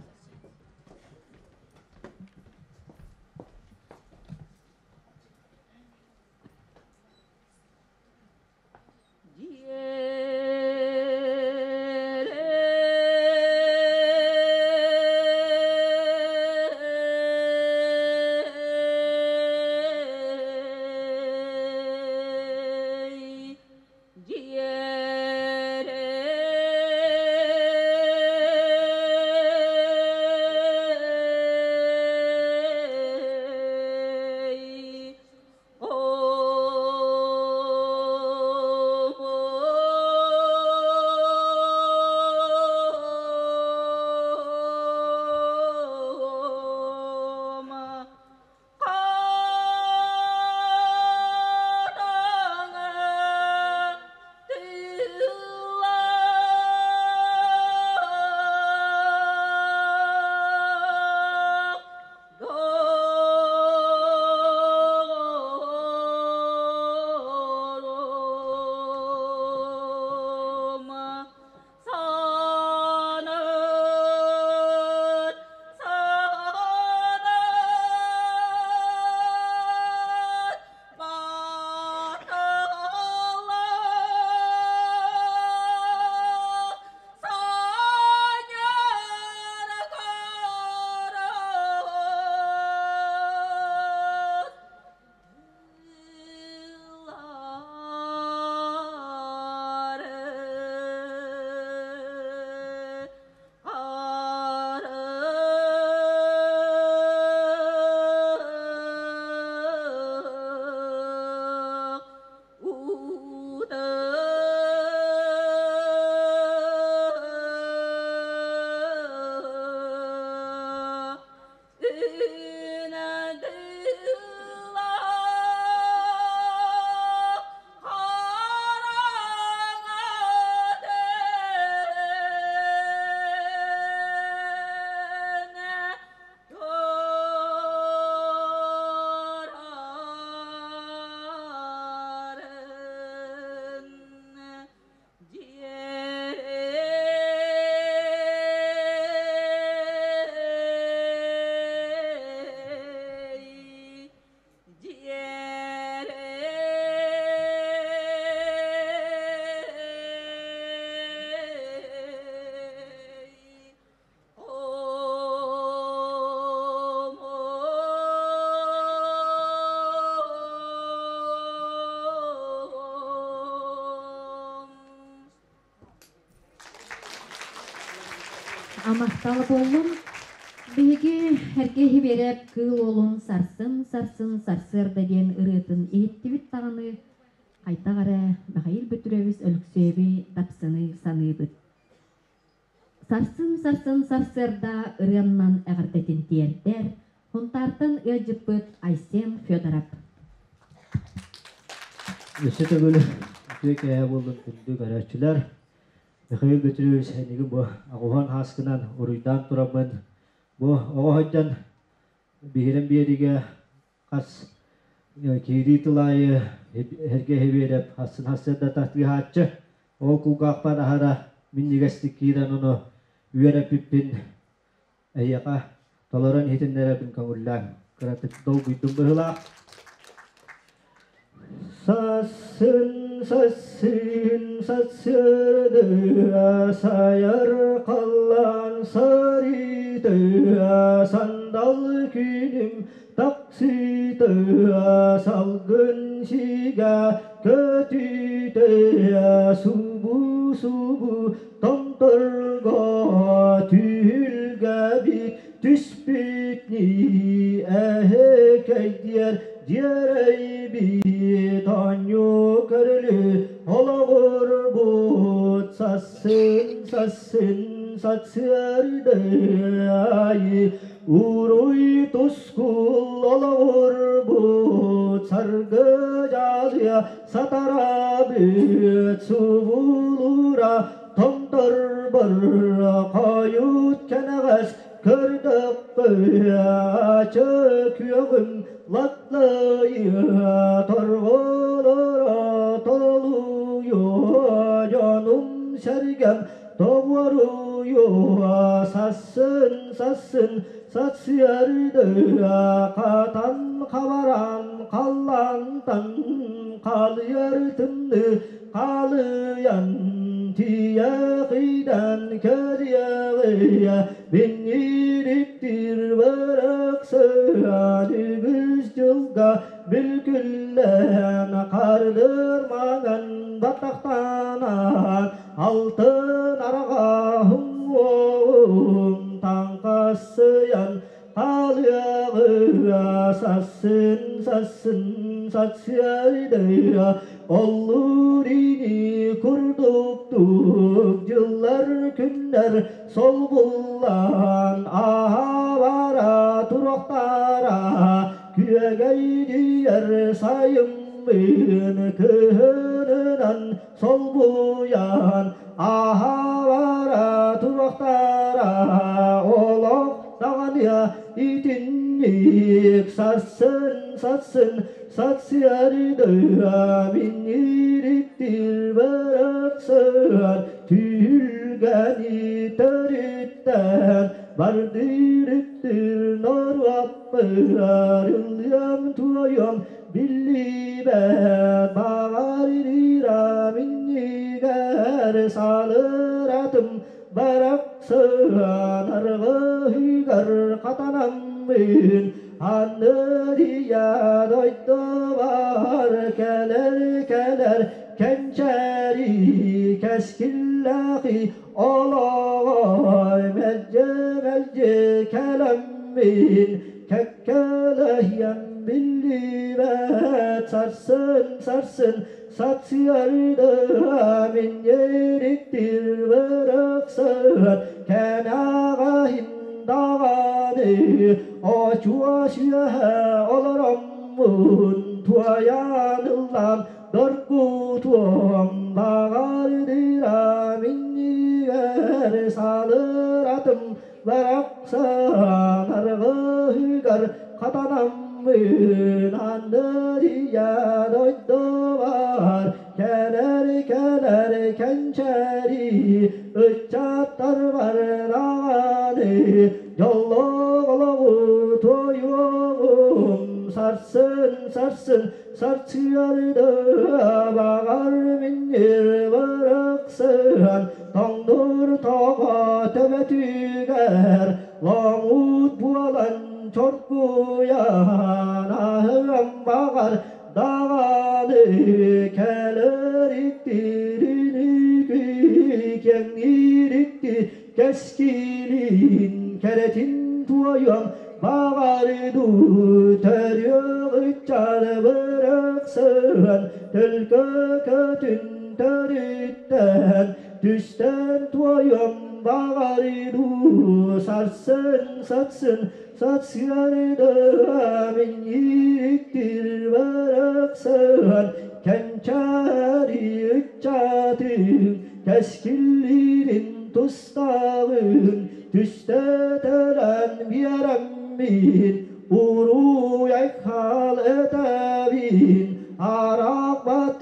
Махтал буоллун. Биһиги Эргэ Иһибиэрэп Кыыл Уолун Сарсын, сарсын, сарсыарда диэн ырыатын иһиттибит даҕаны, хайдах эрэ Михаил Петрович Өлөксөөбү Дапсыны саныыбыт. Сарсын, сарсын, сарсыарда ырыаннан эҕэрдэтин тиэрдэр Һунтаартан ыалдьыппыт Айсен Федоров. Өссө төгүл үтүө киэһэ буоллун күндү көрөөччүлэр. Михаил Петрович эйигин бу аҕуһан ааскынан уруйдаан тураммын бу оҕо сылдьан биһирэм биэриигэ хас киирии тыл аайы Сергей Хибиэрэп хассын сарсыарда тыаһааччы ол кулгаахпар аһара минньигэстик киирэн ону үөрэппиппин эһиэхэ толорон иһитиннэрэбин көҥүллээҥ кыратык долгуйдум быһыылаах Сасын, сасын, сасыардыа, сайар халлаан сарыытыа, сандал күнүм таксыытыа, салгын сигэ көтүтүө, субу-субу томторго түһүлгэбит түспүт эһэкэйдиэр дьиэрэйбит оонньуу көрүлү олоҕурбут сассын сассын сарсыардай уруй тускул олоҕурбут саргы дьаалыйа сатарабыт субулура томторбор хойут кэнэҕэс көрдөххө күөҕүм латлайыа торҕолоро толуйуо дьонум сэргэм тоҕуоруйуо сассын сассын сарсыардыа хатан хабаран халлаантан халыйар тымныы халыйан тиийэхийдэн кэлиэҕиэ Минньириктир барахсан үгүс дьылга бүлкүллэн хардыр маҥан баттахтанан алтын арҕаһым уоҕун таҥхассыйан хаалыаҕыа сассын сассын сарсыардыа оллуур ини курдуктук дьыллар күннэр солбуллан аһабара туруохтара күөгэйдийэр сайыммын кыһынынан солбуйан аһабара туруохтара олох даҕаны итинник сарсын сарсын сарсыардыа минньириктир барахсан түһүлгэни төрүттээн бардырыттыр норуоппар ыллыам туойуом биллибэт баҕарыыра минньигэр салыратым барахсан аргыһыгар хатанаммын аннырыйа дойдубар кэлэр кэлэр кэнчээри кэскиллээхи олоҕой мэлдьи мэлдьи кэлэммин кэккэлэһиэм биллибэт сарсын сарсын сарсыарда минньириктир барахсан кэнэҕэһин даҕаны очуо сүөһэ олороммун туойан ыллаан доргутуом баҕардыра минньигэр салыратым барахсан аргыһыгар хатанаммын аннырыйа дойдубар кэлэр кэлэр кэнчээри ыччаттарбар даҕаны дьоллоох олоҕу туойуоҕум сарсын сарсын сарсыарда баҕар минньир барахсан тоҥнур тоҕо төбөтүгэр лоҥуут буолан чоргуйан аһыам баҕар даҕаны кэлэр иттирини кэҥиирикти. Кэскилин кэрэтин туойуом Баҕарыдуу төрүөх ыччат бырахсыһан Төлкө көтүн төрүттэн Түстэн туойуом баҕарыдуу Сарсын сатсын сатсыарда Минньиктир барахсыһан Кэнчээри ыччатын Кэскиллиирин тустааҕын Түстэтэлэн биэрэммин Уруй-айхал этэбин Араҕбат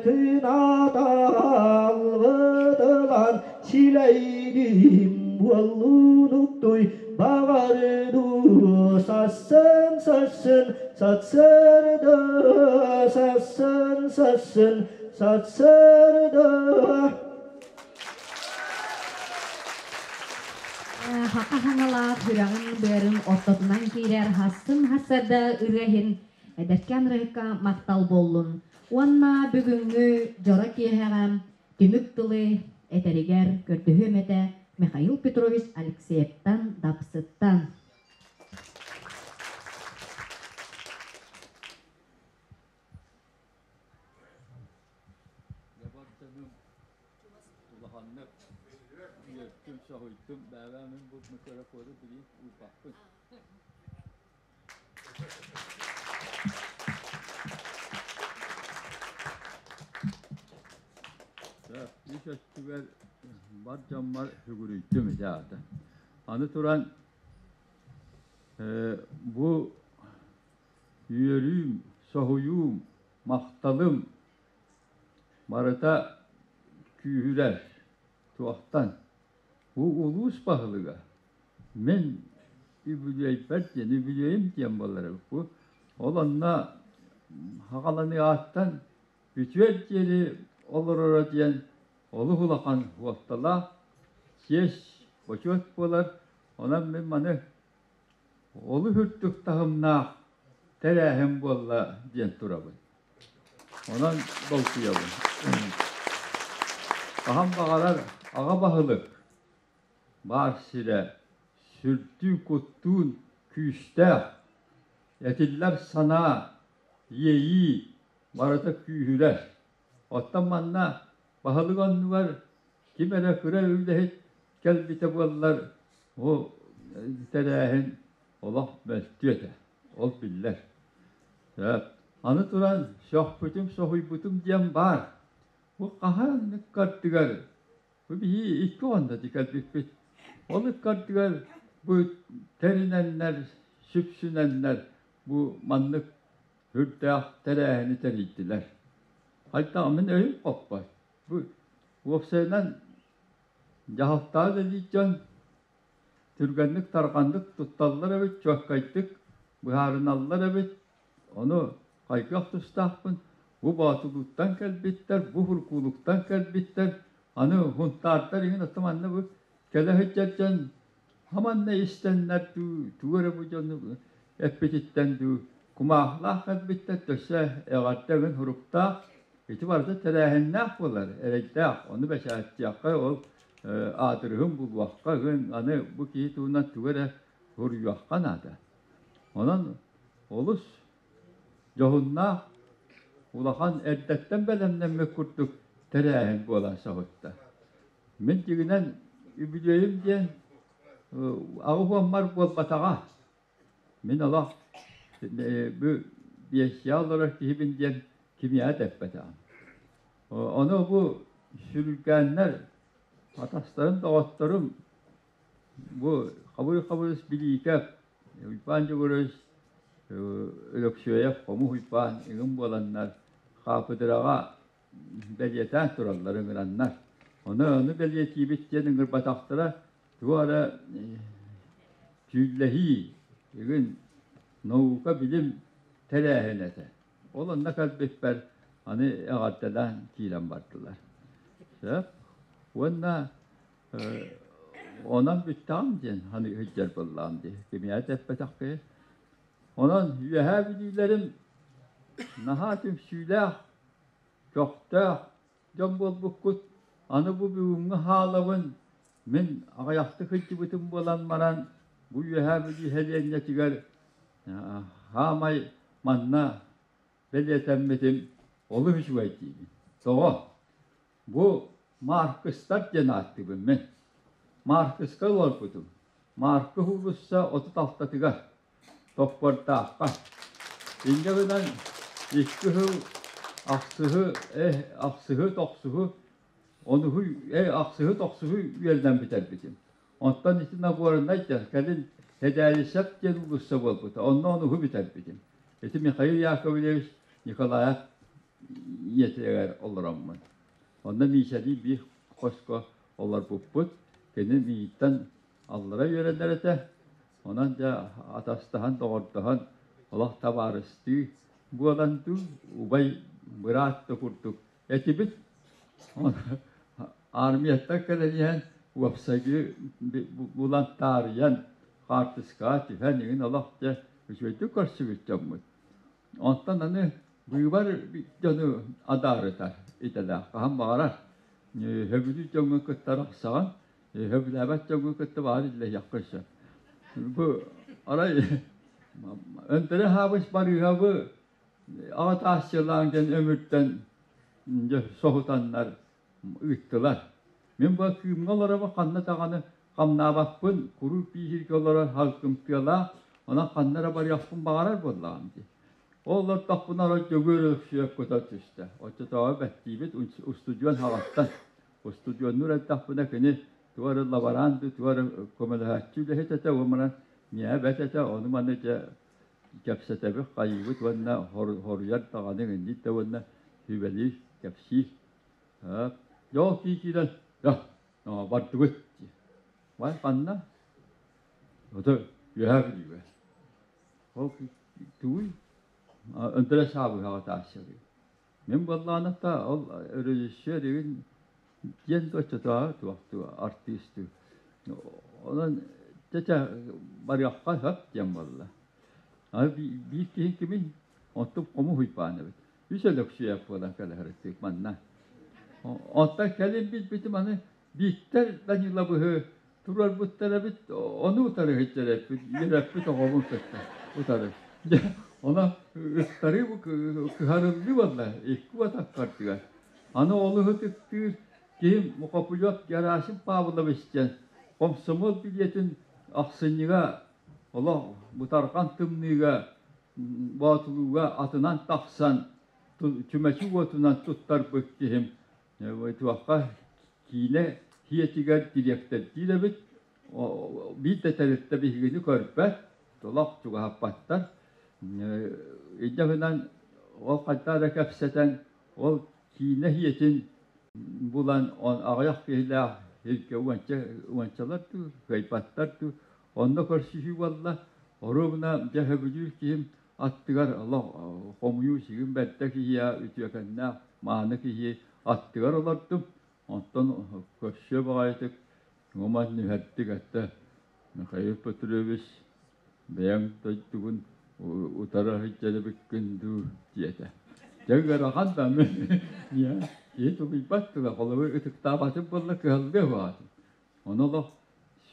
күн аталбытылан Силэйдим буоллунуктуй баҕарыдуу Сассын сассын сатсырда Сассын сассын сатсырда Хака хаҥалаах сүрэҕин быарын ортотунан киирэр хассын хассарда ырыаһын эдэркээн ырыһыкка махтал буоллун. Уонна бүгүҥҥү дьоро киэһэҕэ түмүк тылы этэригэр көрдөһүөм этэ Михаил Петрович Алексеевтан Дапсыттан. Улаханнык үөртүм, соһуйдум, бэбээ мин бу микрофону билин уурбаппын. Үс өттүгэр бар дьоммор сүгүрүйдүм ити аата. Аны туран бу үөрүүм, соһуйуум, махталым барыта күүһүрэр. Туохтан? Бу улуус баһылыга мин үбүлүөйбэр диэн, үбүлүөйүм диэн буолар эбит бу. Ол онно хаҕаланыаҕыттан бүтүөр диэри олороро диэн олус улахан суолталаах чиэс, бочуот буолар. Онон мин маны олус үрдүк таһымнаах тэрээһин буолла диэн турабын. Онон долгуйабын. Хаһан баҕарар аҕа баһылык баар сирэ сүрдүү-куттуун күүстээх, этиллэр санаа, иэйии барыта күүһүрэр. Оттон манна баһылык оннугар ким эрэ кыра үлэһит кэлбитэ буоллар, бу тэрээһин олох мөлтүө этэ. Ол биллэр. Аны туран сөхпүтүм, соһуйбутум диэн баар. Бу хаһан ыккардыгар бу биһи икки онно кэлбиппит. Ол ыккардыгар бу тэринэннэр, сүпсүнэннэр бу маннык үрдээх тэрээһини тэрийдилэр. Хайдах мин өйүм хоппот. Бу уопсайынан дьаһалтаҕа үлэлиир дьон түргэнник тарҕаннык тутталлар эбит, чуоккайдык быһаарыналлар эбит. Ону хайгыах тустаахпын. Бу Боотулууттан кэлбиттэр, бу Хуркуулуктан кэлбиттэр. Аны Хунтаардар иһин оттон манна бу кэлэ сылдьар дьон хаманна истэннэр дуу, тугу эрэ бу дьону эппититтэн дуу кумаахлаах кэлбиттэр, өссө эҕэрдэ гын суруктаах. Ити барыта тэрээһиннээх буолар, эрэйдээх. Ону бэчээттиэххэ, ол аадырыһын булуохха гын, аны бу киһи туһунан тугу эрэ суруйуохха наада. Онон олус дьоһуннаах, улахан эрдэттэн бэлэмнэммит курдук тэрээһин буолан соһутта. Мин дьиҥинэн үбүлүөйүм диэн аҕыс уоммар буолбатаҕа. Мин олох бу биэссийэ олорор киһибин диэн кимиэхэ да эппэтэҕим. Ону бу сүрүлгээннэр атастарым, доҕотторум бу Хабыр-Хабырыс Билиикэп, Уйбаан Дьугуруйус, Өлөксүөйэп, Хомус Уйбаан игин буоланнар хаапыдыраҕа бэлиэтээн тураллар ыҥыраннар. Ону ону бэлиэтиибит диэн ыҥырбатахтара туох эрэ түүллэһии игин наука билим тэрээһинэ этэ. Ол онно кэлбиппэр аны эҕэрдэлээн киирэн бардылар. Сөп. Уонна онон бүттэҕим диэн аны сылдьар буоллаҕым дии. Кимиэхэ да эппэтэх киһи. Онон Үөһээ Бүлүүлэрим наһаа түмсүүлээх, көхтөөх дьон буолбуккут. Аны бу бүгүҥҥү хаалабын Мин аҕыйахтык сылдьыбытым буолан баран, бу Үөһээ Бүлүү сэлиэнньэтигэр хаамай манна бэлиэтэммитим олус үчүгэй диибин. Тоҕо? Бу Маркыстар диэн ааттыыбын мин. Маркыска олорбутум. Маркы уулусса 36-тыгар, Топпордаахха. Инньэ гынан 2 сыл ахсыһы, ахсыһы, тохсуһу, онуһу, ахсыһы, тохсуһу үөрэнэн бүтэрбитим. Онтон ити Нагорнай диэн, кэлин Һэдээйисэп диэн уулусса буолбута, онно онуһу бүтэрбитим. Ити Михаил Яковлевич Николаев ийэтигэр олороммун. Онно Миисэлии биир хоско олорбуппут. Кини миигиттэн аллара үөрэнэр этэ. Онон дьэ атастаһан, доҕордоһон, олох табаарыстыы буолан дуу, убай быраат да курдук этибит. Армияттан кэлэн иһэн уопсайгы булан таарыйан, хаартыскаҕа түһэн игин олох дьэ үчүгэйдик көрсүбүт дьоммут. Онтон аны быыбар дьону адаарытар идэлээх хаһан баҕарар сөбүлүүр дьоҥҥун кытта арахсаҕын, сөбүлээбэт дьоҥҥун кытта баҕар иллэһиэххин сөп. Бу арай Өндөрө Хаабыс Барыыһабы аҕа таасчылаан диэн өмүртэн соһутаннар ыыттылар. Мин бу кыымҥа олоробун ханна даҕаны хамнаабаппын, куруук бииһиргэ олорор халкымтыалаах, онон ханна эрэ барыахпын баҕарар буоллаҕым дии. Ол олордохпуна арай Дьөгүөр Өлөксүйэп көтө түстэ. Оччотооҕу бэттиибит устудьуон хаҕаттан. Устудьуоннуур эрдэхпинэ кини туох эрэ лаборант дуу, туох эрэ көмөлөһөөччү үлэһит этэ, уонна миэхэ бэт этэ, ону-маны дьэ кэпсэтэбит, хайыыбыт уонна хоруйар даҕаны инник да уонна сүбэлиир, кэпсиир. Дьэ ол кии киирэн, бардыбыт дии. Бай ханна? Ото үөһээ Бүлүүгэ. Ол тугуй? Өндөрө саабыһаҕа таасчалыы. Мин буоллаҕына та ол режиссер игин диэн оччотооҕу туохтуу артыыстыы. Онон чэ барыахха сөп диэн буолла. Аны биир киһи кимий? Оттон хомус Уйбаан эбит. Үс Өлөксүйэп буолан кэлэ сырыттык манна. Оттон кэлин билбитим аны Бииктэр Даниловыһы туруорбуттар эбит, ону утары сылдьар эппит, үөрэппит оҕобун кытта утары. Дьэ, ону ыттарыы бу кыһарыллыы буолла, икки уотаккардыгар. Аны олуһу ытыктыыр киһим Мухопулев Герасим Павлович диэн комсомол билиэтин ахсынньыга олох бытарҕан тымныыга Боотулууга атынан тахсан чүмэчи уотунан туттарбыт киһим туохха киинэ киэтигэр дириэктэрдиир эбит. Биир да тэрилтэ биһигини көрбөт, олох чугаһаппаттар. Инньэ гынан ол хайдах эрэ кэпсэтэн, ол киинэ иһиэтин булан аҕыйах киһилээх сиргэ уонча уончалар дуу, кыайбаттар дуу, онно көрсүһүү буолла. Оруобуна дьэ сөбүлүүр киһим аттыгар олох хомуйуу сигин бэрдэ киһиэ, үтүөкэннээх мааны киһи аттыгар олордум. Онтон көрсүө баҕайытык Роман нүһэрдик эттэ: Михаил Петрович, бэйэҥ дойдугун утара сылдьар эбиккин дуу диэтэ. Дьэ ыарахан да мин киһи тулуйбат тыла, холобур ытыктаабатым буолла кыһаллыа баҕатым. Ону олох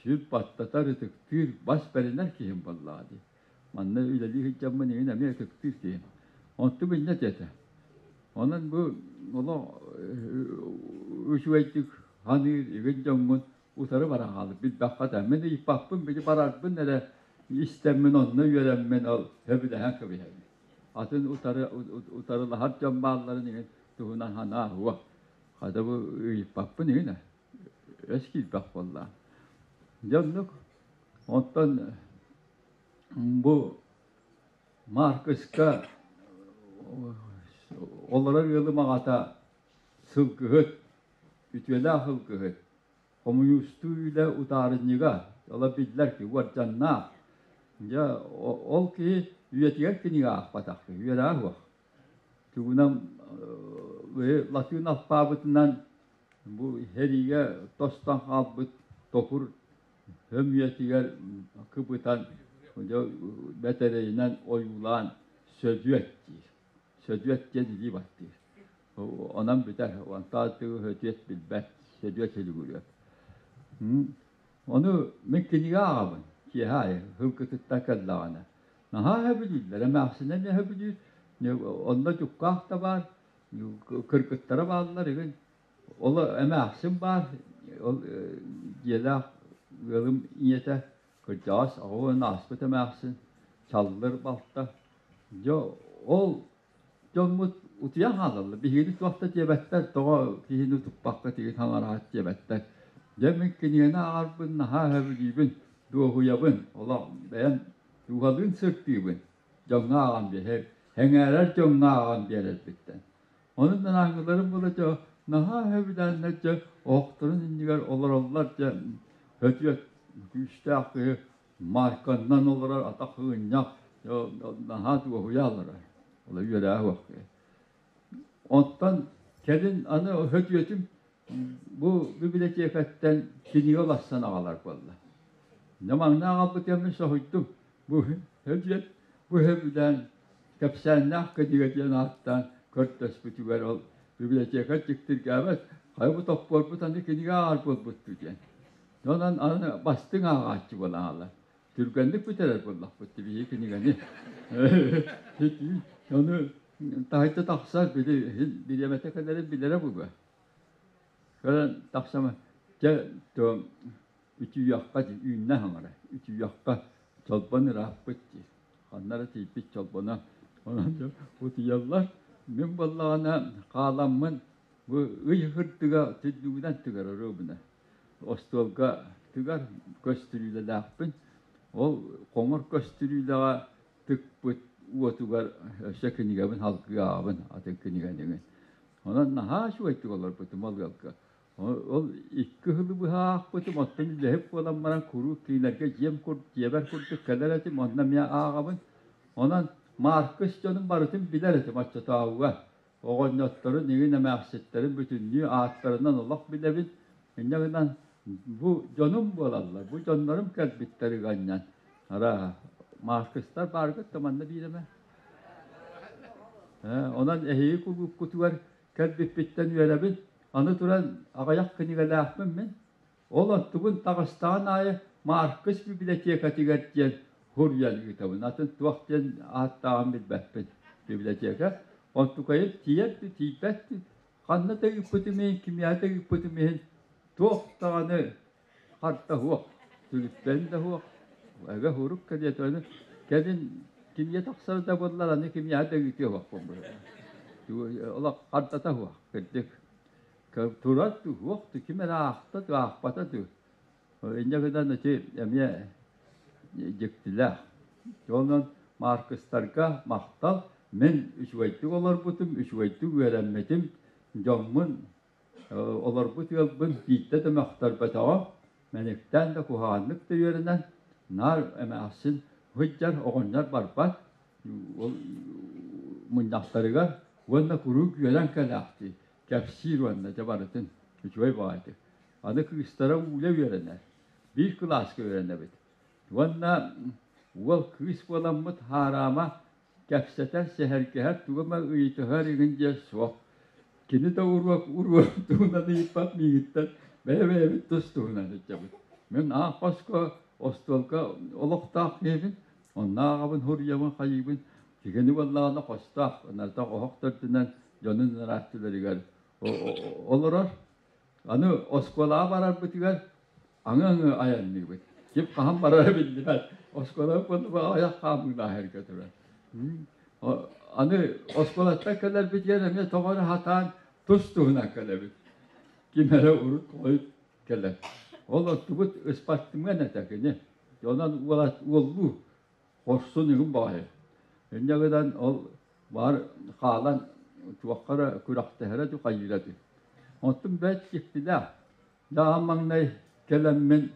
сүр баттатар, ытыктыыр, бас бэринэр киһим буоллаҕа дии. Манна үлэлии сылдьаммын игин эмиэ ытыктыыр киһим. Онтум инньэ диэтэ. Онон бу олох үчүгэйдик саныыр игин дьоҥҥун утары баран хаалыр билбэххэ да. Мин ыйыппаппын, били барарбын эрэ истэммин онно үөрэммин ол сөбүлэһэн кэбиһэбин. Атын утары утарылаһар дьон баалларын игин туһунан санаа суох. Хата бу ыйыппаппын игин өс киирбэх буолла. Дьэ оннук. Оттон бу Маркыска олорор ыалым аҕата сылгыһыт, үтүөлээх сылгыһыт, хомуньуустуу үлэ утаарынньыга, ола биллэр ки уордьаннаах. Дьэ, ол киһи үйэтигэр кинигэ аахпатах киһи, үөрэҕэ суох. Тугунан латыын алпаабытынан бу сэриигэ тостон хаалбыт токур өм үйэтигэр кыбытан бэтэрэйинэн ойуулаан сөдүөт диир. Сөдүөт диэн илии баттыыр. Онон бүтэр. Онтон сөдүөт билбэт. Сөдүөт сүлүгүрүөп. Ону мин кинигэ ааҕабын, киэһэ аайы, сылгытыттан кэллэҕинэ. Наһаа сөбүлүүллэр, эмээхсинэ эмиэ сөбүлүүр, онно дьуккаах да баар, кыргыттара бааллар игин. Ол эмээхсин баар, ол дьиэлээх ыалым ийэтэ, кырдьаҕас аҕа ааспыт эмээхсин, Чаллыр балта. Дьэ ол дьоммут утуйан хаалаллар. Биһигини туох да диэбэттэр, тоҕо киһини утуппакка тигин хаҥараат диэбэттэр. Дьэ мин кинигэни ааҕарбын наһаа сөбүлүүбүн, дуоһуйабын, олох бэйэм дууһалыын сырдыыбын, дьоҥҥо ааҕан биэрэр, эҥээрэр дьоҥҥо ааҕан биэрэрбиттэн. Онон анаангыларым буола дьэ наһаа сөбүлээннэр дьэ оһохторун иннигэр олороллор дьэ өтүөт күүстээх киһи марканнан олорор атах ынньах наһаа дуоһуйа олорор. Ол үөрээ суох киһи. Оттон кэлин аны өтүөтүм бу библиотекаттан кинигэ улассан аҕалар буолла. Дьэ маҥна аҕалбытыгар мин соһуйдум. Бу өтүөт бу сөбүлээн кэпсээннээх кинигэ диэн ааттаан көрдөспүтүгэр ол библиотека дьиктиргээбэт, хайа бу топпуорбут аны кинигэ ааҕар буолбут дуу диэн. Онон аны бастыҥ ааҕааччы буолан хаалар. Түргэнник бүтэрэр буоллахпыт биһиги кинигэни. Ону таһырдьа тахсар били бириэмэтэ кэлэрин билэрэ буолуо. Көрөн тахсама дьэ үтүйүөххэ үүннэ хаҥара үтүйүөххэ чолбон ырааппыт дии. Ханна эрэ тиийбит чолбоно. Онон утуйаллар. Мин буоллаҕына хааламмын бу ый сырдыга түннүгүнэн тыгар оруобуна. Остуолга тыгар көстүрүүлэлээхпин. Ол хоҥор көстүрүүлэҕэ тыкпыт уотугар өссө кинигэбин халгыы ааҕабын атын кинигэни. Онон наһаа үчүгэйдик олорбутум ол ыалга. Ол икки сылы быһа аахпытым, оттон үлэһит буолан баран куруук кинилэргэ дьиэм дьиэбэр курдук кэлэр этим, онно эмиэ ааҕабын. Онон Маркыс дьонун барытын билэр этим оччотооҕуга. Оҕонньотторун, игин эмээхситтэрин бүтүннүү ааттарынан олох билэбин. Инньэ гынан бу дьонум буолаллар, бу дьоннорум кэлбиттэр ыганньан. Арааһа, Маркыстар бааргыт да манна биир эмэ. Онон эһиги кулуупкутугар кэлбиппиттэн үөрэбин. Аны туран аҕыйах кинигэлээхпин мин. Ол оттубун таҕыстаҕын аайы Маркыс библиотекатыгар диэн суруйан ыытабын. Атын туох диэн ааттааҕын билбэппин. Библиотека. Онтукайым тиийэр дуу, тиийбэт дуу. Ханна да ыыппытым иһин, кимиэхэ да ыыппытым иһин туох даҕаны харда суох, түлүппэн да суох. Эгэ сурук кэлиэ аны кэлин кинигэ тахсара да буоллар аны кимиэхэ да ыытыа суохпун быһыылаах. Олох хардата суох, кырдьык. Турар дуу, суох дуу, ким эрэ аахта дуу, аахпата дуу. Инньэ гынан ити эмиэ дьиктилээх. Онон Маркыстарга махтал. Мин үчүгэйдик олорбутум, үчүгэйдик үөрэммитим, дьоммун олорбут ыалбын биирдэ да мөхтөрбөтөҕө, мэниктээн да куһаҕаннык да үөрэнэн, наар эмээхсин сылдьар оҕонньор барбат, ол мунньахтарыгар уонна куруук үөрэн кэлээхтии, кэпсиир уонна дьэ барытын үчүгэй баҕайытык. Аны кыыстара Ууля үөрэнэр, биир кылааска үөрэнэбит. Уонна уол кыыс буоламмыт хаараама кэпсэтэр, сэһэргэһэр, тугу эмэ ыйытыһар игин диэн суох. Кини да уруок уруок туһунан ыйыппат миигиттэн бэйэ-бэйэбит тус туһунан ыйытабыт. Мин аан хоско остуолга олохтоох киһибин, онно ааҕабын, суруйабын, хайыыбын. Кини буоллаҕына хостоох, ынартах оһох төрдүнэн дьонун ырааттыларыгар олорор. Аны оскуолаҕа барарбытыгар аҥы-аҥы айанныыбыт. Ким хаһан барара биллибэт. Оскуола буолла айах хаамыылаах эргэ турар. Аны оскуолаттан кэлэрбитигэр эмиэ тоҕо эрэ хатаан тус-туһунан кэлэбит. Ким эрэ урут хойут кэлэр. Ол оттубут ыспаттымыан этэ кини. Онон уоллуу хорсун үһүн баҕайы. Инньэ гынан ол баар хаалан туохха эрэ күрэхтэһэрэ дуу хайыыра дуу. Онтум бэрт дьиктилээх. Дьэ аан маҥнай кэлэммин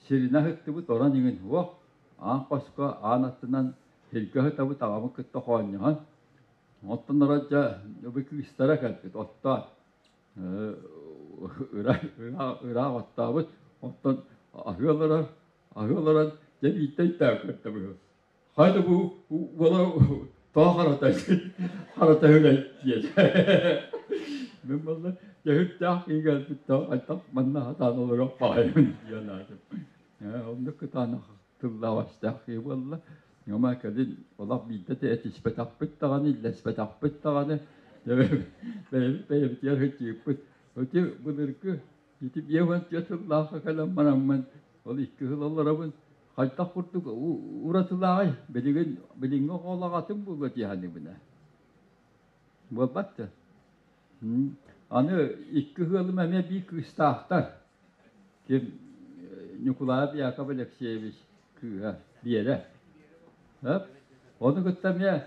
сиринэ аһыттыбыт орон иҥин суох, аан хоско аан аттынан сиргэ аһытабыт аҕабын кытта хоонньоһон. Оттон орон дьэ бу кыыстара кэлбит оттоон ыраах оттообут, оттон аһыы олорор, аһыы олорон дьэ биирдэ өйдөөн көрдө быһыы. Хайда бу уола тоҕо харата харата үлэйт диэн. Мен болла дьэһүрдээх киһи кэлбит айтах манна хатаан олоруох баҕайбын диэн аатым. Оннук кытаанах тыллаах-өстөөх киһи буолла. Ома кэлин олох биирдэ да этиспэтэхпит даҕаны, иллэспэтэхпит даҕаны, бэйэбит бэйэбитигэр сылдьыыппыт. Ити былыргы ити 54 сыллаахха кэлэн бараммын, ол икки сыл олоробун, хайдах курдук уратылааҕый? Билигин билиҥҥи оҕолох атын буолуо дии саныыбын ээ. Буолбат да. Аны икки ыалым эмиэ биир кыыстаахтар. Ким Ньукулаев Яков Алексеевич кыыһа Биэрэ. Ону кытта эмиэ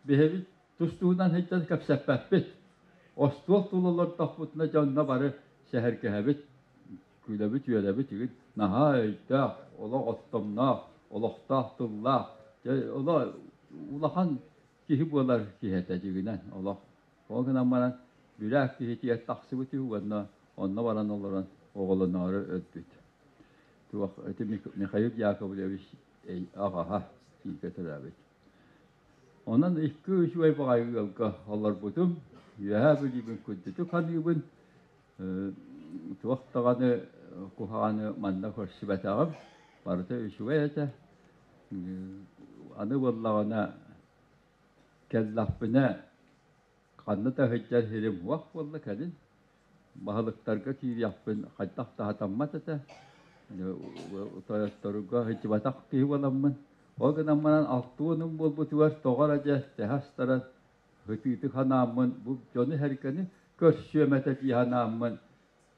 биһиги тус-туһунан сылдьан кэпсэппэппит. Остуол тула олордохпутуна дьонно бары сэһэргэһэбит, күлэбит-үөрэбит игин наһаа өйдөөх, олох оттомноох, олохтоох тыллаах, дьэ олох улахан киһи буолар киһи этэ дьигинэн олох. Ол гынан баран бүрээк киһитигэр тахсыбыт үһү уонна онно баран олорон оҕолоноору өлбүт. Туох ити Михаил Яковлевич аҕаһа бииргэ төрөөбүт. Онон икки үчүгэй баҕайы ыалга олорбутум. Үөһээ Бүлүүбүн күндүтүк саныыбын. Туох даҕаны куһаҕаны манна көрсүбэтэҕим. Барыта үчүгэй этэ. Аны буоллаҕына кэллэхпинэ ханна да сылдьар сирим суох буолла кэлин. Баһылыктарга киириэхпин хайдах да сатаммат этэ. Тойотторго сылдьыбатах киһи буоламмын. Ол гынан баран алта уонум буолбутугар тоҕо эрэ дьэ тэһэ астаран ытыытык санааммын, бу дьону-сэргэни көрсүөм этэ дии санааммын,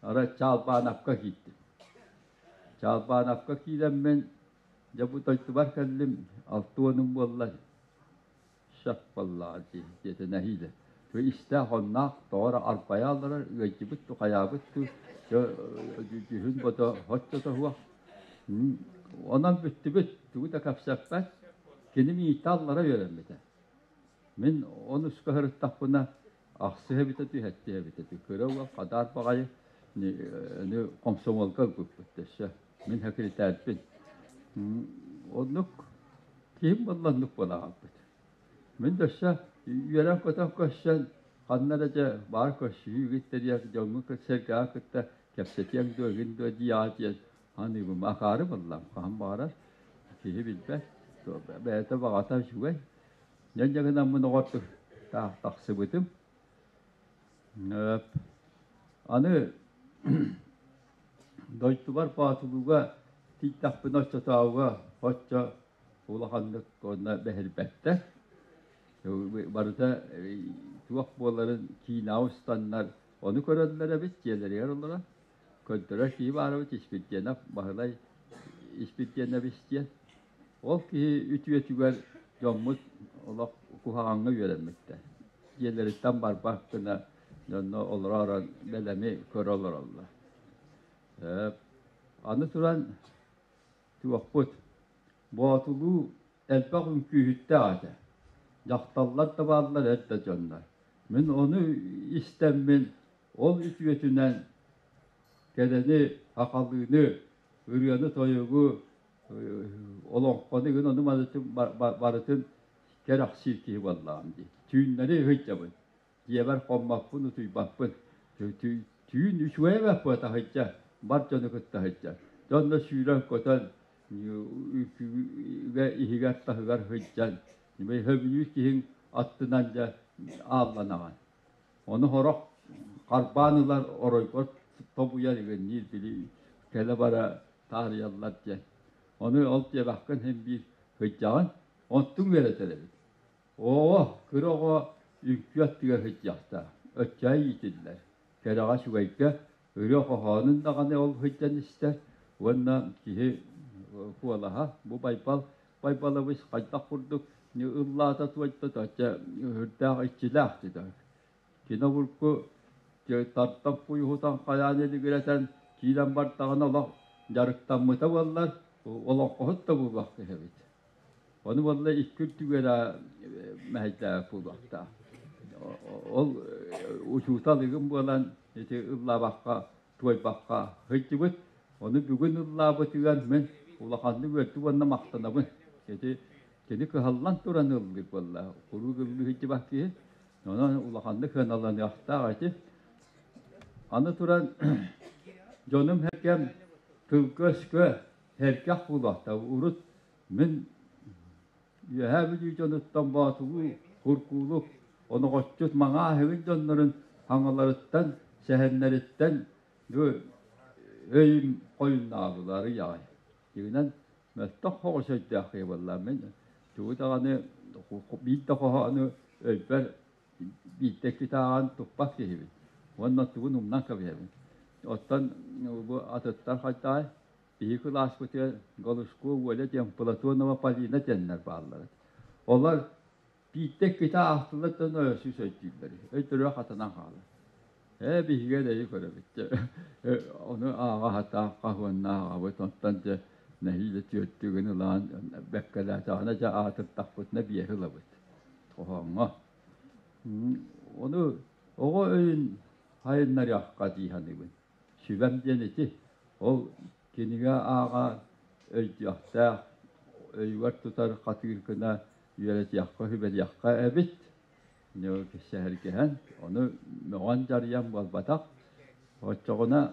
арай Чаалбаанапка киирдим. Чаалбаанапка киирэммин, дьэ бу дойдубар кэллим, алта уонум буолла, сөп буоллаҕа дии диэтэ нэһиилэ. Истээх онноох тоҕо эрэ арбайа олорор, ыалдьыбыт дуу, хайаабыт дуу, дьүһүн бодо соччото суох. Онон бүттүбүт, тугу да кэпсэппэт. Кини миигиттэн аллара үөрэммитэ. Мин онуска сырыттахпына ахсыһа эбитэ дуу, сэттиһэ эбитэ дуу. Кыра уол хадаар баҕайы комсомолга ылбыппыт өссө. Мин сэкиритээрбин. Оннук киһим буолла оннук буола хаалбыт. Мин да өссө үөрэн-көтөн көрсөн, ханна эрэ дьэ баар көрсүһүү үгүттэриэх дьоҥҥо сэргэҕэ кытта кэпсэтиэҥ дуо, игин дуо диэҕэ диэн саныыбын. Акаары буоллам, хаһан баҕарар киһи билбэт. Бэйэтэ баҕата үчүгэй. Дьэ гынаммын оҕортук тахсыбытым. Аны дойдубар Боотулууга тиийдэхпинэ оччотооҕуга оччо улаханнык уонна бэһирбэттэр. Барыта туох буоларын киинэҕэ устаннар ону көрөллөр эбит, дьиэлэригэр олорон. Көрдөрөр киһи баар эбит, Испирдиэнэп Баһылай Испирдиэнэбис диэн. Ол киһи үтүөтүгэр дьоммут олох куһаҕаҥҥа үөрэммиттэр. Дьиэлэриттэн барбат гына дьонно олоро бэлэми көрө олороллор. Аны туран туохпут Боотулуу элбэх үҥкүүһүттээх этэ. Дьахталлар да бааллар, эр да дьоннор. Мин ону истэммин ол үтүөтүнэн кэрэни, сахалыыны, ырыаны-тойугу олоҥхону игин ону барытын кэрэхсиир киһи буоллаҕым дии. Түүннэри ыһыйдьабын. Дьиэбэр хоммоппун, утуйбаппын. Түүн үчүгэй эбэт буота сылдьа, бар дьону кытта сылдьар. Дьонно сүүрэн-көтөн, үҥкүүгэ иһигэр-таһыгар сылдьан, сөбүлүүр киһиҥ аттынан дьэ аалланаҕын. Ону сорох харбаан ылар оройгор тобуйар игинниир били кэлэ-бара таарыйаллар диэн. Ону ол диэбэххин син биир сылдьаҕын, онтуҥ үөрэтэр эбит. Оҕо, кыра оҕо үҥкүү аттыгар сылдьыахтаах, өччөй иитиллэр. Кэрэҕэ үчүгэйгэ ырыа хоһоонун даҕаны ол сылдьан истэр уонна киһи куолаһа бу Байбал Байбалабыс хайдах курдук ыллаата туойда да чэ сүрдээх иччилээх дии Кини обургу тартан куйуһутан хайаан илигирэтэн киирэн бардаҕына олох дьарыктаммыта буоллар олоҥхоһут да буолуох киһи эбит. Ону буолла икки үрдүгэр мэһэйдээбит буолуохтаах. Ол учуутал игин буолан ити ыллаабакка туойбакка сылдьыбыт. Ону бүгүн ыллаабытыгар мин улаханнык үөрдүм уонна махтанабын. Ити кини кыһаллан туран ыллыыр буолла. Куруук ыллыы сылдьыбат киһи. Онон улаханнык сыаналаныахтаах ити. Аны туран дьонум һэргэм тылга-өскө һэргэх буолуохта. Урут мин Үөһээ Бүлүү дьонуттан Боотулуу, Куркуулук, Оноҕоччут Маҥааһыгын дьоннорун хаҥаларыттан, сэһэннэриттэн бу өйүм хойуннаабылары аҕай. Дьиҥинэн мөлтөх соҕус өйдөөх киһи буоллаҕым. Мин тугу даҕаны биир да хоһоону өйбөр биирдэ иккитэ ааҕан туппат киһибин. Уонна тугун умнан кэбиһэбин. Оттон бу атыттар хайдаҕай? Биһиги кылааспытыгар Галушко Оля диэн, Платонова Полина диэннэр бааллар. Олор биирдэ иккитэ аахтылар да нойосуус өйдүүллэр. Өйдөрө хатанан хаалар. Ээ, биһиги эрэйи көрөбүт. Ону ааҕа сатаан хаһыанна ааҕабыт. Онтон дьэ нэһиилэ түөртүгүн ылан бэккэлээтэҕинэ дьэ аатырдахпытына биэһи ылабыт. Хоһооҥҥо. Ону оҕо өйүн хайыннарыахха дии саныыбын. Сүбэм диэн ити. Ол кинигэ ааҕа өйдүөхтээх, өйүгэр тутар хатыыр гына үөрэтиэххэ, сүбэлиэххэ эбит. Сэһэргэһэн, ону мөҕөн-дьарыйан буолбатах. Оччоҕуна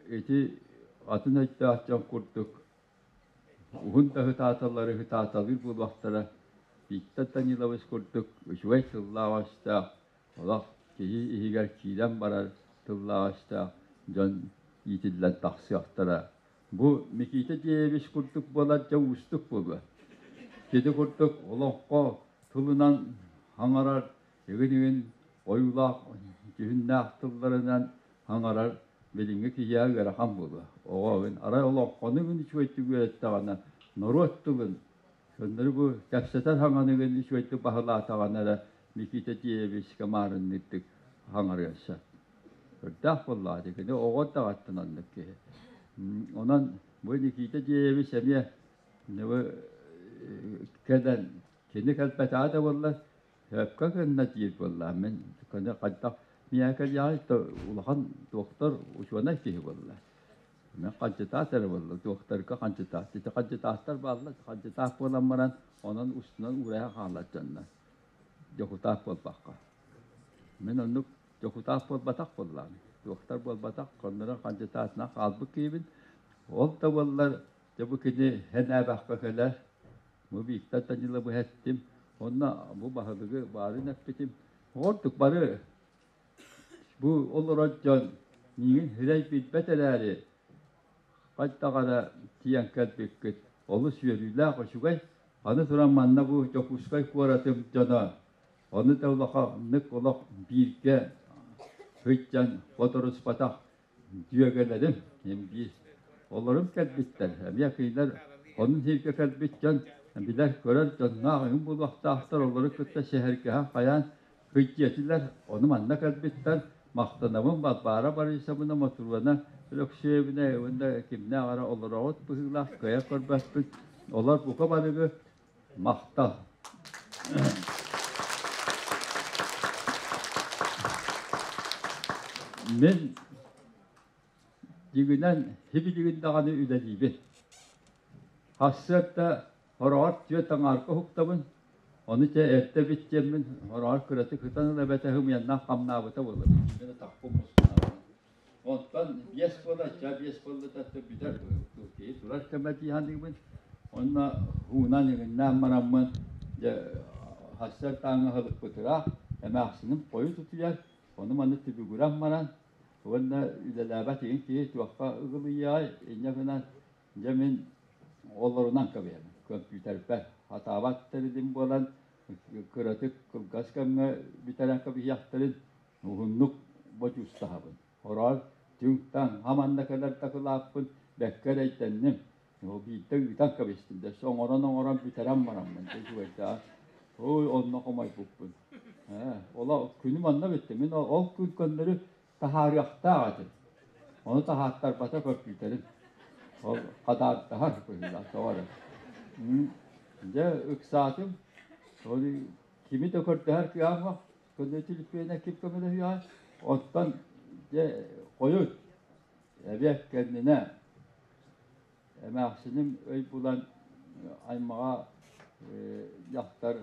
ити атын өйдөөх дьон курдук уһун да ытааталлары ытааталыыр буолуохтара. Виктор Данилович курдук үчүгэй тыллаах-өстөөх Олох киһи иһигэр киирэн барар тыллаах-өстөөх дьон иитиллэн тахсыахтара. Бу Микиитэ Деевич курдук буолар дьэ уустук буолуо. Кини курдук олоҥхо тылынан хаҥарар, игин-игин ойуулаах дьүһүннээх тылларынан хаҥарар билиҥҥи киһиэхэ ыарахан буолуо. Оҕо арай олоҥхону игин үчүгэйдик үөрэттэҕинэ норуот тылын Көннөрү бу кэпсэтэр хаҥаныгын үчүгэйдик баһылаатаҕына эрэ Никита Деевичка маарынныырдык хаҥарыан сөп. Үрдээх буоллаҕа дии, кини оҕо эрдэҕиттэн оннук киһи. Онон бу Никита Деевич эмиэ бу кэлэн, кини кэлбэтэҕэ да буоллар, сөпкө гынна диир буоллаҕа. Мин кини хайдах миэхэ кэлиэҕэй, улахан доктор, учуонай киһи буолла. Мен хандьытаат эрэ буолла, докторга хандьытаат. Ити хандьытааттар бааллар, хандьытаат буолан баран, онон устунан уурайа хаалар дьоннор. Дьокутаат буолбакка. Мин оннук дьокутаат буолбатах буоллаҕым. Доктор буолбатах, коннорон хандьытаатынан хаалбыт киһибин. Ол да буоллар, дьэ бу кини һэнээбэххэ кэлэр. Бу Виктор Даниловы эттим. Онно бу баһылыгы баарын эппитим. Ордук бары Бу олорор дьон миигин сирэй билбэт эрээри, хайдах эрэ тиийэн кэлбиккит олус үөрүүлээх үчүгэй. Аны туран манна бу Дьокуускай куоратым дьоно, ону да улаханнык олох бииргэ сылдьан бодоруспатах дьүөгэлэрим син биир. Олорум кэлбиттэр, эмиэ кинилэр онун сиргэ кэлбит дьон билэр-көрөр дьонноох эҥин буолуохтаахтар, олору кытта сэһэргэһэн хайаан кыйдиэтилэр, ону манна кэлбиттэр, махтанабын Балбаара Борисовна, Мотуруона Өлөксүөйэбинэ уонна кимнээх эрэ олороҕут быһыылаах, кыайан көрбөппүн, олор бука барыгы махтал. Мин дьиҥинэн сибилигин даҕаны үлэлиибин. Сарсыарда хороҕор түөрт аҥаарга уһуктабын, ону чэ эрдэ эбит диэммин хороҕор кыратык ытан ыла эбэтэ ымыйаннаах хамнаабыта буолар. Мин атахпын мускунаабын. Онтон биэс буола, ча биэс буолла да бүтэр киһи турар кэмэ дии саныыбын. Онно уунан иҥиннээн бараммын дьэ сарсыардааҥҥы аһылыкпытыгар эмээхсиним хойут утуйар, ону-маны түбүгүрэн баран уонна үлэлээбэт игин киһи туохха ыгылыйыаҕай, инньэ гынан дьэ мин олорунан кэбиһэбин көмпүүтэрбэр. Хатаабат тэрилим буолан кыратык кылгас кэмҥэ бүтэрэн кэбиһиэхтэрин уһуннук бодьуустаһабын. Ороор түҥ-таҥ хаманна кэлэр дакылааппын бэккэ эрэйдэнним. Ол биирдэ ыытан кэбистим да, оҥорон-оҥорон бүтэрэн бараммын дьэ үчүгэйдээх. Ой, онно хомойбуппун. Ээ, ола күнүм онно бүттэ. Мин ол күн көннөрү таһаарыахтаах этим. Ону таһааттарбата көмпүүтэрим. Ол хадаардахар быһыылаах тоҕо эрэ. Дьэ, ыксаатым. Ол кими да көрдөһөр кыаҕым суох. Көннөрү түлүппүөнэ ким көмөлөһүөҕэ? Оттон дьэ хойут эбиэт кэннинэ эмээхсиним өй булан аймаҕа дьахтар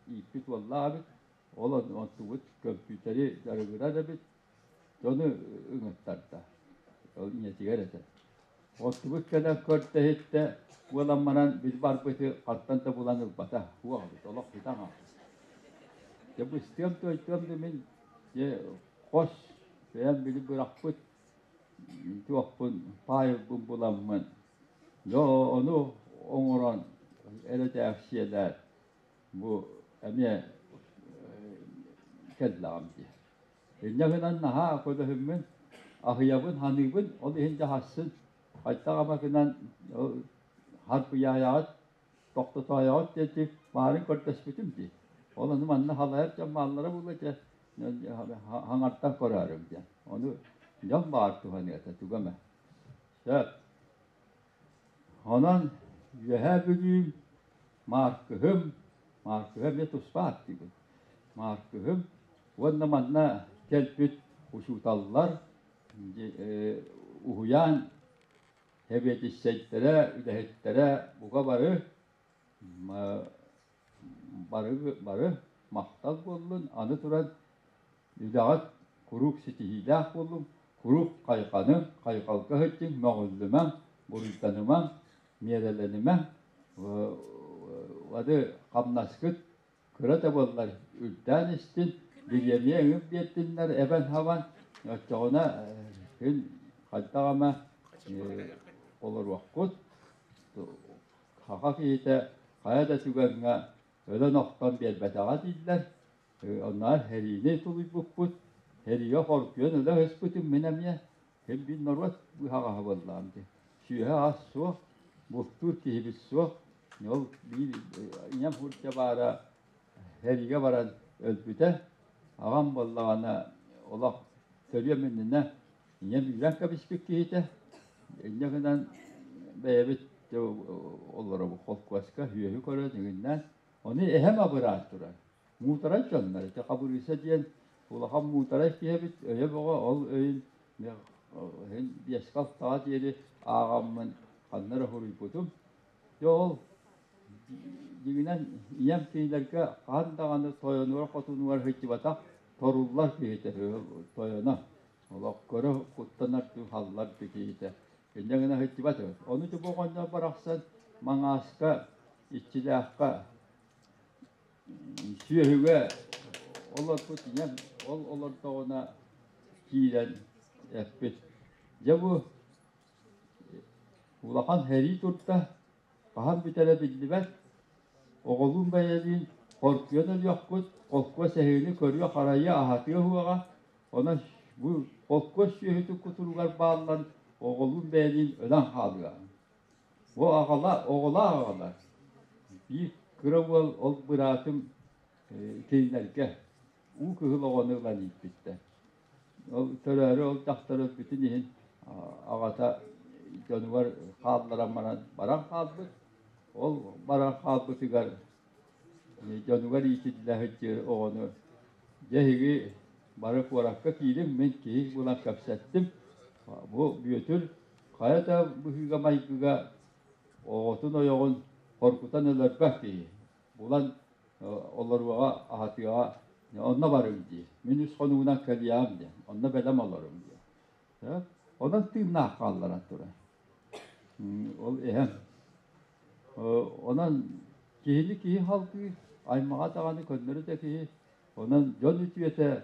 ииппит уоллаах эбит. Ол онтубут көмпүүтэри дьарыгырар эбит. Дьону ыҥыттарда. Ол ийэтигэр этэ. Оттубут кэлэн көрдөһүттэ, буолан баран бил барбыты хантан да булан ылбата. Хуох эбит, олох бүтэн хаалбыт. Дьэ быстыам туойдуом да мин дьэ хос бэйэм били бырахпыт туохпун паайылбын буламмын дьэ ону оҥорон эрэдээксийэлээн бу эмиэ кэллэҕим дии. Инньэ гынан наһаа көлөһүммүн, аһыйабын, ханыыбын, ол иһин дьаһассын хайдах ама гынан харбыйаайаҕыт, тохтотоойоҕут диэти баарын көрдөспүтүм дии. Ол ону манна халайар дьон бааллара буолуо этэ, хаҥартан көрөөрүм диэн. Ону дьон баар туһаныата туга эмэ. Сөп. Онон Үөһээ Бүлүүм, Мааркыһым, Мааркыһы эмиэ туспа ааттыыбын. Мааркыһым уонна манна кэлбит учууталлар, уһуйаан сэбиэдиссэйдэрэ, үлэһиттэрэ бука бары бары бары махтал буоллун. Аны туран үлэҕит куруук ситиһиилээх буоллун, куруук хайҕаныҥ, хайҕалга сылдьыҥ, мөҕүллүмэҥ, буруйданымаҥ, миэрэлэнимэҥ. Аны хамнаскыт кыра да буоллар үрдээн истин, бириэмийэ эҥин биэрдиннэр эбэн-хабан, оччоҕуна күн хайдах эмэ олоруоххут. Саха киһитэ хайа да түгэҥҥэ өлөн-охтон биэрбэтэҕэ дииллэр. Оннооҕор сэриини тулуйбуппут, сэриигэ хоргуйан өлө сыспытым мин эмиэ. Ким биир норуот быһаҕаһа буоллаҕым дии. Сүөһэ-ас суох, бултуур киһибит суох. Ол биир ийэм һурдьа баара сэриигэ баран өлбүтэ. Аҕам буоллаҕына олох төрүөм иннинэ ийэм үүрэн кэбиспит киһитэ. Инньэ гынан бэйэбит олоробут холкуоска сүөһү көрөн иҥиннээн. Ону эһэм абыраан турар. Муутарай дьоннор ити Хабырыыса диэн улахан муутарай киһи эбит, өйө бөҕө, ол өйүн иһин биэскэ-алтаҕа диэри ааҕаммын ханна эрэ суруйбутум. Дьэ ол дьиҥинэн ийэм кинилэргэ хаһан даҕаны тойонугар-хотунугар сылдьыбатах торуллар киһитэ тойоно. Олох көрө куттанар дуу, халлар дуу киһитэ. Инньэ гына сылдьыбат эбит. Ону дьэ бу оҕонньор барахсан Маҥааска, Иччилээххэ сүөһүгэ олорбут ийэм ол олордоҕуна киирэн эппит: «Дьэ бу улахан сэрии турда, хаһан бүтэрэ биллибэт, оҕолуун бэйэлиин хоргуйан өлүөхпүт, холкуос эһигини көрүө-харайыа, аһатыа суоҕа, онон бу холкуос сүөһүтүн кутуругар бааллан оҕолуун бэйэлиин өлөн хаалыа». Бу аҕала, оҕолоох аҕалар. Биир кыра уол ол быраатым кинилэргэ уу кыһыл оҕону ылан ииппиттэр. Ол төрөөрү ол дьахтар өлбүтүн иһин аҕата дьонугар хаалларан баран баран хаалбыт. Ол баран хаалбытыгар дьонугар иитиллэ сылдьар оҕону дьэ эһиги бары куоракка киириҥ, мин киһи булан кэпсэттим. Бу Бүөтүр хайа да быһыыга-майгыга оҕотун ойоҕун хоргутан өлөрбөт киһи. Булан олоруоҕа, аһатыаҕа, онно барыҥ дии. Мин үс хонугунан кэлиэҕим диэн, онно бэлэм олоруҥ диэн. Онон тыыннаах хаалларан турар. Ол эһэм. Онон киһини киһи халгыыр, аймаҕа даҕаны көннөрү да киһи. Онон дьон үтүөтэ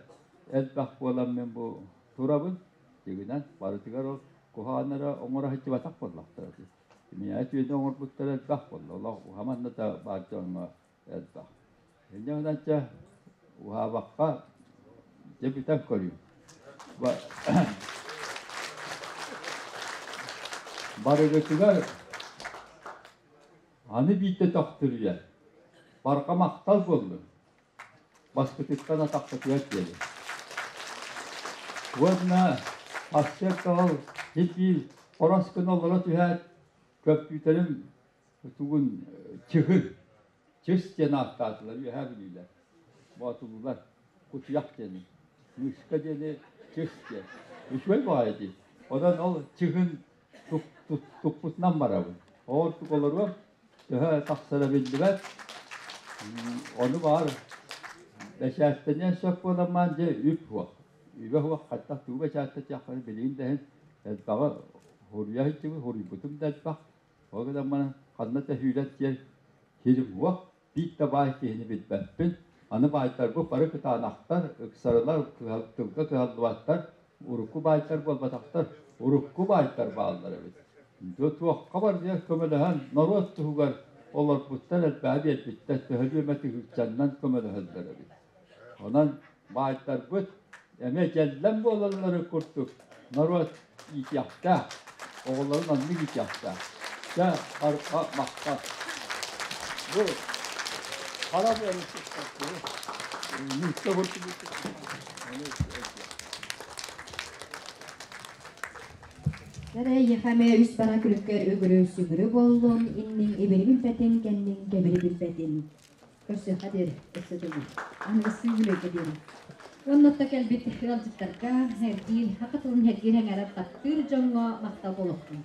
элбэх буолан мин бу турабын. Дьиҥинэн барытыгар ол куһаҕан эрэ оҥоро сылдьыбатах буоллахтара дии. Миэхэ үтүөнү оҥорбуттара элбэх буолла. Олох уһаманна да баар дьоҥҥо элбэх. Инньэ гынан дьэ уһаабакка дьэ бүтэн көрүүм. Барыгытыгар аны биирдэ төхтүрүйэн барҕа махтал буоллун. Баспытыттан атахпытыгар диэри. Уонна сарсыарда ол син-биир хорос гына олоро түһээт, көмпүүтэрим тугун чыһын, чыс диэн ааттаатылар үөһээ бүлүүлэр, боотулуулар, кутуйах диэни, мышка диэни чыс диэн. Үчүгэй баҕайы дии. Онон ол чыһын туппутунан барабын. Оҕордук олоруом, төһө тахсара биллибэт. Ону баар бэчээттэниэн сөп буоламмаан дьэ үп суох. Үбэ хуох хаттах тугу бэчээттэтиэххин билигин да иһин элбэҕи хуруйа сылдьыбыт, хуруйбутум да элбэх. Ол гынан баран ханна да сүүрэн тиийэн сирим суох, биир да баай киһини билбэппин. Аны баайдарбыт бары кытаанахтар, ыксарылар, тылга кыһаллыбаттар, урукку баайдар буолбатахтар, урукку баайдар бааллар эбит. Туохха барытыгар көмөлөһөн, норуот туһугар олорбуттар элбэҕи биэрбиттэр, төһөлүү эмэ тыһыынчаннан көмөлөһөллөр эбит. Онон баайдарбыт эмиэ дьэллэм буолалларын курдук норуот иитиэхтээх, оҕолорун оннук иитиэхтээх. Дьэ, барҕа махтал. Бу хара быаны нуучча курдук Эрэ ехаме үс бара күлүккэр үгүрү сүгүрү боллун, инниң ибири билбэтин, кэнниҥ кэбири билбэтин. Көрсүөххэ диэри, өссө төгүл. Аныгыскы үбүлүөйгэ диэри. Уонна кэлбит ыалдьыттарга эргиир, саха тылын эргиир эҥээрэр таптыыр дьоҥҥо махтал буолуохтун.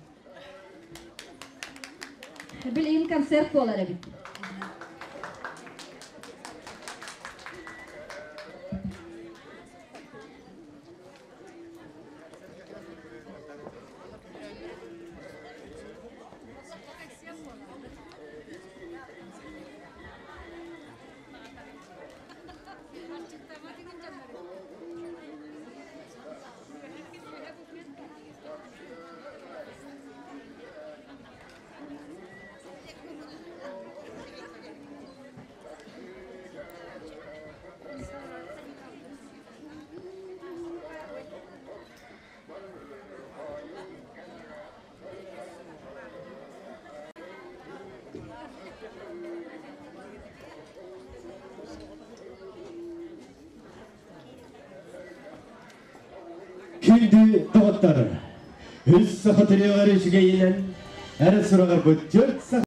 Билигин концерт буолар эбит. Күндү доҕоттор, үс саха төрүөҕэр үчүгэйинэн эрэ сураҕарбыт 4 саха